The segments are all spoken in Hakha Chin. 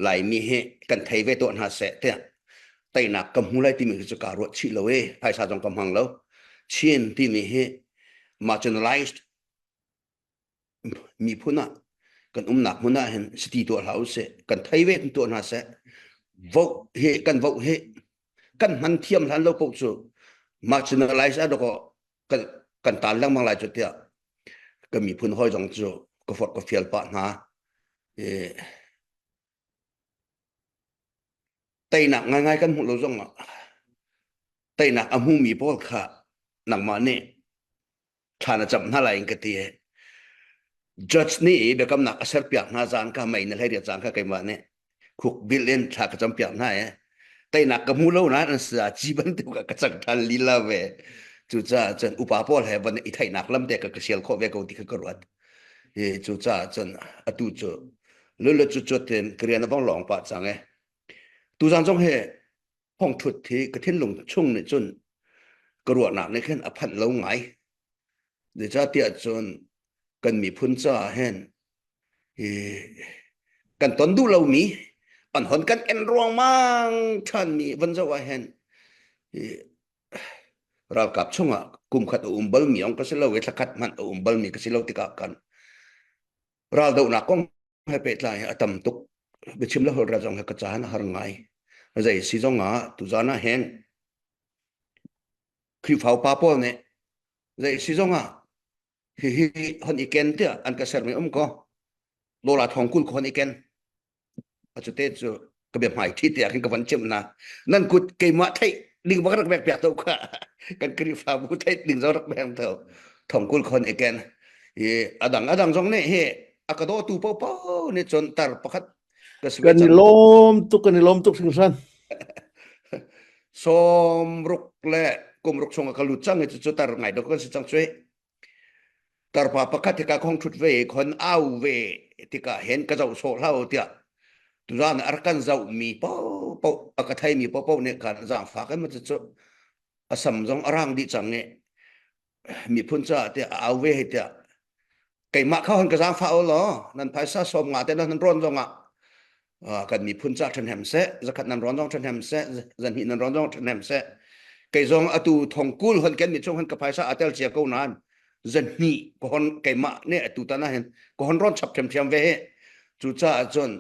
Laimi hi kan thei ve tuah hna seh tiah teinak ka hmu lai timi cu kaa ruat chih lo i phaisa zong ka hmang lo. Chin timi hi marginalized miphun ah kan umnak hmun ah hin siti tuah hlah usih kan thei ve tuah hna seh vote hi kan vote hi kan hman thiam hlan lo paoh cu marginalize ah dawkaw kan kan tan lengmang lai cu tiah ka miphun hawi zong cu ka forh ka fial pah hna i teinak ngaingai kan hmuh lo zong ah teinak a hmumi pawl kha nangmah nih thla na camh hna lai in ka ti. Judge nih biakamnak a serpiak hna zan kha mei na hlei cang kha keimah nih khuk bil in thla ka campiak hna i teinak ka hmu lo nain an sa ci bantuk ah ka cang ṭhan lila ve. Cucaah cun upa pawl he van i theihnak lam te ka ka sial khawh ve ko ti kha ka ruat. Hi cucaah cun atu cu lulu cu cut in ka rian a vong lawng pah cang e. Tuzan zong hi thongthut hi ka thinlung chung nih cun ka ruahnak nih khin a phanh lo ngai. Zeicahtiah cun kan miphun caah hin hi kan ton duh lomi an hon kan en ruangmang ṭhanmi van zoh ah hin hi ralkap chungah kum khat a um balmi ong ka si lo i thla khat hmanh a um balmi ka si lo tikah kan raldohnak kong he pehtlai a tam tuk biachim le holhrel zong he ka caan a har ngai zei si zong ah tuzan ah hin Khrihfa upa pawl nih zei si zong ah hihi hon i ken tiah an ka sermi um ko lola thong kul ko hon i ken Acute cu ka bia hmai thi tiah khin ka van chimh na. Nan kut keimah theih ding bak rak bek piak to kha. Kan Khrihfabu theih ding zong rak beng to. Thongkul khon eken. I adang adang zong nih hi a ka dawtu popo nih cun tar pakhat ka si ve Kan i cang. lawm tuk kan i lawm tuk hringhran. Sawm ruk le kum ruk chung a ka lut cang i cucu tar ngai dok kan si cang cui. Tarpa pakhat hika khong ṭhut ve i khon au ve tikah hin ka zoh sawh hlah u tiah tuzaan a rak kan zohmi paohpaoh a ka theimi paohpaoh nih khan zaangfak in maw cu a sam zong a rang dih cang i miphun caah tiah a au ve hei tiah keimah kha hon ka zaangfah u law nan phaisa sawm nga te nan rawn zongah kan miphun ca ṭhahnem seh zakhat nan rawn zong ṭhahnem seh zanhnih nan rawn zong ṭhahnem seh kei zong atu thongkul hon ken mi chung hon ka phaisa a tel cia ko nain zanhnih ka hon keimah nih atu tan ah hin ka hon rawn chap ṭhiamṭhiam ve hi cucaah cun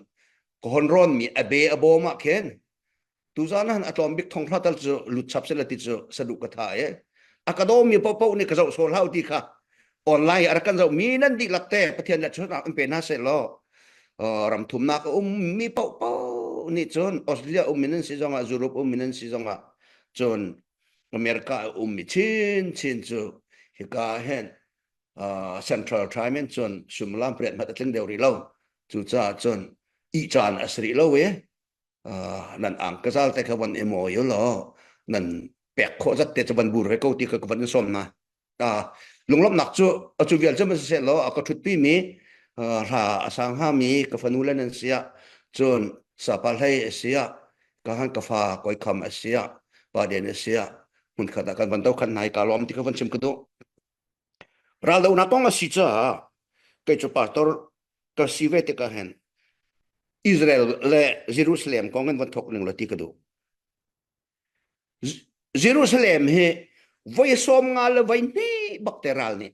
ka hon rawn mi a be a bawm ah khin Tuzaan ah a tlawm bik thonghra tal cu lut chap sela ti cu saduh ka tha e. A ka dawmi paohpaoh nih ka zoh sawh hlah ti kha online a rak kan zoh mi nan dihlak te Pathian nih chunnak in pe hna seh law ram thumnak a um mi paohpaoh nih cun Australia um mi nan si zongah Europe um mi nan si zongah cun America a um mi chin chin cu hika hen Central Time in cun suimilam pariat hmat a tling deuh rih lo cucaah cun ih caan a si rih lo i nan ang ka zal te kha van i mawi u law nan pek khawh zat te cu van bur ve ko ti kha ka van in sawm hna. Lunglawmhnak cu a cu vial cu ma siseh law a ka ṭhutpi mi hla a sang hngami ka fanu le nan si ah cun sapa hlei a si ah ka han ka fa koi kham a si ah pa den a si ah hmunkhat ah kan van do khan hna i ka lawm ti kha van chim ka duh. Raldohnak kong a si caah kei cu pastor ka si ve tikah hin Israel le Jerusalem kong in van thawk ning law ti ka duh. Jerusalem hi voi sawm nga le voi hnih bak te ral nih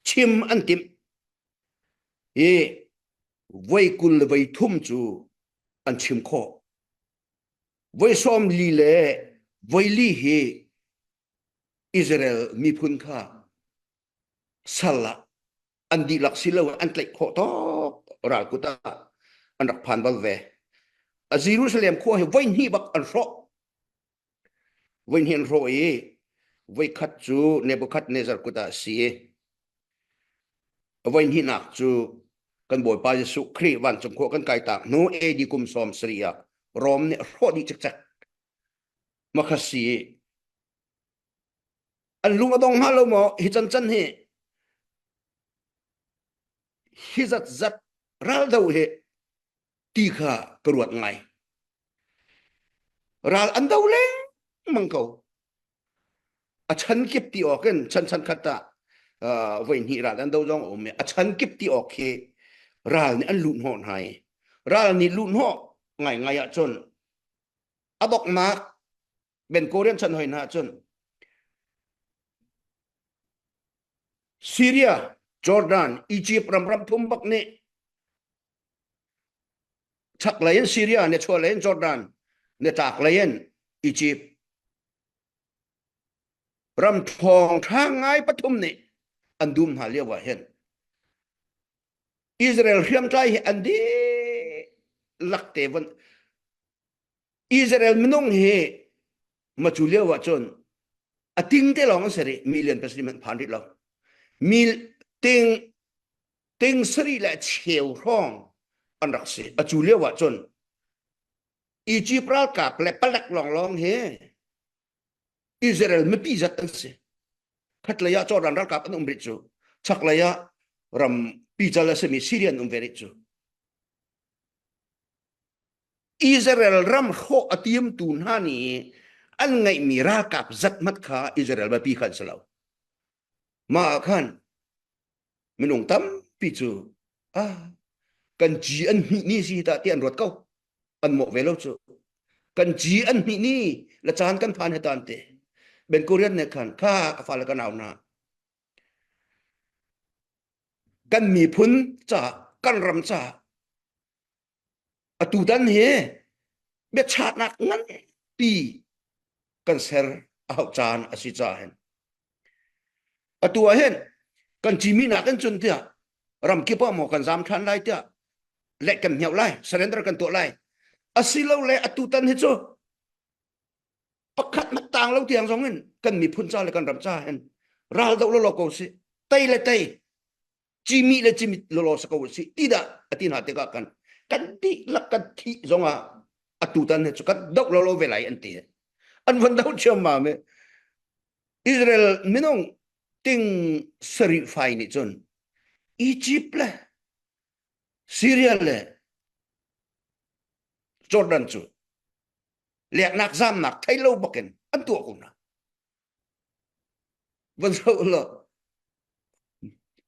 chim an timh i voi 20 le voi thum cu an chim khawh. Voi 40 le voi li hi Israel miphun kha sal ah an dihlak si lo an tlaih khawh tawk ral kut ah an rak phan bal ve. A Jerusalem khua hi voi hnih bak an hrawh. Voi hnih an hrawh i voi khat cu Nebuchadnezzar kut ah a si i voi hnihnak cu kan Bawipa Jesuh Khrih vancung khua kan kai tak hnu AD kum 70 ah Rom nih a hrawh dih cikcek. Makha si an lung a dong hnga lo maw hi can can hi hi zat zat ral do hi ti kha ka ruat ngai ral an do lengmang ko a chan kip ti awk in chan chan khat ah voi hnih ral an do zong a um i a chan kip ti awk khi ral nih an luh hnawh hna i ral nih luh hnawh. Ngai ngai ahcun a donghnak Ben Korean chan hoi hna cun Syria, Jordan, Egypt ram ram thum bak nih chaklei in Syria, nichuahlei in Jordan, nitlaklei in Egypt ram ṭhawng ṭha ngai pathum nih an dum hna lio ah hin Israel hriamtlai hi an dihlak te von Israel minung hi macu lio ah cun a ting te lawng an si rih million pasarih hmanh phan rih lo mil ting ting sarih le cheu hrawng an rak si a cu lio ah cun Egypt ralkap le palek lawnglawng hi Israel mipi zat an si. Khatlei ah Jordan ralkap an um rih cu. Chaklei ah ram pical a simi Syrian um ve rih cu. Israel ram hrawh a tiamtu hna nih an ngeihmi ralkap zat mat kha Israel mipi kha an si lo. Mah ah khan minung tampi cu ah kan ci an hnih ni si ta ti an ruat ko an mawh ve lo cu kan ci an hnih ni la caan kan phan he tan te ben korean ne khan kha ka fale ka nau na kan miphun ca kan ram ca atu dan hi biachatnak nganpi kan ser a hauh caan a si ca hin atu ah hin kan cimi nak in cun tiah ram kip ah maw kan zam than lai tiah le kan hniau lai surrender kan tuah lai asilole atu tan hi cu pakhat mat tang lo tiang zong in kan miphun ca le kan ram ca hin ral do lo lo ko si tei le tei cimi le cimit lawlaw sa ko si ti dah a ti hna tikah kan kan dihlak kan thih zongah atu tan hi cu kan doh lawlaw ve lai an ti an van doh ṭhiammam i Israel minung ting sarih fai nih cun Egypt le Syria le Jordan cu leknak zamnak thei lo bakin an tuah ko hna Van zoh law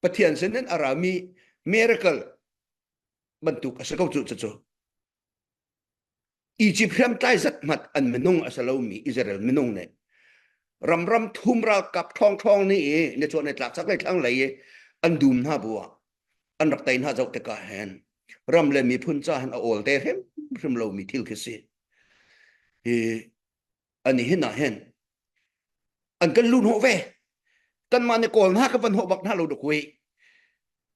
Pathian sin in a rami miracle bantuk a si ko cu cucu. Egypt hriamtlai zat hmat an minung a si lomi Israel minung nih ram ram thum ralkap ṭhawng ṭhawng nih i nichuah nitlak chaklei thlanglei i an dum hna bu ah an rak tei hna zoh tikah hin ram le miphun ca hin a awl te hrimhrim lomi thil khi si. Hi ani hin ah hin an kan lu hnawh ve kanmah nih kawl hna ka van hnawh bak hna lo duk hui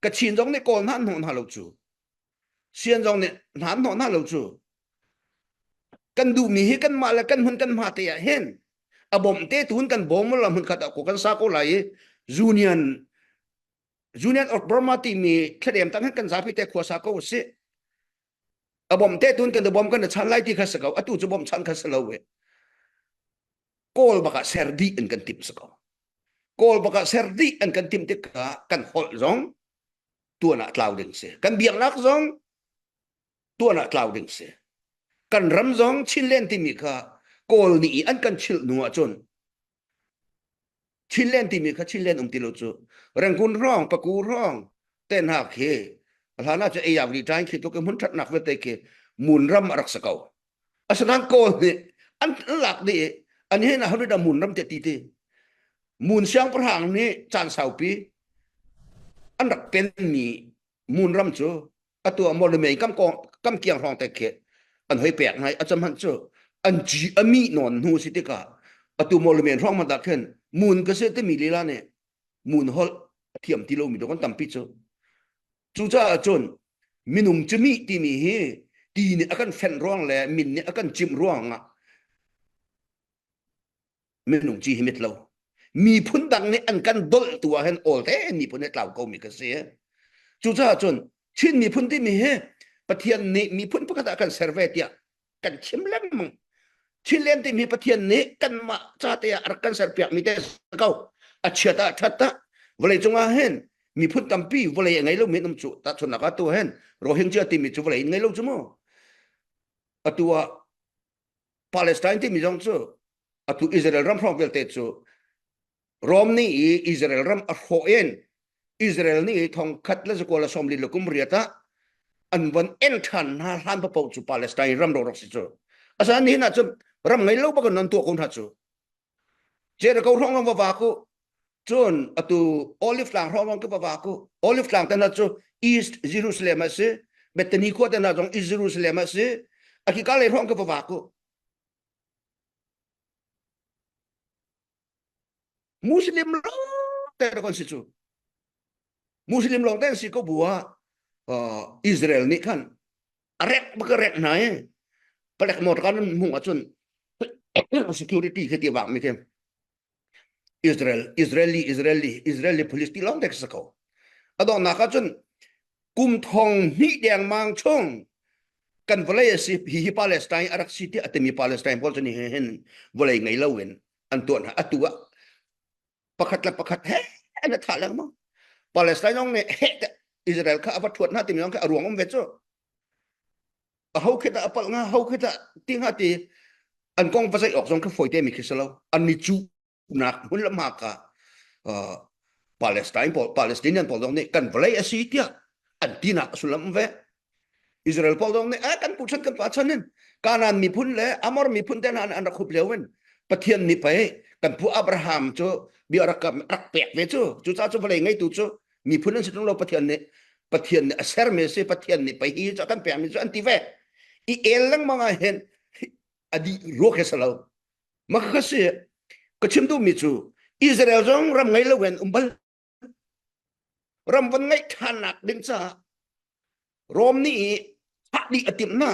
ka chin zong nih kawl hna an hnawh hna lo cu sian zong nih hna an hnawh hna lo cu kan duhmi hi kanmah le kan hmun kan hma te ah hin a bawmh te tun kan bawm la hmun khat ah ko kan sa ko lai i union Union of Burma timi thladem tang hin kan zapi te khua sa ko si a bom te tun kan bom kan chan lai ti kha sa ko atu cu bom chan kha sa lo we kawl baka ser di an kan tim sa ko kawl baka ser di an kan tim tikah kan holh zong tuan ah tlau ding si kan biaknak zong tuan ah tlau ding si kan ram zong Chinland timi kha kawl nih an kan chilh nu ahcun Chinland timi kha Chinland um ti lo cu Rangoon hrawng Paku hrawng te hna khi hlan ah cu eiak ri tain khi tluk hmun thatnak vialte khi mun ram a rak si ko asinain kawl nih an lak dih i an hin ah hawida mun ram te ti ti mun siangpahrang nih caan saupi an rak penmi mun ram cu atu ah Mawlamei kam kong kam kiang hrawng te khi an hoi pek ngai a cam han cu an ci ami non hnu si tikah atu Mawlamei hrawng man dah khin mun ka se timi lila nih mun holh a thiam ti lomi kan tampi cu cucaah cun minung cimi timi hi ti nih a kan fenh ruang le min nih a kan cimh ruang ah minung ci hi mit lo miphun dang nih an kan dolh tu ah hin awl te miphun he tlau ko mi ka si cucaah cun Chin miphun timi hi Pathian nih miphun pakhat ah kan ser ve tiah kan chim lengmang Chinland timi Pathian nih kanmah ca te ah rak kan ser piak mi te ko a chiat ah that ah vawlei cungah hin miphun tampi vawlei a ngei lo mi um cu tahchunhnak ah tu hin Rohingya timi cu vawlei in ngei lo cu mu atu ah Palestine timi zong cu atu Israel ram hrawng vialte cu Rom nih i Israel ram a hrawh in Israel nih thong khat le zakua le sawm li le kum riat ah An von en ṭhan hna hlan paoh cu Palestine ram ro rak si cu. Asinain nihin ah cun ram ngei lo bak in an tuah ko hna cu. Jericho hrawng lawng va va ku. Cun atu Olive tlang hrawng lawng ka va va ku. Olive tlang te hna cu East Jerusalem a si. Bethany khua te hna zong East Jerusalem a si. A khika lei hrawng ka va va ku. Muslim lawng te kan si cu. Muslim lawng te an si ko bu ah Israel nih khan a rek bak a rek hna i palek motor kan hmung ahcun security khi ti vak mi khi Israel Israeli Israeli Israeli police ti lawng te khi si ko. A donghnak ahcun kum thong hnih dengmang chung kan vawlei a si hi hi Palestine a rak si ti a timi Palestine pawl cu ni hin vawlei ngei lo in an tuah hna atu ah pakhat le pakhat he an thah lengmang Palestine zong nih he Israel kha a va thuat hna timi zong kha a ruang um ve cu a ho khi dah a palh nga ho khi dah ti nga ti an kong va zeih awk zong kha fawi te mi khi si lo an ni cu nak hmun le hma ka Palestine pawl Palestinian pawl zong nih kan vawlei a si tiah an tinak a sullam ve Israel pawl zong nih eh kan pu chan kan pa chan in Kanaan miphun le Amor miphun te hna an rak hup lio in Pathian nih pei kan pu Abraham cu bia rak rak pek ve cu cucaah cu vawlei ngeitu cu miphun an si tung lo Pathian nih Pathian nih a sermi a si Pathian nih pei hi cu kan pekmi cu an ti ve i el lengmang ah hin a dih ruak he si lo mah kha si ka chim duhmi cu Israel zong ram ngei lo in um bal ram van ngeih ṭhannak ding caah Rom nih i thah dih a timh hna.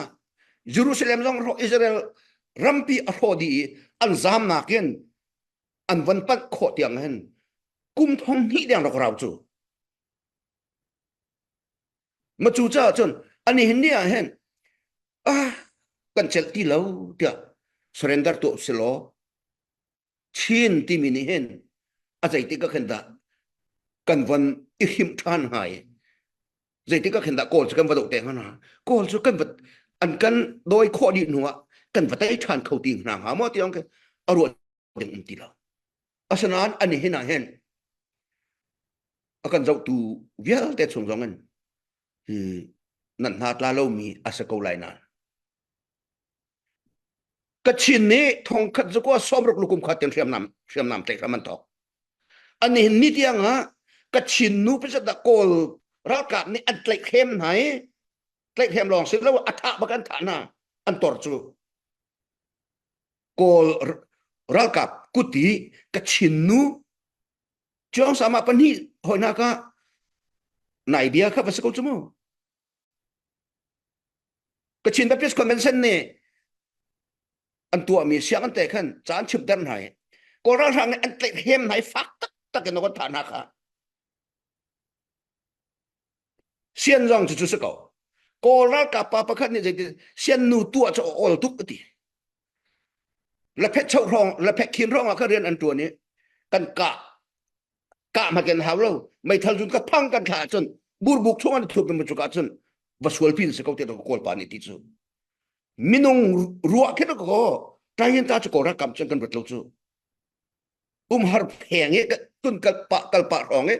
Jerusalem zong Israel rampi a hrawh dih i an zamnak in an van panh khawh tiang hin kum thong hnih deng rak rau cu. Ma cu caah cun ani hin ni ah hin ah kan celh ti lo tiah surrender tuah si law Chin timi nih hin a zeitik ah khin dah kan von i hrimh ṭhan hnga i zeitik ah khin dah Kawl cu kan va doh te hnga hna Kawl cu kan va an kan dawi khawh dih hnu ah kan va tei ṭhan kho ti hna hnga maw ti ong khi a ruah ding um ti lo asinain ani hin ah hin a kan zohtu vialte chung zong in hi nan hna tla lomi a si ko lai nain Kachin nih thongkhat zakua sawmruk lukum kha tin hriamnam hriamnam tlaih hram an thawk. An hin ni tiang ah Kachin nu pasat dah Kawl ralkap nih an tlaih hrem hna i tlaih hrem lawng si lo a thah bak an thah hna an tor cu Kawl ralkap kut i Kachin nu Chiang sama pahnih hoi hna ka nai bia kha va si ko cu mu. Kachin Baptist Convention nih an tuahmi siang an te khan ca an chimter hna i Kawl ralhrang nih an tlaih hem hna i fak taktak in an thah hna kha. Sian zong cu cu si ko. Kawl ralkap pa pakhat nih zeitin sian nu tuah cu a awl tuk a ti. Laphet choh hrawng laphet khin hrawng ah kha rian an tuan i kan kah kah hmat kan hau lo meithal cun ka phang kan thlah ahcun burbuk chung an thup mi cuk ahcun va sual pin si ko te kawl pa nih ti cu minung ruah khin ko tayin ta chu ko ra kam chen kan ruat lo cu umhar pheng i tun kal pa kal pa hrawng i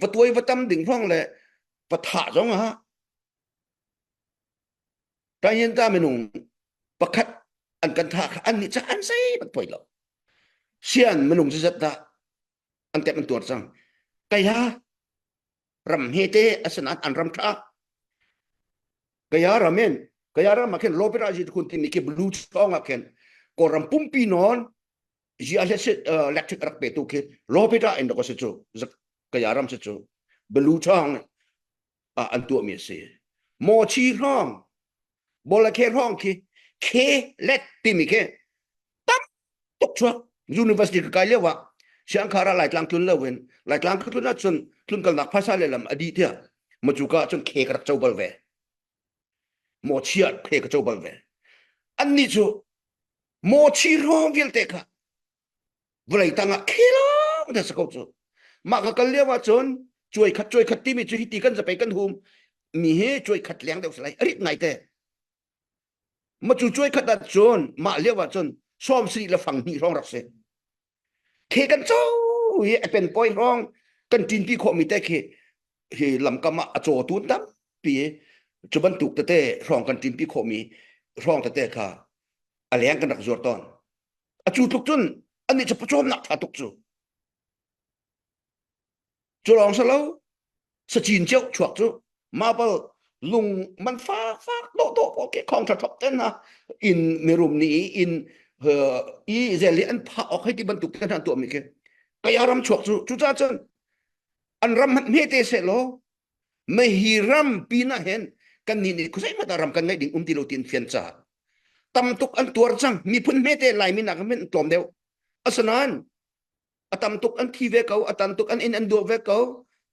va tuai va tam ding hrawng le va thah zong ah tayin ta minung pakhat an kan thah kha an nih ca an sei bat poi lo sian minung zat dah an tek an tuar cang kaya ram he te asinain an ram tha kaya ram in kaya ram ah khin lopira ji khun timi khi blue chong ah khin kawlram pumpi non zia le electric rak pe tu khi lopira in dok si cu kaya ram si cu blue chong ah an tuah mi a si mo chi hrawng bolakhe hrawng khi khe let timi khi tam tuk chuak university ka kai lio ah siangkhar ah laitlang tlun lo in laitlang ka tlun ahcun tlunkalnak phaisa le lam a dih tiah macuka ahcun khe ka rak co bal ve mochi ah khe ka co bal ve annih cu mochi hrawng vialte kha vawlei tang ah khe lawng te si ko cu mah ka kal lio ahcun cuai khat cuai khat timi cu hiti kan zapei kan hum mi hi cuai khat leng deuh si lai a rit ngai te Ma cu cuai khat ahcun mah lio ahcun sawm sarih le fang hnih hrawng rak si. Khe kan co hi a pen poi hrawng kan ṭinpi khawhmi te khi hi lamkam ah a cawtu tampi. Cu bantuk tete hrawng kan ṭinpi khawhmi hrawng tete kha a leng kan rak zuar tawn. A cu tluk cun annih cu pawcawmnak ṭha tuk cu. Cu lawng si lo, sacin cio chuak cu marble lung man fak fak dawh dawh pawl ke khong ṭha ṭhop ten hna inn mirum nih inn i zel i an phah awk hei ti bantuk te hna an tuahmi khi kaya ram chuak cu cucaah cun an ram hmanh hme te seh law hi ram pin ah hin kan nih nih khuazei hmanh ah ram kan ngeih ding um ti lo tiin fian caah tam tuk an tuar cang miphun hmete Laimi nak hin tlawm deuh asinain a tam tuk an thi ve ko a tam tuk an inn an duah ve ko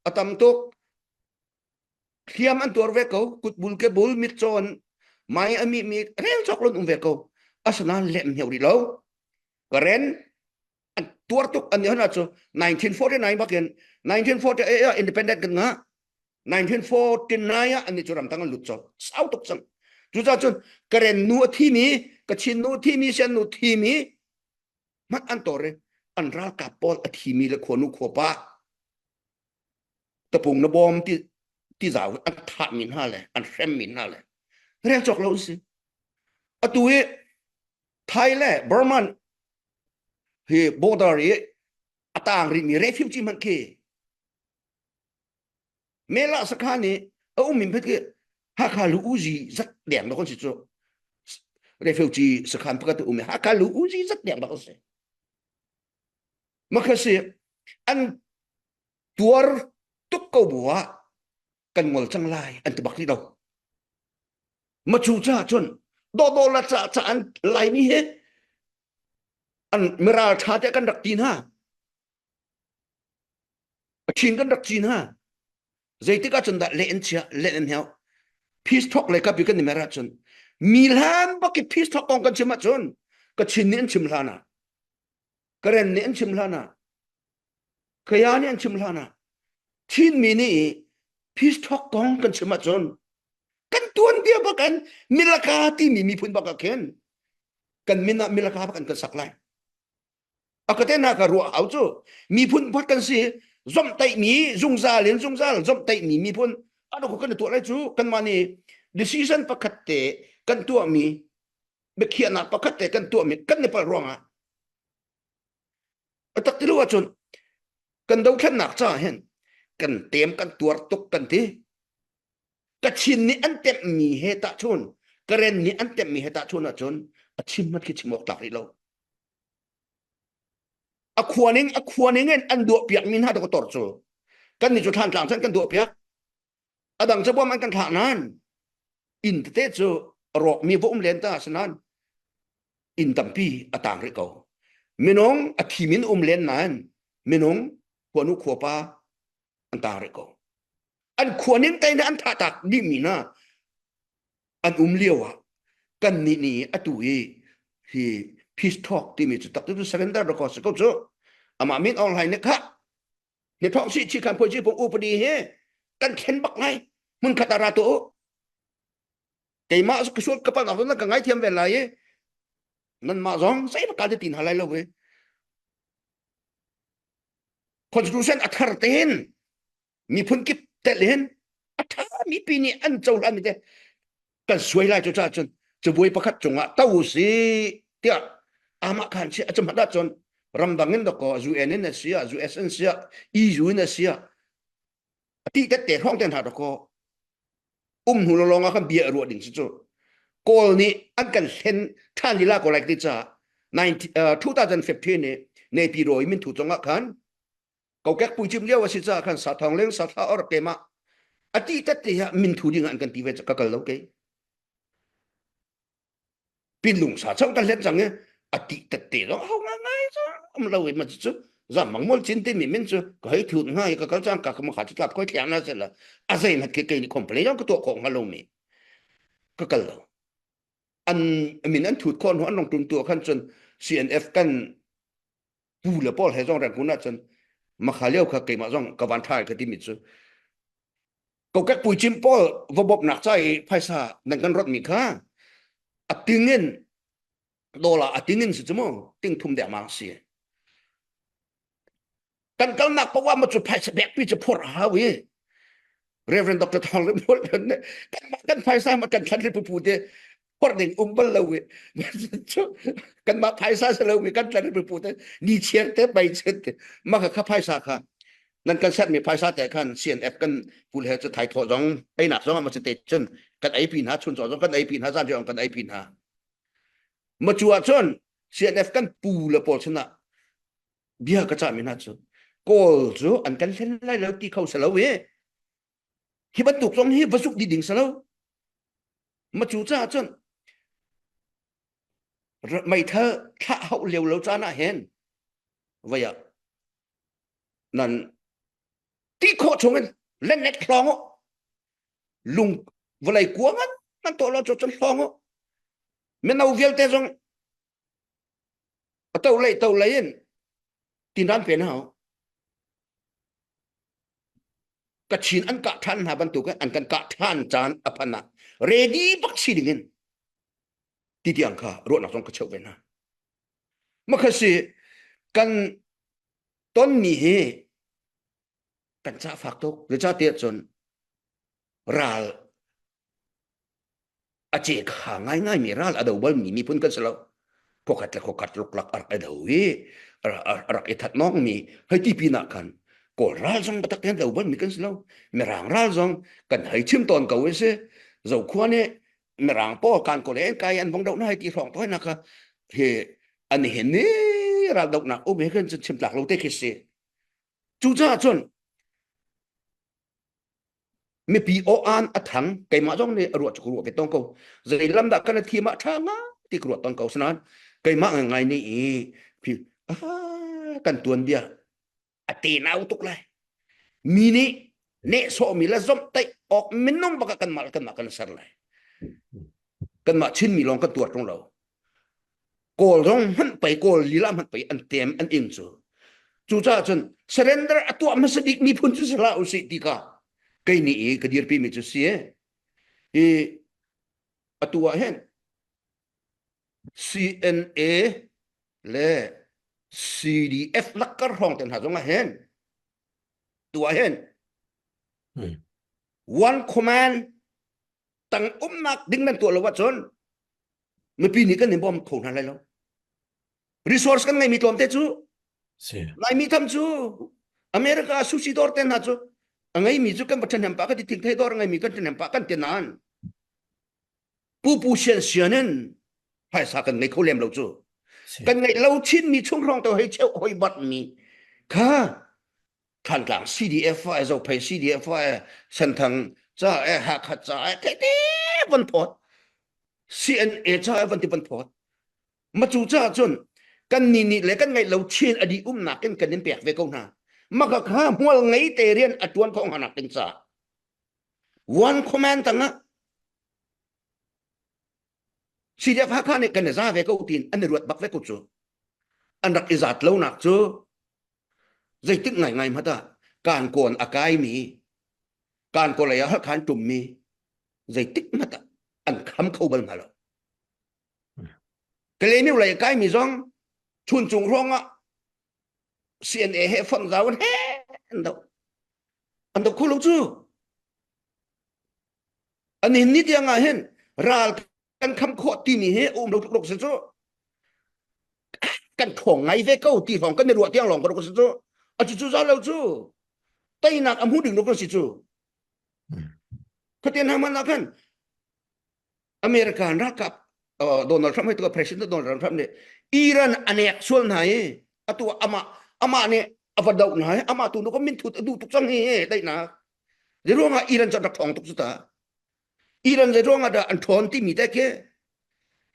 a tam tuk hliam an tuar ve ko kutbul ke bul mit cawn mai a mi mi rel cawk lon um ve ko asinain lem hneu rih lo karen an tuar tuk an hana cu 1949 bakin 1948 ah independent kan ngah 1949 ah an cu ramtang an lut cawk sau tuk cang cucaah cun karen nu a thimi kachin nu thimi sian nu thimi hmanh an tor i an ralkap pawl a thimi le khuanu khuapa tapung na bawm ti ti zau an thah mi hna le an hrem mi hna le rel cawk lo si atu hi Thai le Burman hi border i a tang rihmi refugee hmanh khi Mela sakhan i a ummi hmanh khi Hakha lu uzi zat deng bak an si cu refugee sakhan pakhat a um i Hakha lu uzi zat deng bak an si makha si an tuar tuk ko bu ah kan ngol cang lai an ti bak rih lo ma cu ca cun dawdawh la ca ca an laimi hi an miral tha te kan rak ti hna a chin kan rak cin hna zeitik ah cun dah le an chia le an heo peace talk le kapi kan ni mer ahcun mi hlan bak i peace talk kong kan chim ahcun ka chin nih an chim hlan ah Karen nih an chim hlan ah Kaya nih an chim hlan ah Chinmi nih peace talk kong kan chim ahcun kan tuanbia bak an milaka timi miphun bak ah khin kan min ah milaka bak an kan sak lai a ka te na ka ruah hau cu miphun pakhat kan si zomhtaihmi zungzal in zungzal zomhtaihmi miphun ano ko kan tuah lai cu kanmah nih decision pakhat te kan tuahmi biakhiahnak pakhat te kan tuahmi kan ni palh ruangah a tak ti lo ahcun kan dothlennak caah hin kan tem kan tuar tuk kan ti Kachin nih an temhmi he tahchun Karen nih an temhmi he tahchun ahcun a chim hmat khi chim awk tlak rih lo a khua ning a khua ning in an duah piak mi hna to tor cu kan nih cu thlan tlang chan kan duah piak a dang cabuam an kan thlah nan inn tete cu rawk mi va um len ta sanan inn tampi a tang rih ko minung a thi min um len nain minung khuanu khuapa an tang rih ko an khua ning te an thah tak dih mi hna an um lio ah kan nih nih atu i hi peace talk timi cu tak cu surrender do ko si ko cu amah min online nih kha ni thong si chi khan phoi chi pung upadi he kan thlen bak lai mun khat ara tu keimah ka sual ka pan ah ka ngai thiam ve lai i nan mah zong sei ba ka te tin halai lo ve constitution a thar tein miphun kip tel hin a tha mi pi nih an cohlan mi te kan suai lai cu cha cun cabuai pakhat cungah to si tiah amah khan si a chim ah cun ramdang in dako UN in a sia US in sia EU in a sia ati tet te hrawng ten ha dako um hnu lawng ah kan bia ruah ding si cu kawl nih an kan hlen than lila ko lai ti ca 2015 ni Naypyidaw i min thu cungah khan kokek puicim lio a si caah khan sa thong leng sa thla or kema ati tat te ha min thu ding an kan ti ve ka kal lo ke pinlung sa chang kan hlen cang e ati tat te zong hau nga ngai cha am lo i ma chu zam mang mol chin ti mi min chu ka hei thut nga ka kal chang ka ka kha chu tlap koi thliang na se la a zei na ke ke ni complain ka to ko nga lo mi ka kal lo an min an thut khon an rong tum tu khan chun CNF kan pu le pawl he zong Rangoon ah cun makha lio kha keimah zong ka van thai ka timi cu kokek puicim pawl va bawmhnak ca i phaisa nan kan rat mi kha a ting in dollar a ting in si cu mu ting thum deng mang si kan kalnak poah ma cu phaisa bek pi cu phor hau i. Reverend Dr. Thawng le Mual kan kanmah kan phaisa ma kan thlan pu pu te phor ding um bal lo i kanmah phaisa si lo mi kan thlan pu pu te ni chiar te bai chet te ma kha kha phaisa kha nan kan set mi phaisa te khan CNF kan pul he chu thai tho zong ei nak zong ma te chun kan ei pi na chun zong kan ei pi na zan zong kan ei pi na ma chu ah chun CNF kan pu le pawl chuna bia ka cah mi hna cu kawl cu an kan hlen lai lo ti kho salo i hi bantuk zong hi va zuk dih ding salo ma cu caah cun meithal thlah hauh lio lo caan ah hin vai ah nan ti khawh chung in lennet hlawng u lung vawlei kuang an nan to lo cu cun hlawng u mino vialte zong a to lei to lei in tinran pe na hau Kachin an kah than hna bantuk an kan kah than caan a phan ah ready bak si ding in ti tiang kha ruahnak zong ka cheuh ve hna makha si kan tonmi hi kan ca fak tuk zeicah tiah cun ral a ce kha ngaingai mi ral a do bal mi miphun kan si lo khokhat le khokhat luklak a rak i do i a rak i that nong mi hei ti pin ah khan kawl ral zong biatak tein do bal mi kan si lo mirang ral zong kan hei chim tawn ko i si zokhua nih mirang pawl kan kawl en kai an vong do na hei ti hrawng toy na kha hi an hin ni ral dohnak um he kan chim tlak lo te khi si cucaah cun mipi aw-an a thang keimah zong nih a ruah cu ka ruah ve tawn ko zei lam dah kan thiam ah ṭha nga ti ka ruah tawn ko sinain keimah ngai nih i phi kan tuan bia a te nau tuk lai mi nih nehsawhmi le zomhtaih awk minung bak ah kanmah le kanmah kan ser lai kanmah Chinmi lawng kan tuar ṭung lo Kawl zong hmanh pei Kawl lila hmanh pei an tem an ing cu cucaah cun surrender a tuah hmasa bik miphun cu si hlah usih ti kha kei nih i ka dirpi mi cu si hi atu ah hin CNA le CDF lakkar hrawng te hna zong ah hin tu ah hin one command tang umnak ding nan tuah lo ahcun mipi nih kan in bawm kho hna lai lo resource kan ngeimi tlawmte cu laimi tham cu America sushi dawr te hna cu a ngeimi cu kan va ṭhahnem pah kan ti thingthei dawr a ngeimi kan ṭhahnem pah kan ti nain pupu sian sian in phaisa kan ngei kho lem lo cu kan ngeih lo chinmi chung hrawng to hei cheu hoi bat mi kha Thantlang CDF e Zophei CDF e Senthang ca e Hakha ca e thete van phawt CNA ca e van ti van phawt ma cu ca cun kan ni nih le kan ngaih lo chin a di umnak in kan in pek ve ko hna maka kha hmual ngei te rian a tuan kho hna nak ding ca one command tangah CDF Hakha nih kan i za ve ko tiin an i ruat bak ve ko cu an rak i zat lo nak cu zeitik ngaingai hmanh ah kaan kawn a kaimi kaan kaw lei ah halkhan ṭummi zeitik hmanh ah an kham kho bal hna lo. Kalaymyo lei a kaimi zong chuncung hrawng ah CNA he fonh zau in he an doh. An doh kho lo cu. An hin ni tiang ah hin ral kan kham khawh timi hi a um lo tluk ruk si cu kan ṭhawng ngai ve ko ti hrawng kan i ruah tiang lawng ka ruk si cu a cu cu za lo cu teinak a hmu ding ruk si cu khatin hna man ah khan American ralkap Donald Trump tu President Donald Trump nih Iran anek sual hna i atu amah amah nih a va doh hna i amah tu nu ka min thut a duh tuk cang hi daihnak zei ruangah Iran cu rak ṭhawng tuk cu ta Iran zei ruangah dah an ṭhawn timi te khi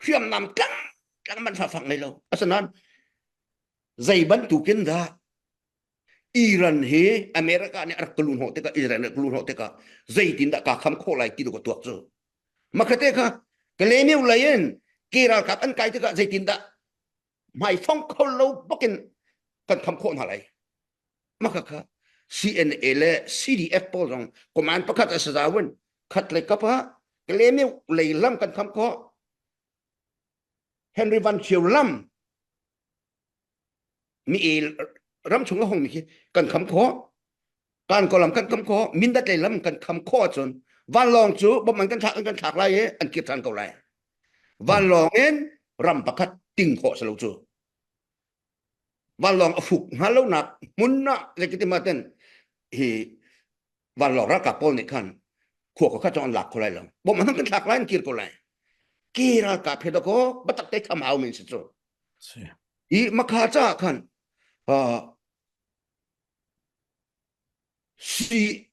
hriamnam tlang tlang man fak ngei lo. Asinain zei bantukin dah Iran hi America nih a rak ka luhhnawh tikah Israel nih a rak luhhnawh tikah zeitin dah kaa kham khawh lai ti tu ka tuak cu. Makhate kha Kalaymyo lei in ke ralkap an kai tikah zeitin dah hmaifong kho lo bakin kan kham khawh hna lai. Maka kha CNA le CDF pawl zong command pakhat a sazawin khat le kap ah Kalaymyo lei lam kan kham khawh. Henry Van Thio lam mi ram chung a hong mi khi kan kham khawh. Kan ko lam kan kham kho, Mindat lei lam kan kham kho ahcun vanlawng cu bom an kan thlak an kan thlak lai i an kir ṭhan ko lai. Vanlawng in ram pakhat ting khawh si lo cu. Vanlawng a fuk hnga lonak hmun ah zeitin ten hi vanlawng ralkap pawl nih khan khua ko kha cu an lak kho lai lo. Bom an kan thlak lai an kir ko lai. Ki ralkap he dakaw batak te kham hau men si cu. I makha ca khan uh, si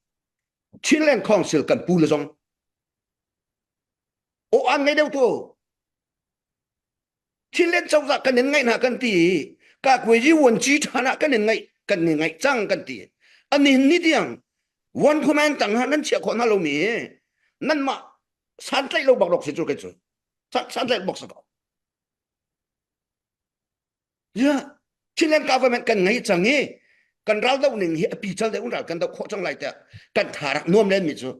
Chinland Council kan pu le zong o an ngei deuh tu Chinland cozah kan in ngaih hna kan ti i ka kuai wan chi ṭhan ah kan in ngaih kan in ngaih cang kan ti ani ni tiang one command tang ha nan chiah khawh hna lomi nan mah santlaih lo bak rok si cu kai cu santlaih bak sa ko ya Chinland government kan ngei cang i kan ral doh ning hi a pi cal deuh ral kan doh khawh cang lai tiah kan tha rak nuam len mi cu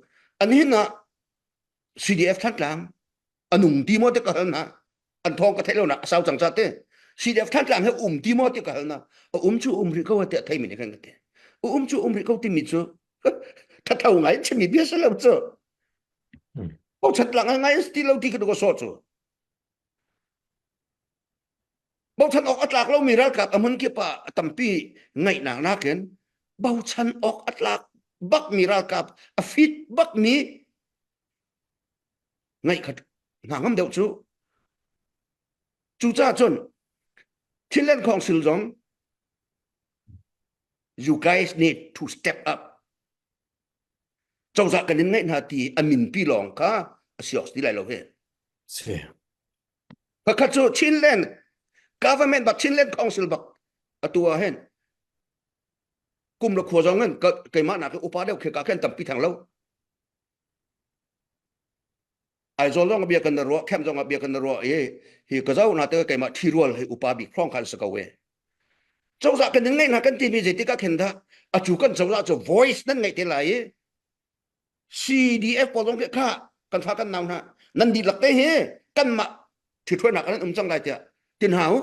an hin ah CDF Thantlang a nung ti maw ti ka hal hna an thawng ka theih lo nak a sau cang ca te CDF Thantlang he um ti maw ti ka hal hna a um cu um rih ko tiah theimi nih khan ka ti a um cu um rih ko timi cu thatho ngai chimmi bia si lo cu bochan tlak ngai ti lo ti ka ko so cu bochan awk a tlak lomi ralkap a hmun kip ah a tampi ngaihnak nakin bochan awk a tlak bakmi ralkap a fit bakmi ngaih kha hna ngam deuh cu cucaah cun Chinland Council zong you guys need to step up cozah kan in ngaih hna ti a minpi lawng kha a si awk ti lai lo hi Si. Pakhat cu Chinland government bak Chinland Council bak atu ah hin kum le khua zong in keimah nak upa deuh khi ka khen tampi thang lo Aizawl zong bia kan ruah khem zong bia kan ruah i hi ka zau na te keimah thi rual hi upa bik hrawng khan si ko e cozah kan ngeih na kan timi zeitik ah khin dah acu kan cozah cu voice nan ngeih te lai i CDF pawl zong kha kan fa kan nau hna nan dihlak te hi kanmah ṭhithruainak an um cang lai tiah tin hau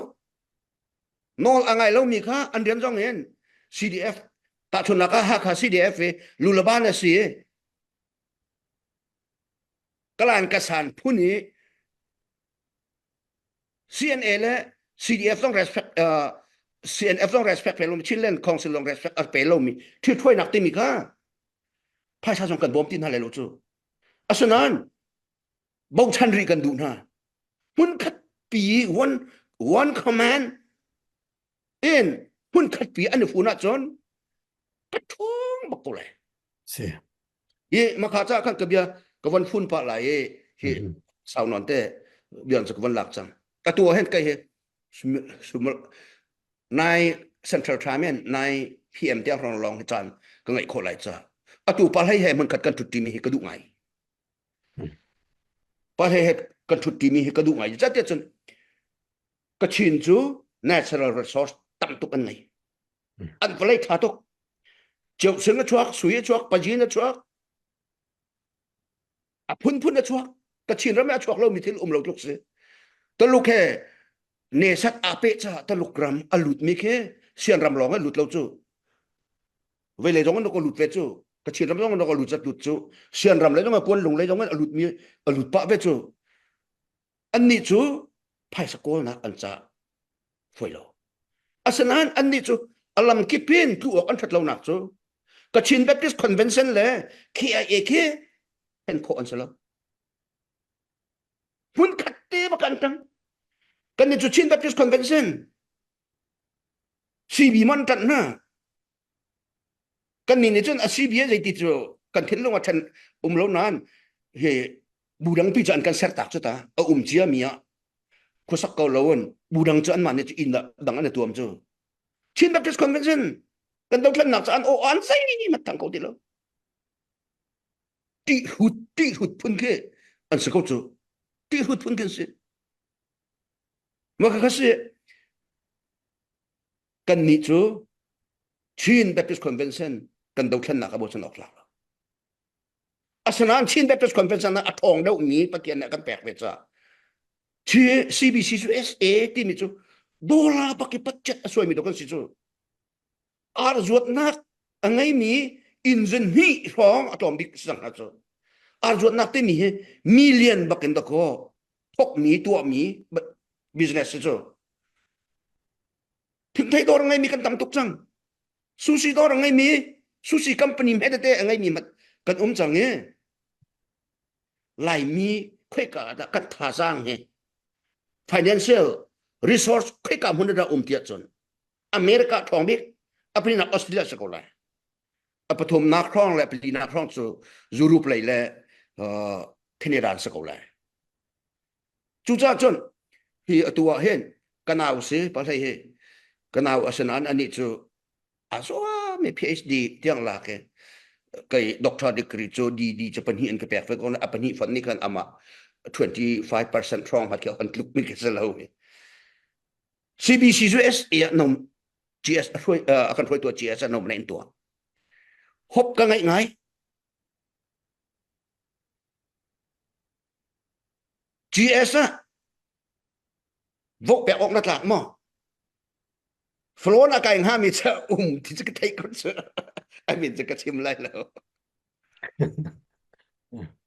nawl a ngai lomi kha an rian zong in CDF tahchunhnak ah Hakha CDF hi lulaban a si Kalan Kasan phun i CNA le CDF zong respect uh, CNF zong respect pe lomi Chinland Council zong respect a pe lomi ṭhithruainak timi kha phaisa zong kan bawm ti hna lai lo cu asinain bochan rih kan duh hna hmunkhat pi one one command in hmunkhat pi an i fun ahcun ka ṭhawng bak ko lai si hi makha ca khan ka bia ka von phun pah lai i hi sau non te bian cu ka von lak cang ka tu hen kai hi nai central time in nai pm te rong long hi chan ka ngaih khawh lai cha atu pa hlei he hmun khat kan thut mi hi ka duh ngai Pa he he kan thut timi hi ka duh ngai. Zat cun Kachin cu natural resource tam tuk an ngei. An vawlei tha tuk. Ceusing a chuak, sui a chuak, pajin a chuak. A phunphun a chuak. Kachin ram ah a chuak lomi thil um lo tluk si. Taluk he nesat aa peh caah Taluk ram a lutmi khi Sian ram lawng a lut lo cu. Vele zong an rak lut ve cu Kachin ram zong an rak lut zat lut cu Sian ram le zong a kuan lung le zong an lut mi a lut pah ve cu annih cu phaisa kawlnak an ca foi lo asinain annih cu a lam kip in tlu awk an ṭhat lonak cu Kachin Baptist Convention le KIA khi hen khawh an si lo hmun khat te bak an tang kan nih cu Chin Baptist Convention CB man ṭanh hna kan nih nih cun a CB zeiti cu kan thinlung a ṭhen um lo nain hi bu dangpi cu an kan ser tak cu ta a um cia mi ah khuasak ko lo in bu dang cu anmah nih cu inn dang an i tuam cu Chin Baptist Convention kan dothlennak cu an aw an sei mat thang ko ti lo ti hut ti hut phun khi an si ko cu ti hut phun khi an si Mah kha si kannih cu Chin Baptist Convention kan dothlennak a bochan awk tlak lo. Asinain Chin Baptist Convention ah a ṭhawng deuhmi Pathian nih a kan pek ve caah CBC cu SA timi cu dollar bak i budget a suaimi dawh kan si cu. Ar zuatnak a ngeimi Inzun hnih hrawng a tlawm bik si cang hna cu. Ar zuatnak timi hi million bak in dakaw thokmi tuahmi business si cu. Thingthei dawr a ngeimi kan tam tuk cang. Sushi dawr a ngeimi, sushi company hme tete a ngeimi hmanh kan um cang i Laimi khoika ah dah kan thazaang hi financial resource khoika hmun ah dah um tiah cun America ṭhawng bik a palinak Australia si ko lai. A pathumnak hrawng le palinak hrawng cu Europe lei le uh, Canada an si ko lai. Cucaah cun hi atu ah hin ka nau si pahlei hi ka nau a si nain anih cu a zuami PhD tiang lak i kei doctor degree cu DD cu pahnih in ka pek ve ko a pahnih fon nih khan amah 25% hrawng hat khi an tluk mi ka si lo CBC USA ah nom GS a hruai a kan hruaitu GS a nom na in tuah hop ka ngaih ngai GS ah vote pek awk na tlak maw? Floor na kai hngami cu um ti cu ka theih ko cu. I mean cu ka chim lai lo.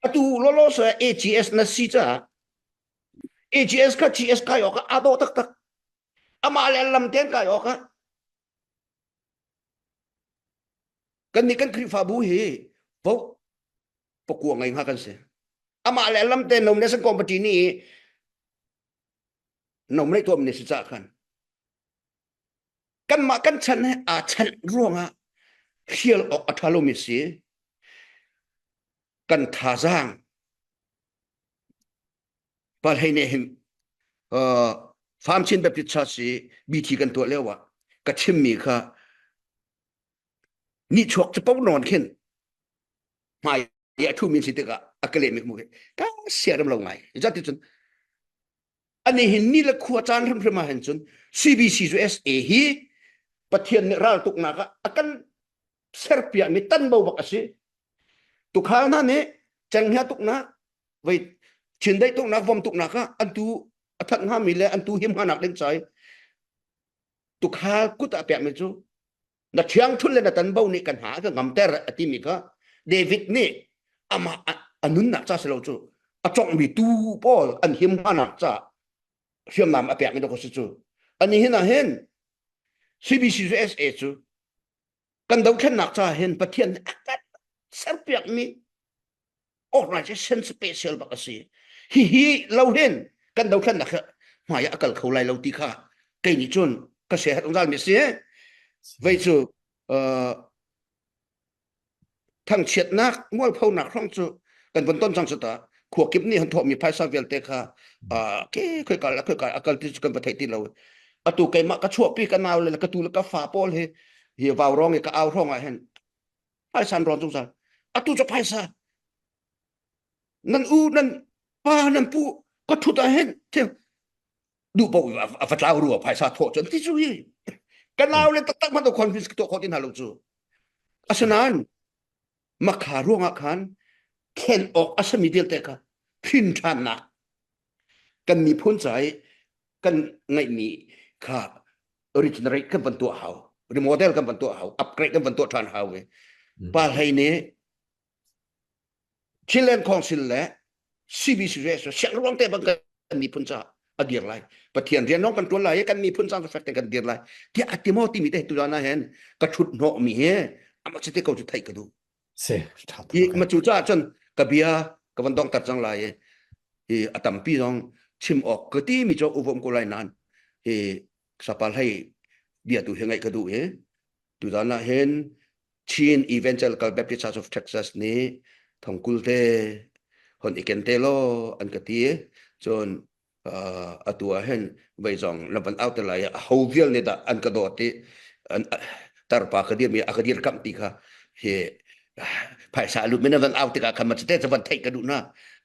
Atu lolo sa AGS na si caah AGS kha GS kai awk ah aa dawh taktak. Amah le lam ten kai awk ah kan nih kan Khrihfabu hi vote pakua ngei hnga kan si amah le lam te nom le san committee nih nom lei tuam ni si ca khan kanmah kan chan he aa chan ruangah hrial awk a ṭha lomi si kan thazaang palhei nih hin Farm Chin Baptist Church i BT kan tuah lio ah ka chimmi kha nihchuak capo nawn khin hmai i a ṭhumi si tikah a ka lehmi ka ka siaram lo ngai zati cun ani hin ni le khua caan hrimhrim ah hin cun CBC USA hi Pathian nih raltuknak ah a kan serpiakmi tanbo bak a si tukhal hna nih cenghngia tuknak vei chindeih tuknak vom tuknak ah an tu a that hngami le an tu him hnganak ding cai tukhal kut ah pekmi cu na ṭhiangṭhunh le na tanbo nih kan hna ka ngamter a timi kha David nih amah a nunnak ca si lo cu a conghmi tuu pawl an him hnanak ca hriamnam a pekmi dawk si cu ani hin ah hin CBCUSA cu kan dothlennak ca hin Pathian nih a kan serpiakmi organization special bak a si hihi lo hin kan dothlennak hi hmai ah a kal kho lai lo ti kha kei nih cun ka se hat zungzal mi si vei cu thangchiatnak mualphonak hrawng cu kan von ton cang cu ta khua kip nih han thawhmi phaisa vialte kha ke khoi kal khoi kal akal ti cu kan va thei ti lo atu keimah ka chuahpi ka nau le ka tu le ka fa pawl hi hi vau rong i ka au hrawng ah hin phaisa an rawn zungzal atu cu phaisa nan u nan pa nan pu ka thut ah hin thil duh paoh a va tlau rua phaisa thawh cun ti cu hi ka nau le taktak hmanh convince ka tuah khawh ti hna lo cu asinain makha ruangah khan khen awk a sami vialte kha hrin ṭhannak kan miphun ca i kan ngeihmi kha regenerate kan van tuah hau remodel kan van tuah hau upgrade kan van tuah ṭhan hau i pa hlei nih Chinland Council le CBC siang ruang te bang kan miphun ca a dir lai Pathian rian lawng kan tuan lai i kan miphun ca fek te kan dir lai tiah a ti maw timi te tu na hen ka thut hnawh mi hi amah chite ko cu theih ka duh Si, ṭha tuk. Hi ma cu caah cun ka bia ka van dongter cang lai i hi a tampi zong chim awk ka ti mi cu uvom ko lai nain hi sapal hei bia tu hi ngaih ka duh i tuzan ah hin Chin Evangelical Baptist Church of Texas nih thongkul te hon i ken te law an ka ti cun atu ah hin vei zong na van au te lai a ho vial nih dah an ka dawt i an tarpa ka dir mi a ka dir kamh ti kha hi phaisa lut mi na van au tikah khan ma te van theih ka duh na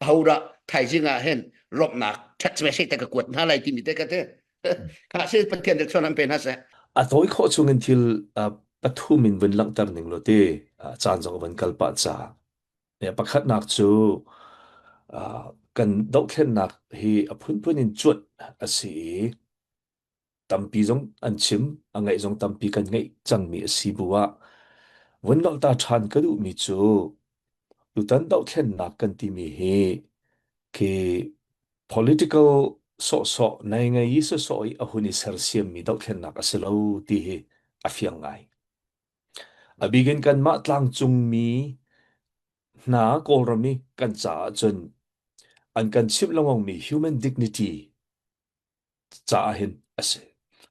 ho dah thaizing ah hin lawmhnak text message te ka kuat hna lai timi te ka te kha se pathian de chon an pe hna seh A tawi khawh chung in thil pathum in vun langhter ning lo ti caan zong van kal pah ca Pakhatnak cu kan dohthlennak hi a phunphun in cuanh a si i tampi zong an chim, a ngeih zong tampi kan ngeih cangmi a si bu ah. Vun nolh ta ṭhan ka duhmi cu tutan dohthlennak kan timi hi khi political sawhsawh nai ngai i sawsawh i a hun i sersiammi dohthlennak a si lo ti hi a fiang ngai. A bik in kanmah tlangcungmi hna Kawlram i kan caah cun an kan chimh lengmangmi human dignity caah hin a si.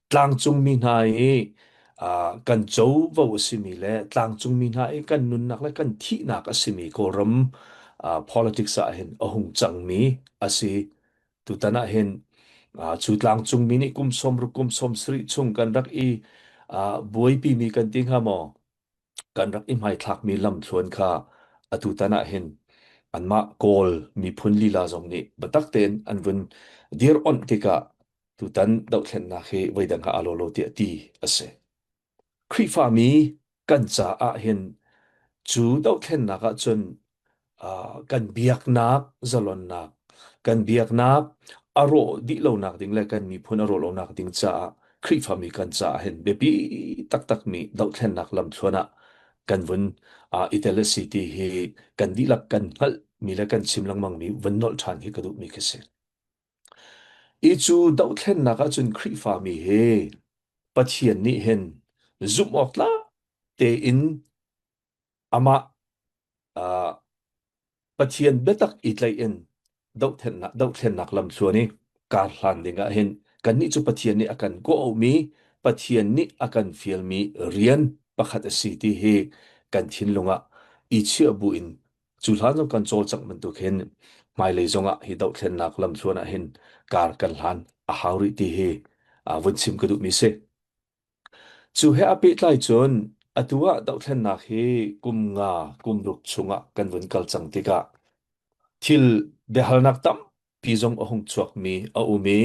Tlangcungmi hna i kan covo a simi le tlangcungmi hna i kan nunnak le kan thihnak a simi Kawlram politics ah hin a hung cangmi a si. Tutan ah hin cu tlangcungmi nih kum 60 kum 70 chung kan rak i buaipimi kan ti hnga maw? Kan rak i hmaithlakmi lamthluan kha atutan ah hin anmah Kawl miphun lila zong nih biatak tein an vun dir onh tikah tutan dohthlennak hi voidang ah aa lo lo tiah ti a si. Khrihfami kan caah hin cu dohthlennak ahcun kan biaknak zalonnak, kan biaknak a rawh dih lonak ding le kan miphun a rawh lonak ding caah Khrihfami kan caah hin biapi taktakmi dohthlennak lamthluan ah kan vun i tel a si ti hi kan dihlak kan hngalhmi le kan chim lengmangmi vun nolh ṭhan hi ka duhmi khi si. I cu dohthlennak ahcun Khrihfami hi Pathian nih hin zumh awk tlak tein amah uh, Pathian biatak i tlaih in dohthlennak, dohthlennak lamthluan i kar hlan ding ah hin kannih cu Pathian nih a kan kawhmi, Pathian nih a kan fialmi rian pakhat a si ti hi kan thinlung ah i chiah bu in cu hlan zong kan cawlcangh bantuk hin hmailei zong ah hi dohthlennak lamthluan ah hin kar kan hlan a hau rih ti hi vun chim ka duhmi si. Cu he a pehtlai cun atu ah dohthlennak hi kum nga kum ruk chungah kan vun kal cang tikah thil biahalnak tampi zong a hung chuakmi a um i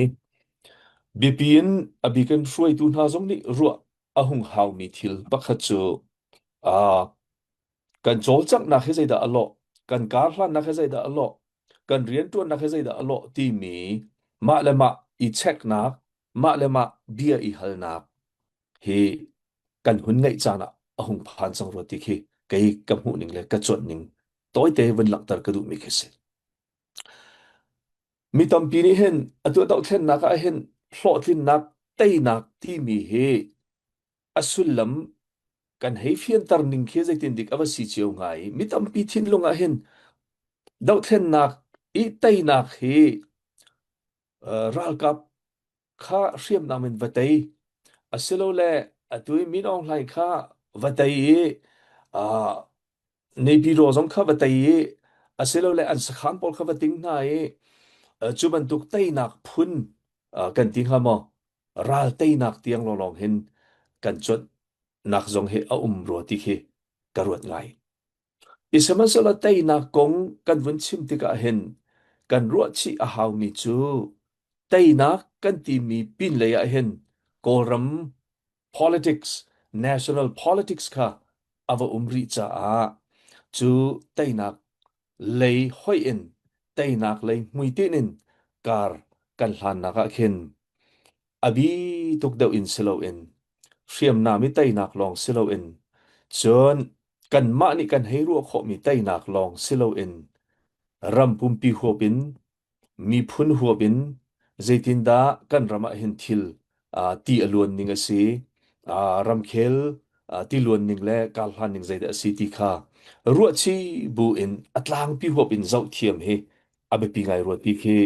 biapi in a bik in hruaitu hna zong nih ruah a hung haumi thil pakhat cu aa kan cawlcanghnak hi zeidah a lawh, kan karhlannak hi zeidah a lawh, kan rianṭuannak hi zeidah a lawh timi mah le mah i checknak mah le mah bia i halnak hi kan hun ngeih caan ah a hung phan cang rua ti khi kei ka hmuh ning le ka cuanh ning tawite vun langhter ka duhmi khi si. Mi tampi nih hin atu dohthlennak ah hin hlawhtlinnak teinak timi hi a sullam kan hei fianter ning khi zeitin dik a va si cio hnga i mi tampi thinlung ah hin dohthlennak i teinak hi ralkap kha hriamnam in va tei asilole atu i Min Aung Hlaing kha va tei i uh, Naypyidaw zong kha va tei i asilole an sakhan pawl kha va ting hna i cu bantuk teinak phun kan ti hnga maw ral teinak tiang lawnglawng hin kan cuanhnak zong hi a um rua ti khi ka ruat ngai. I sihmanhsehlaw teinak kong kan vun chim tikah hin kan ruahchih a haumi cu teinak kan timi pinlei ah hin Kawlram politics, national politics kha a va um rih caah cu teinak lei hoih in teinak lei hmuitinh in kar kan hlannak ah khin a bi tuk deuh in si loin hriamnam i teinak lawng si loin cun kanmah nih kan hei ruah khawhmi teinak lawng si loin ram pumpi huap in miphun huap in zeitindah kan ram ah hin thil ti a luan ning a si ramkhel ti luan ning le karhlan ning zeidah a si ti kha ruahchih bu in a tlangpi huap in zoh thiam hi a biapi ngai rua ti khi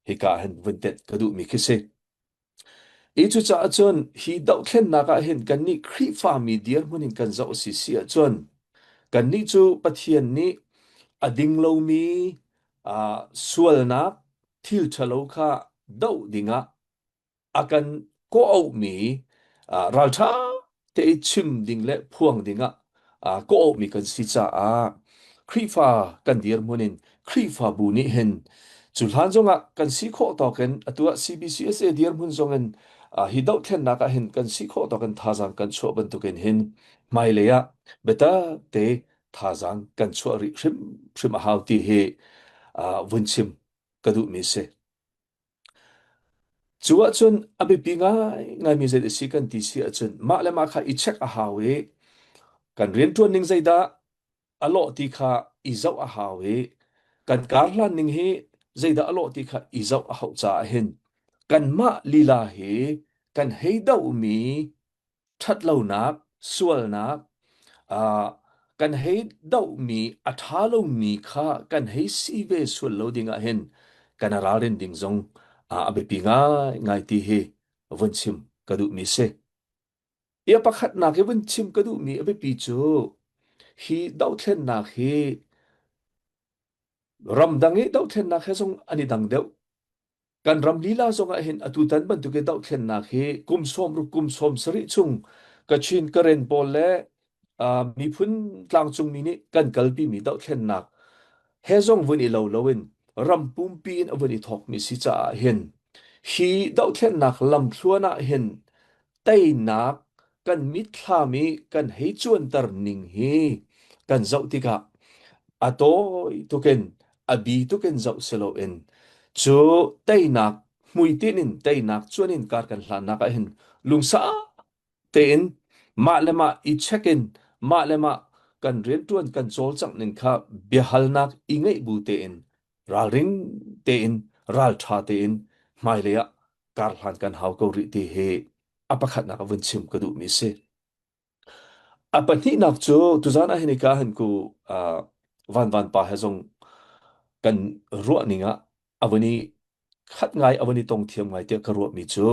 hika ah hin vun tenh ka duhmi khi si. I cucaah cun hi dohthlennak ah hin kannih Khrihfami dirhmun in kan zoh si si ahcun kannih cu Pathian nih a ding lomi uh, sualnak thil ṭhalo kha doh dingah a kan kawh-auhmi ralṭha te i chim ding le phuang dingah kawh-auhmi kan si caah Khrihfa kan dirhmun in Khrihfabu nih hin cu hlan zongah kan si khawh tawk in atu ah CBCUSA dirhmun zongin hi dohthlennak ah hin kan si khawh tawk in thazaang kan chuah bantukin hin hmailei ah biatak te thazaang kan chuah rih hrimhrim a hau ti hi vun chim ka duhmi si. Cu ahcun a biapi ngaingaimi zei a si kan ti si ahcun mah le mah kha i check a hau i. Kan rianṭuan ning zeidah a lawh ti kha i zoh a hau i kan kar hlan ning hi zeidah a lawh ti kha i zoh a hauh caah hin kanmah lila hi kan hei dohmi ṭhatlonak, sualnak, uh, kan hei dohmi a ṭha lomi kha kan hei si ve sual lo ding ah hin kan ralrin ding zong uh, a biapi ngaingai ti hi vun chim ka duhmi si. Ia pakhatnak i vun chim ka duhmi a biapi cu hi dohthlennak hi ramdang i dohthlennak he zong an i dang deuh. Kan ram lila zong ah hin atutan bantuk i dohthlennak hi kum 60 kum 70 chung Kachin Karen pawl le uh, miphun tlangcungmi nih kan kalpimi dohthlennak he zong vun i lo loin ram pumpi in a vun i thawkmi si caah hin hi dohthlennak lamthluan ah hin teinak kan mitthlam i kan hei cuanter ning hi kan zoh tikah a tawi tukin a bi tukin zoh si loin cu teinak hmuitinh in teinak cuan in kar kan hlannak ah hin lungsa tein mah le mah i check in mah le mah kan rianṭuan kan cawlcangh ning kha biahalnak i ngeih bu tein ralring tein ralṭha tein hmailei ah karhlan kan hau ko rih ti hi a pakhatnak a vun chim ka duhmi si. A pahnihnak cu tuzan ah hin ka han ku uh, van van pa he zong kan ruah ning ah a vun i khat ngai a vun i tong thiam ngai tiah ka ruahmi cu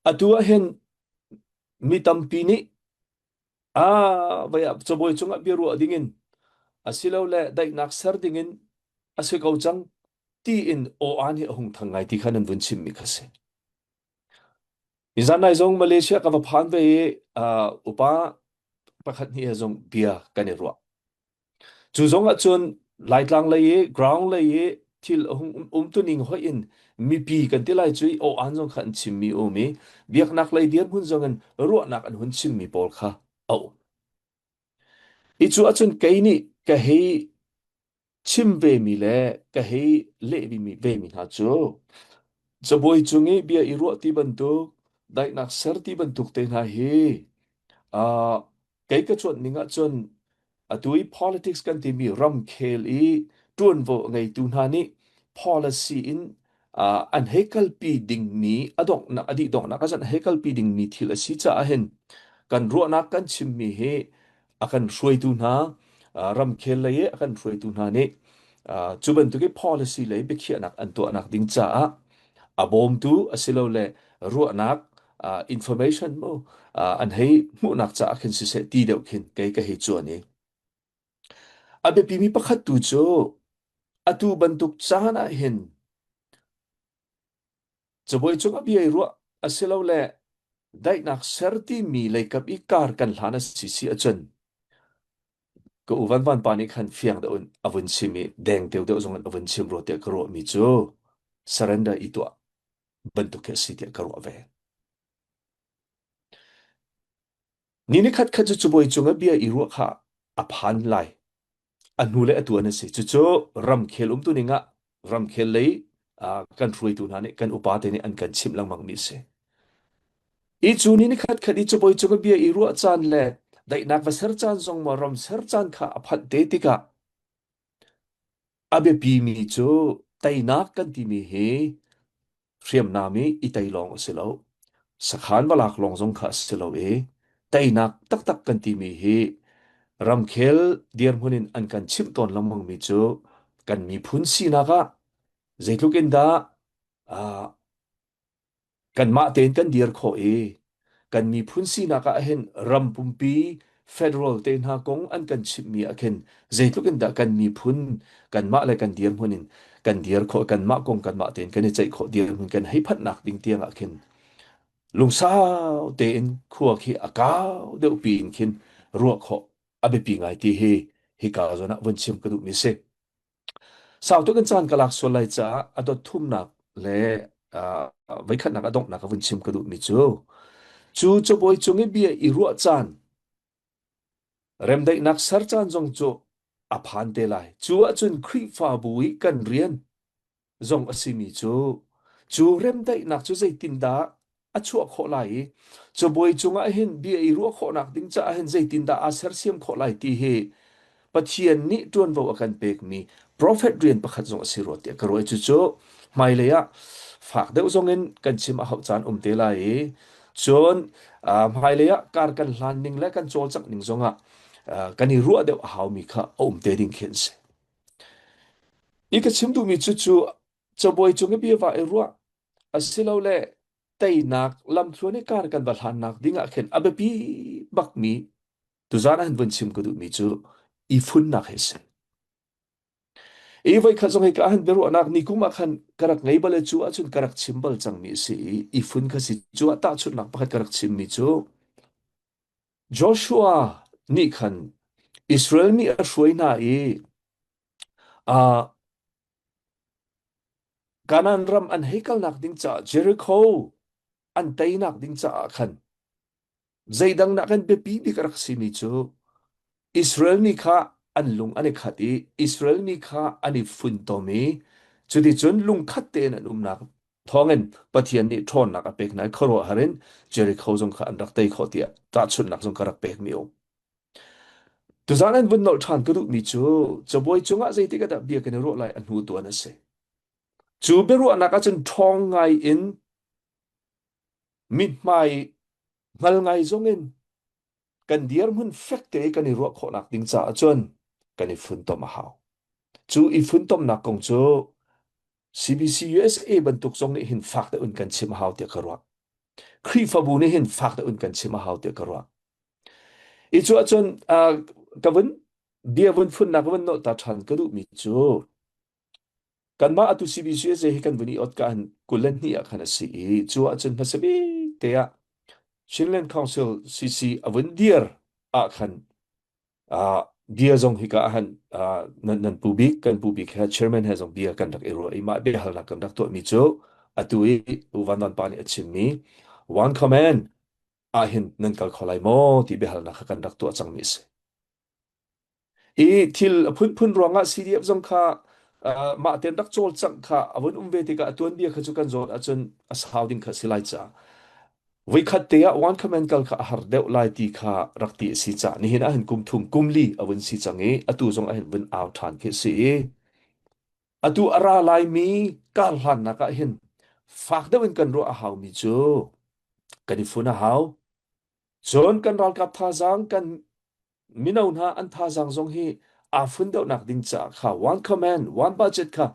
atu ah hin mi tampi nih Ah, vai ah cabuai cungah biaruah dingin asilole daihnak ser dingin a si ko cang tiin aw-aan hi a hung thang ngai ti kha nan vun chimmi kha si. Nizan nai zong Malaysia ka va phan ve i uh, upa pakhat hnih he zong bia kan i ruah. Cu zong ahcun Laitlang lei i ground lei i thil a hung umtuning hoih in mipi kan ti lai cu i aw-aan zong kha an chimmi a um i biaknak lei dirhmun zong in ruahnak an hun chimmi pawl kha a um. Hi cu ahcun kei nih ka hei chim vemi le ka hei leh vemi vemi hna cu cabuai cung i bia i ruah ti bantuk daihnak ser ti bantuk te hna hi uh, Kei ka cuanh ning ahcun atu i politics kan timi ramkhel i ṭuanvo a ngeitu hna nih policy in uh, an hei kalpi dingmi a donghnak a dih donghnak ah cun a hei kalpi dingmi thil a si caah hin kan ruahnak kan chimmi hi a kan hruaitu hna uh, ramkhel lei i a kan hruaitu hna nih uh, cu bantuk i policy lei biakhiahnak an tuahnak ding caah a bawmtu asilole ruahnak uh, information mu uh, an hei hmuhnak caah khin siseh ti deuh khin kei ka hei cuan i a biapimi pakhat tu cu atu bantuk caan ah hin cabuai cung a bia i ruah asilole daihnak ser timi leikap i kar kan hlan a si si ahcun ka u Van Van pa nih khan fiang deuh in a vun chim i deng deuh deuh zong in a vun chim rua tiah ka ruahmi cu surrender i tuah bantuk khi a si tiah ka ruah ve. Ni ni khat khat cu cabuai cung ah bia i ruah kha a phan lai. A hnu le a tuan a si. Cucu ramkhel umtu ning ah ramkhel lei kan hruaitu hna nih kan upa te nih an kan chimh lengmang mi a si. I cu ni ni khat khat i cabuai cung ah bia i ruah caan le daihnak va ser caan zong maw ram ser caan kha a phanh te tikah A biapimi cu teinak kan timi hi hriamnam i i tei lawng a si lo. Sakhan va lak lawng zong kha a si lo i teinak taktak kan timi hi ramkhel dirhmun in an kan chimh tawn lengmangmi cu kan miphun sinak ah zeitluk in dah uh, Kanmah tein kan dir khawh i kan miphun sinak ah hin ram pumpi federal te hna kong an kan chimhmi ah khin zeitluk in dah kan miphun kanmah le kan dirhmun in kan dir khawh kanmah kong kanmah tein kan i ceih khawh dirhmun kan hei phanhnak ding tiang ah khin lungsau tein khua khi a kau deuh pi in khin ruah khawh a biapi ngai ti hi hika zawn ah vun chim ka duhmi si. Sau tuk in caan ka lak sual lai caah a dot thumnak le uh, voikhatnak a donghnak a vun chim ka duhmi cu cu cabuai cung i bia i ruah caan remdaihnak ser caan zong cu a phan te lai. Cu ahcun Khrihfabu i kan rian zong a simi cu cu remdaihnak cu zeitindah a chuah khawh lai i cabuai cungah hin bia i ruah khawhnak ding caah hin zeitindah aa sersiam khawh lai ti hi Pathian nih ṭuanvo a kan pekmi prophet rian pakhat zong a si rua tiah ka ruah i cucu hmailei ah fak deuh zong in kan chim a hauh caan um te lai i cun hmailei ah kar kan hlan ning le kan cawlcangh ning zong ah kan i ruah deuh a haumi kha a um te ding khi an si. I ka chim duhmi cu cu cabuai cung i bia va i ruah asilole teinak lamthluan i kar kan va hlannak ding ah khin a biapi bakmi tuzaan ah hin vun chim ka duhmi cu i funnak hi a si. I voikhat zong hika ah hin biaruahnak ni kum ah khan ka rak ngei bal i cu ahcun ka rak chim bal cangmi a si i i fun kha si cu ah tahchunhnak pakhat ka rak chimmi cu Joshua nih khan Israel mi a hruai hna i uh, Kanaan ram an hei kalnak ding caah Jericho an teinak ding caah khan zeidang nak in biapi bik a rak simi cu Israel mi kha an lung an i khat i Israel mi kha an i funtom i cuticun lungkhat tein an umnak thawngin Pathian nih ṭhawnnak a pek hna i khuaruahhar in Jericho zong kha an rak tei khawh tiah tahchunhnak zong ka rak pekmi a um. Tuzaan an vun nolh ṭhan ka duhmi cu cabuai cungah zeitik ah dah bia kan i ruah lai a hnu tuan a si. Cu biaruahnak ahcun ṭhawng ngai in mithmai hngal ngai zongin kan dirhmun fek te kan i ruah khawhnak ding caah cun kan i funtom a hau. Cu i funtomnak kong cu CBC USA bantuk zong nih hin fak deuh in kan chim a hau tiah ka ruah. Khrihfabu nih hin fak deuh in kan chim a hau tiah ka ruah. I cu ahcun uh, ka vun bia vun funnak ka vun nolh ta ṭhan ka duhmi cu kanmah atu CBC USA hi kan vun i ot ka han 22 ah khan a si i cu ahcun hmasa bik te ah Chinland Council CC a vun dir ah khan Uh, bia zong hika ah han uh, nan, nan pu bik kan pu bik he chairman he zong bia kan rak i ruah i mah biahalnak kan rak tuahmi cu atu i U Van Van Pa nih a chimmi one command ah hin nan kal kho lai maw ti biahalnak kha kan rak tuah cangmi a si. I thil a phunphun ruangah CDF zong kha uh, mah ten rak cawlcangh kha a vun um ve tikah a tuanbia kha cu kan zawn ahcun a sau ding kha a si lai caah Voikhat te ah one command kal kha a har deuh lai ti kha rak ti a si cah nihin ah hin kum thum kum li a vun si cang i atu zong ah hin vun au ṭhan khi a si i atu a ra laimi kar hlannak ah hin fak deuh in kan ruah a haumi cu kan i fun a hau. Cun kan ralkap thazaang kan mino hna an thazaang zong hi aa fun deuhnak ding caah kha one command one budget kha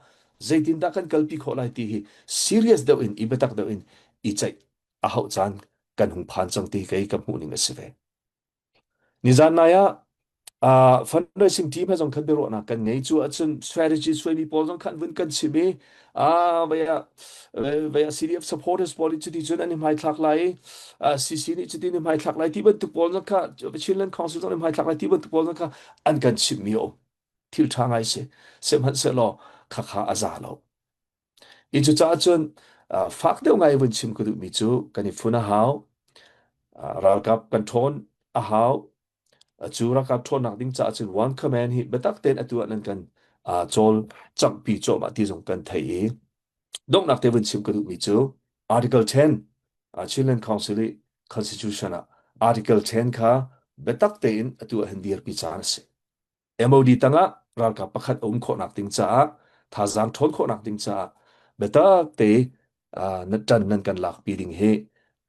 zeitindah kan kalpi khawh lai ti hi serious deuh in i biatak deuh in i ceih a hauh caan kan hung phan cang ti kei ka hmuh ning a si ve. Nizan nai ah uh, fundraising team he zong khan biaruahnak kan ngei cu ahcun strategy suaimi pawl zong khan vun kan chim i ah vaya vaya CDF supporters pawl nih cuti cun an i hmaithlak lai i CC nih cuti nih hmaithlak lai ti bantuk pawl zong kha Chinland Council zong nih hmaithlak lai ti bantuk pawl zong kha an kan chimhmi a um thil ṭha ngai si sihmanhsehlaw khakha a za lo i cucaah cun fak deuh ngai vun chim ka duhmi cu kan i fun a hau ralkap kan ṭhawn a hau Cu ralkap ṭhawnnak ding caah cun one command hi biatak tein atu ah nan kan cawl canghpi cuahmah ti zong kan theih i donghnak te vun chim ka duhmi cu Article 10 Chinland Council i Constitution ah Article 10 kha biatak tein atu ah hin dirpi caan a si. MOD tangah ralkap pakhat a um khawhnak ding caah thazaang ṭhawn khawhnak ding caah biatak te na ṭan nan kan lakpi ding hi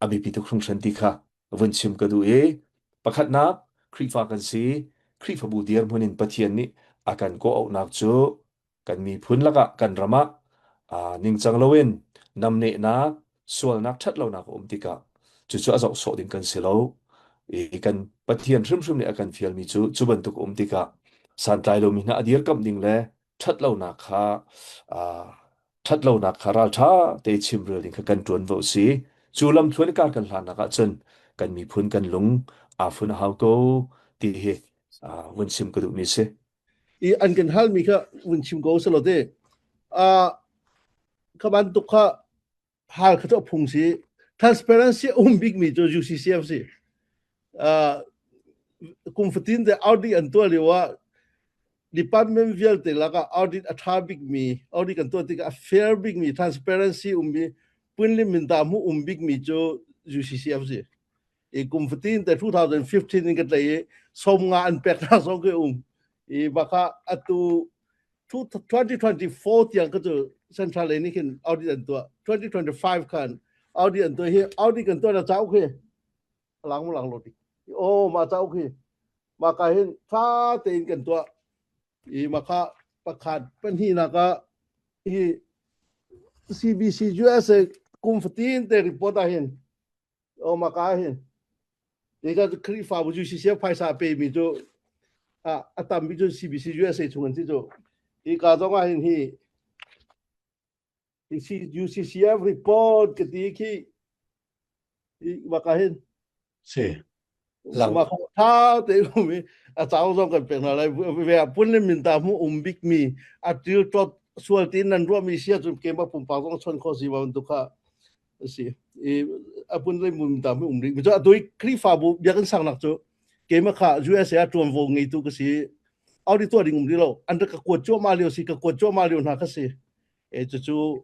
a biapi tuk hringhran ti kha vun chim ka duh i pakhatnak Khrihfa kan si Khrihfabu dirhmun in Pathian nih a kan kawh-auhnak cu kan miphun lakah kan ram ah ningcang loin namnehnak sualnak ṭhatlonak a um tikah cucu a zoh sawh ding kan si lo i kan Pathian hrimhrim nih a kan fialmi cu cu bantuk a um tikah santlai lomi hna a dirkamh ding le ṭhatlonak kha ṭhatlonak kha ralṭha te chimrel ding kha kan ṭuanvo a si. Cu lamthluan kar kan hlannak ahcun kan miphun kan lung aa fun a hau ko ti hi vun chim ka duhmi a si. I an kan halmi kha vun chim ko selaw te. Kha bantuk kha hal kha cu a phung si. Transparency a um bikmi cu UCCF si. Kum fatin te audit an tuah lio ah department vialte lakah audit a ṭha bikmi, audit kan tuah tikah a fair bikmi, transparency ummi. Punlim Minta mu um bik mi cu UCCF si. I kum fatin te 2015 in ka tlai i som nga an pek na zong ke um. I baka atu 2024 tiang ka cu Central lei nih khin audit an tuah. 2025 khan audit an tuah hi audit kan tuah na cauk hi lang mu lang lo ti. Oh ma cauk hi ma ka hin tha tein kan tuah. I ma kha pakhat pahnihnak ah hi CBC USA kum fatin te report ah hin o ma ka hin Zeicah cu Khrihfabu UCCF phaisa a pemi cu a tampi cu CBC USA chung an si cu. Hi ka zong ah hin hi UCCF report ka ti khi ma ka hin Si. Lang. Ma tha te um i a cau zong kan pek hna lai ve pun le min ta mu um bik mi a til tot sual tin nan ruah mi sia cun keimah pumpak zong chon kho si ba bantuk kha a si i a pun le mun ta mi um rih cu atu i Khrihfabu biakinn saknak cu keimah kha USA ah ṭuanvo ngeitu ka si audi tuah ding um rih lo an rak ka kuat cuahmah lio si ka kuat cuahmah lio hna ka si e cucu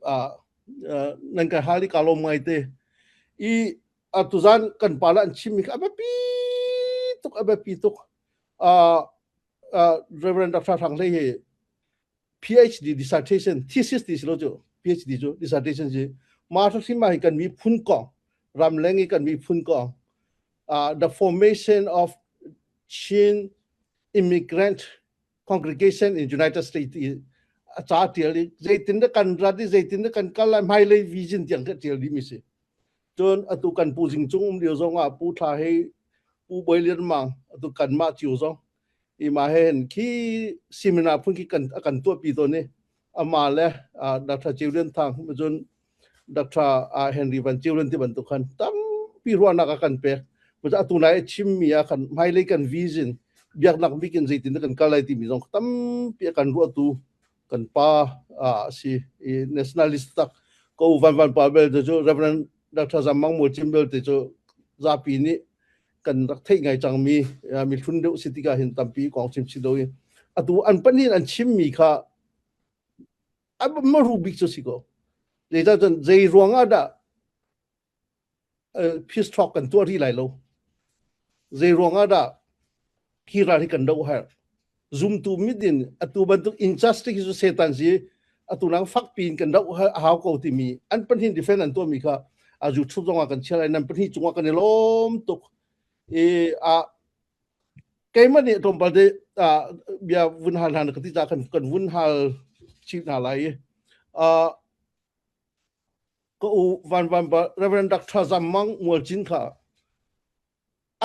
nan ka hal i ka lawm ngai te i tuzan kan pa le an chimmi kha a biapi tuk a biapi tuk Reverend Dr. Thang Hlei hi PhD dissertation thesis ti si lo cu PhD cu dissertation si ma hrim ma hi kan miphun kong ramleng i kan miphun kong uh, the formation of Chin immigrant congregation in United States i a ca tial i zeitin dah kan rat i zeitin dah kan kal lai hmailei vision tiang ka tial dih mi si cun atu kan pu Zing Cung um lio zong ah pu Thla Hei pu Bawi Lian Mang atu kanmah cio zong ima he hin khi seminar phun khi kan a kan tuahpi tawn i ama le Dr. Ceu Lian Thang cun Dr. Henry Van Ceu Lian ti bantuk khan tampi ruahnak a kan pek atu nai a chimmi ah khan hmailei kan vision biaknak bik in zeitin kan kal lai timi zong tampi a kan ruahtu kan pa a si i nationalist tak ko van van pa bel te cu Reverend Dr. Zam Mang Mual Cim bel te cu zapi nih kan rak theih ngai cangmi mi hlun deuh si tikah hin tampi kong chim si do i atu an pahnih an chimmi kha a maru bik cu si ko zeicah cun zei ruang ah dah peace talk kan tuah rih lai lo zei ruang ah dah hi ral hi kan doh herh zumtu mit in atu bantuk injustice cu setan si atu nang fakpi in kan doh a hau ko timi an pahnih defend an tuahmi kha a YouTube zong ah kan chiah lai nan pahnih cungah kan i lawm tuk i a keimah nih tlawmpal te bia vun hal hna ka ti ca kan kan vun hal chih hna lai i ka u van van ba Reverend Dr. Zam Mang Mual Cin kha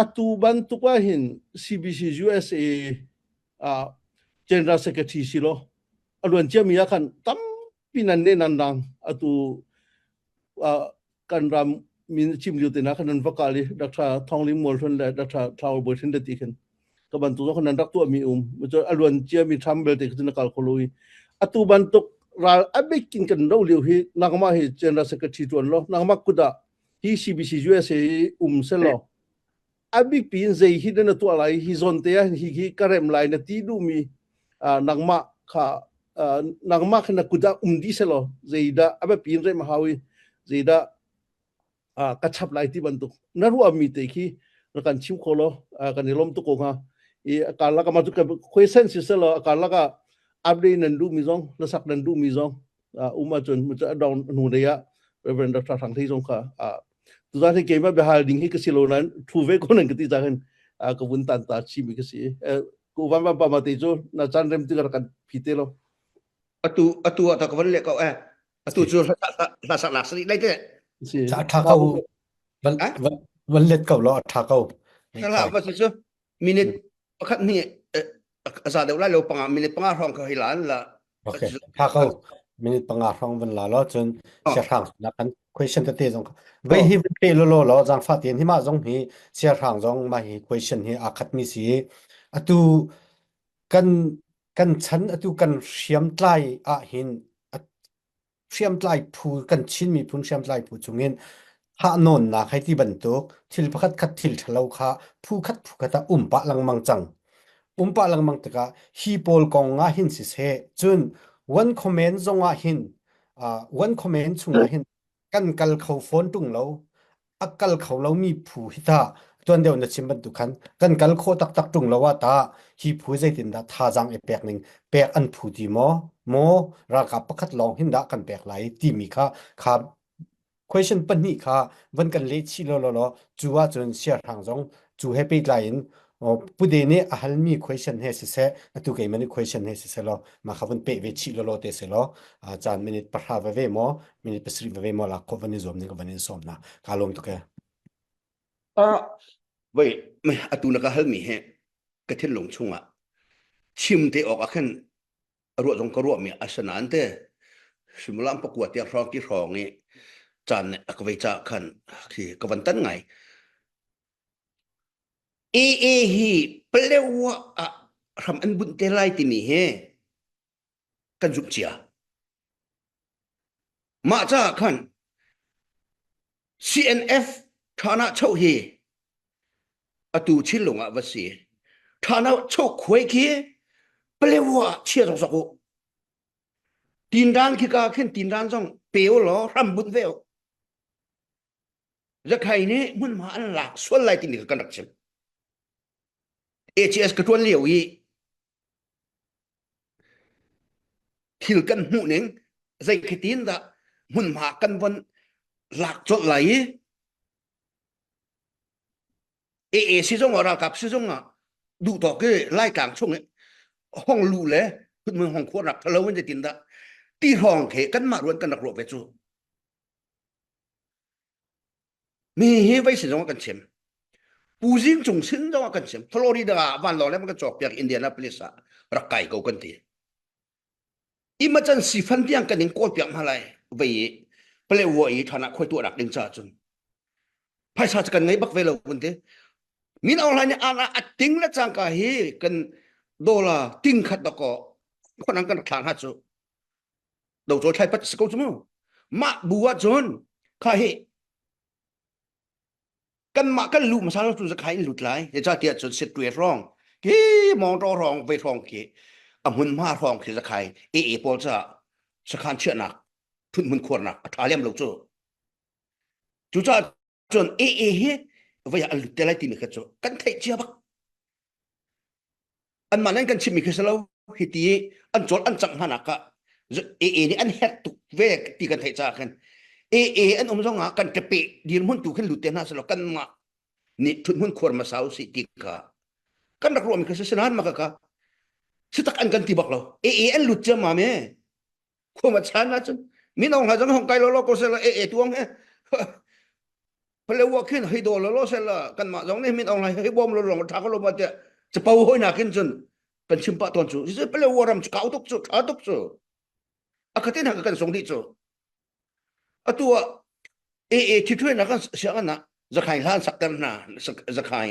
Atu bantuk ahhin CBC USA ah General Secretary si law a luan ciami ah khan tampi nan ne nan rang atu kan ram min chim lio te na khan nan va kal i Dr. Thong Ling Mual Hlun le Dr. Thlau Bawi Hrin le ti khin ka bantuk zong nan rak tuahmi um cu a luan ciami Trump belte khi na kal kho lo i atu bantuk ral a bik in kan ro lio hi nangmah hi General Secretary tuan lo nangmah kut ah hi CBC USA hi um selaw a bipi in zei hi na tuah lai hi zawn te ah hi hi ka rem lai na ti duhmi nangmah kha nangmah kha na kut ah um dih selaw zeidah a biapi in rem a hau i zeidah ka chap lai ti bantuk na ruahmi te khi na kan chim kho law kan i lawm tuk ko hnga i a karlak ah mah cu question si selaw a karlak ah update nan duhmi zong hlasak nan duhmi zong um ahcun a dong hnu lei ah Reverend Dr. Thang Thei zong kha tuzan hi keimah biahal ding hi ka si lo nain thu ve ko nan ka ti ca hin ka vun tan ta chimi ka si ku van van pa ma te cu na chan rem ti kan phi te lo atu atu ah ta ka van le ko eh atu cu hla sak lak sari lai te si tha ko van van let ko lo tha ko la va cu minute pakhat hnih a za deuh lai lo panga minute panga hrawng ka hei la an la Okay, tha ko. Minute panga hrawng van la lo cun siahrang na kan question tete zong vei hi van pe lo lo lo zangfah tein hi mah zong hi siahrang zong mah hi question hi aa khat mi si atu kan kan chan atu kan hriamtlai ah hin hriamtlai phu kan Chin miphun hriamtlai phu chungin thahnawnnak hei ti bantuk thil pakhat khat thil ṭhalo kha phu khat phu khat ah um pah lengmang cang. Um pah lengmang tikah hi pawl kong ah hin siseh cun one comment zong ah hin uh, one comment chungah hin. Kan kal kho fawn ṭung lo. A kal kho lomi phu hi tah tuan deuh na chim bantuk khan kan kal khawh taktak ṭung lo ah tah hi phu zeitindah thazaang i pek ning pek an phu ti maw maw ralkap pakhat lawng hin dah kan pek lai timi kha kha question pahnih kha van kan leh chih law law law cu ahcun siahrang zong cu he pehtlai in pude nih a halmi question he siseh atu keimah nih question he siseh law mah kha vun peh ve chih law law te seh law caan minute pahra va ve maw minute pasarih va ve maw lak khawh van i zuam ning ka van in sawm na ka lawm tuk e Ah, wait, atu na ka halmi he ka thinlung chungah chim te awk ah khan a ruah zong ka ruahmi a si nain te suimilam pakua tiang hrawng ti hrawng i caan nih a ka vei caah khan khi ka van tan ngai. AA hi Palewa ah hram an bunh te lai timi hi kan zumh cia. Mah caah khan CNF ṭhana choh hi atu Chinlung ah va si. Ṭhana choh khuai khi Palewa ah chia zokzok u. Tindan khi ka khin tindan zong pe u law hram bunh ve u. Zakhai nih hmunhma an lak sual lai timi kha kan rak chim. ACS ka ṭuan lio i thil kan hmuh ning zei khi tin dah hmunhma kan von lak colh lai i AA si zong ah ralkap si zong ah duh tawk i Laitlang chung i hong lu le hmun hong khuar rak thalo in zeitin dah ti hrawng khi kanmah ruan kan rak ruah ve cu Mi hi vei sin zong ah kan chim. Pu Zing Cung sin zong ah kan chim. Florida ah vanlawng le kan cawk piak Indianapolis ah rak kai ko kan ti. Emergency fund tiang kan in kawl piak hna lai. Vei i Palewa i thana khoi tuah rak ding cha cun. Phaisa cu kan ngei bak ve lo kan ti. Min Aung Hlaing nih ana a ting le cangka hi kan dollar ting khat dako khonang kan rak thla hna cu. Do cawl thlai pat si ko cu mu mah bu ah cun kha hi kanmah kan luh hmasa lo cu zakhai in lut lai zeicahtiah cun setwe hrawng ki mawngtaw hrawng ve hrawng khi a hmunhma hrawng khi zakhai AA pawl caah sakhan chiahnak thut-hmun khuarnak a ṭha lem lo cu cucaah cun AA hi voi ah an lut te lai timi kha cu kan theih cia bak anmah nih an kan chimmi khi si lo hi ti an cawl an cangh hna ah AA nih an herh tuk ve ti kan theih caah khan AA an um zong ah kan ṭepe dirhmun tu khin lut te hna selaw kanmah nih ṭhuthmun khuar hmasa usih ti kha kan rak ruahmi kha si nain maka ka si tak an kan ti bak lo AA an lut ciammam e khua chan ahcun min aung hla zong hong kai lo lo ko sela AA tuang he Palewa khin hei do lo lo sela kanmah zong nih min aung hlaing hei bawm lo long tha ko lo ma tiah capo hoi na kin cun kan chim pah tawn cu Palewa ram cu kau tuk cu tha tuk cu a khatin ha kan sung dih cu atu ah AA thi na kan siang na zakhai hlan sakter hna zakhai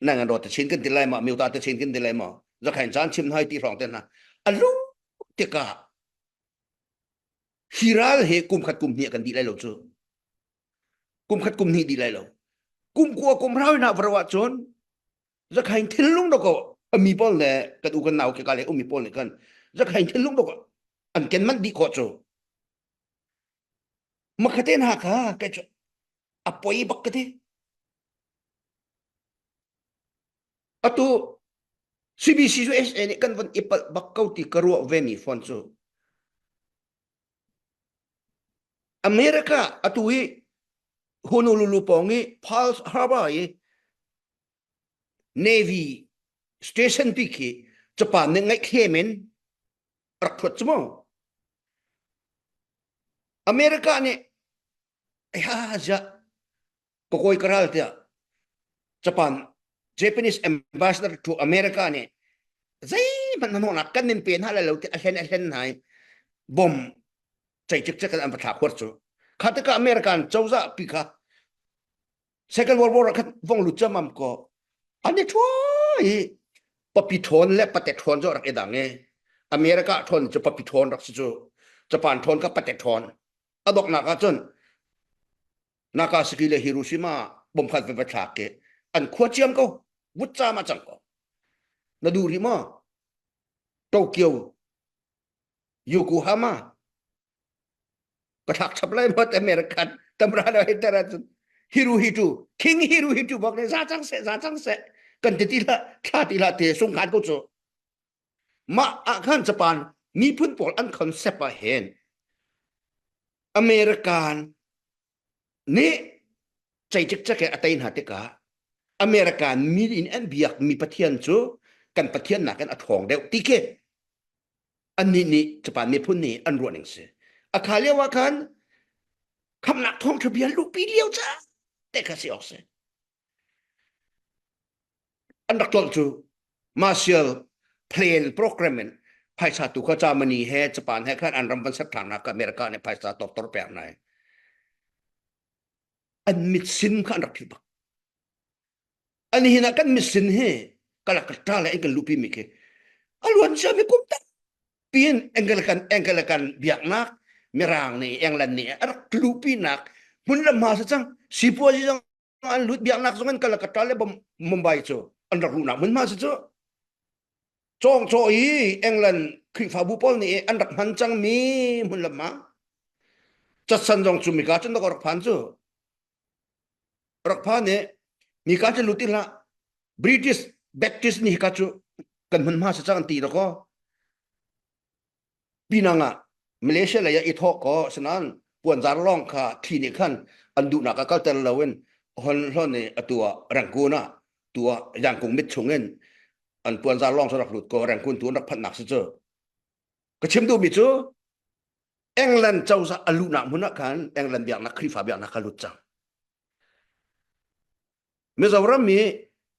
nang an ro te chin kan ti lai ma miuta te chin kan ti lai ma zakhai caan chim hai ti hrawng te hna alu tikah hi ral he kum khat kum hnih kan dih lai lo cu kum khat kum hnih dih lai lo kum kua kum rau na varo ah cun zakhain thinlung do ko mi pawl le kan u kan nau ke ka le ummi pawl nih kan zakhain thinlung do ko an ken man dih khawh cu makhaten ha kha kai cu a poi bak ka ti atu CBC USA nih kan von i palh bak ko ti ka ruah ve mi phone cu America atu i Honolulu pawng i Pearl Harbor i Navy station pi khi Japan nih ngaihthlem in rak thuat cu mu. America nih ha ziah ka kawi ka ral tiah Japan Japanese ambassador to America nih zeihmanh hnahnawhnak kan nin pe hna lai lo ti a hlen a hlen hna i bom cei cikcek in an va thlak huar cu kha tikah American cozah pi kha Second World War ah khan vong lut ciammam ko an i ṭhuai i papi ṭhawn le pate ṭhawn cu rak i dang i America ṭhawn cu papi ṭhawn rak si cu Japan ṭhawn kha pate ṭhawn a donghnak ah cun Nagasaki le Hiroshima bom khat va thlak ke an khua ciam ko vutca ma cang ko na duh rih maw Tokyo Yokohama. Ka thlak chap lai mat American tamra na hiter ahcun hiru hi tu king hiru hi tu bak ne za cang seh za cang seh kan ti ti hlah thla ti hlah te sungkhan ko cu mah ah khan Japan miphun pawl an concept ah hin American nih cei cikcek he a tei hna tikah American mi in an biak mi pathian cu kan pathian nakin a ṭhawng deuh ti khi annih nih Japan miphun nih an ruah ning si. A kha lio ah khan khamnak thawngṭha bia luhpi lio ca te kha si awk si. An rak tlolh cu Marshall Plan program in phaisa tu kha Germany he Japan he khan an ram van ser ṭhan nak America nih phaisa tortor pek nai. An mit sin kha an rak philh bak. An hin ah kan mit sin hi kalakata le an kan luhpi mi khi a luan cia mi kum tampi in Anglican Anglican biaknak Mirang nih England nih a rak luhpi nak hmun le hma sa cang sipuazi zong an lut biaknak zong an Calcutta le Mumbai cu an rak luhnak hmunhma si cu cawngcaw i England Khrihfabu pawl nih an rak hman cangmi hmun lam ah catsan zong cu mika cun rak phan cu rak phan i mika cu lut hlah British Baptist nih hika cu kan hmunhma si cang an ti dakaw Pinang ah Malaysia lei ah i thawk kaw asinain puanzar lawng kha thli nih khan an duhnak ah kalter loin hon hlon i atu ah Rangoon ah tu ah Yangkung mit chung in an puanzar lawng cu rak lut kaw Rangoon tu an rak phanhnak si cu. Ka chim duhmi cu England cozah a luhnak hmun ah khan England biaknak Khrihfa biaknak kha lut cang. Mizoram mi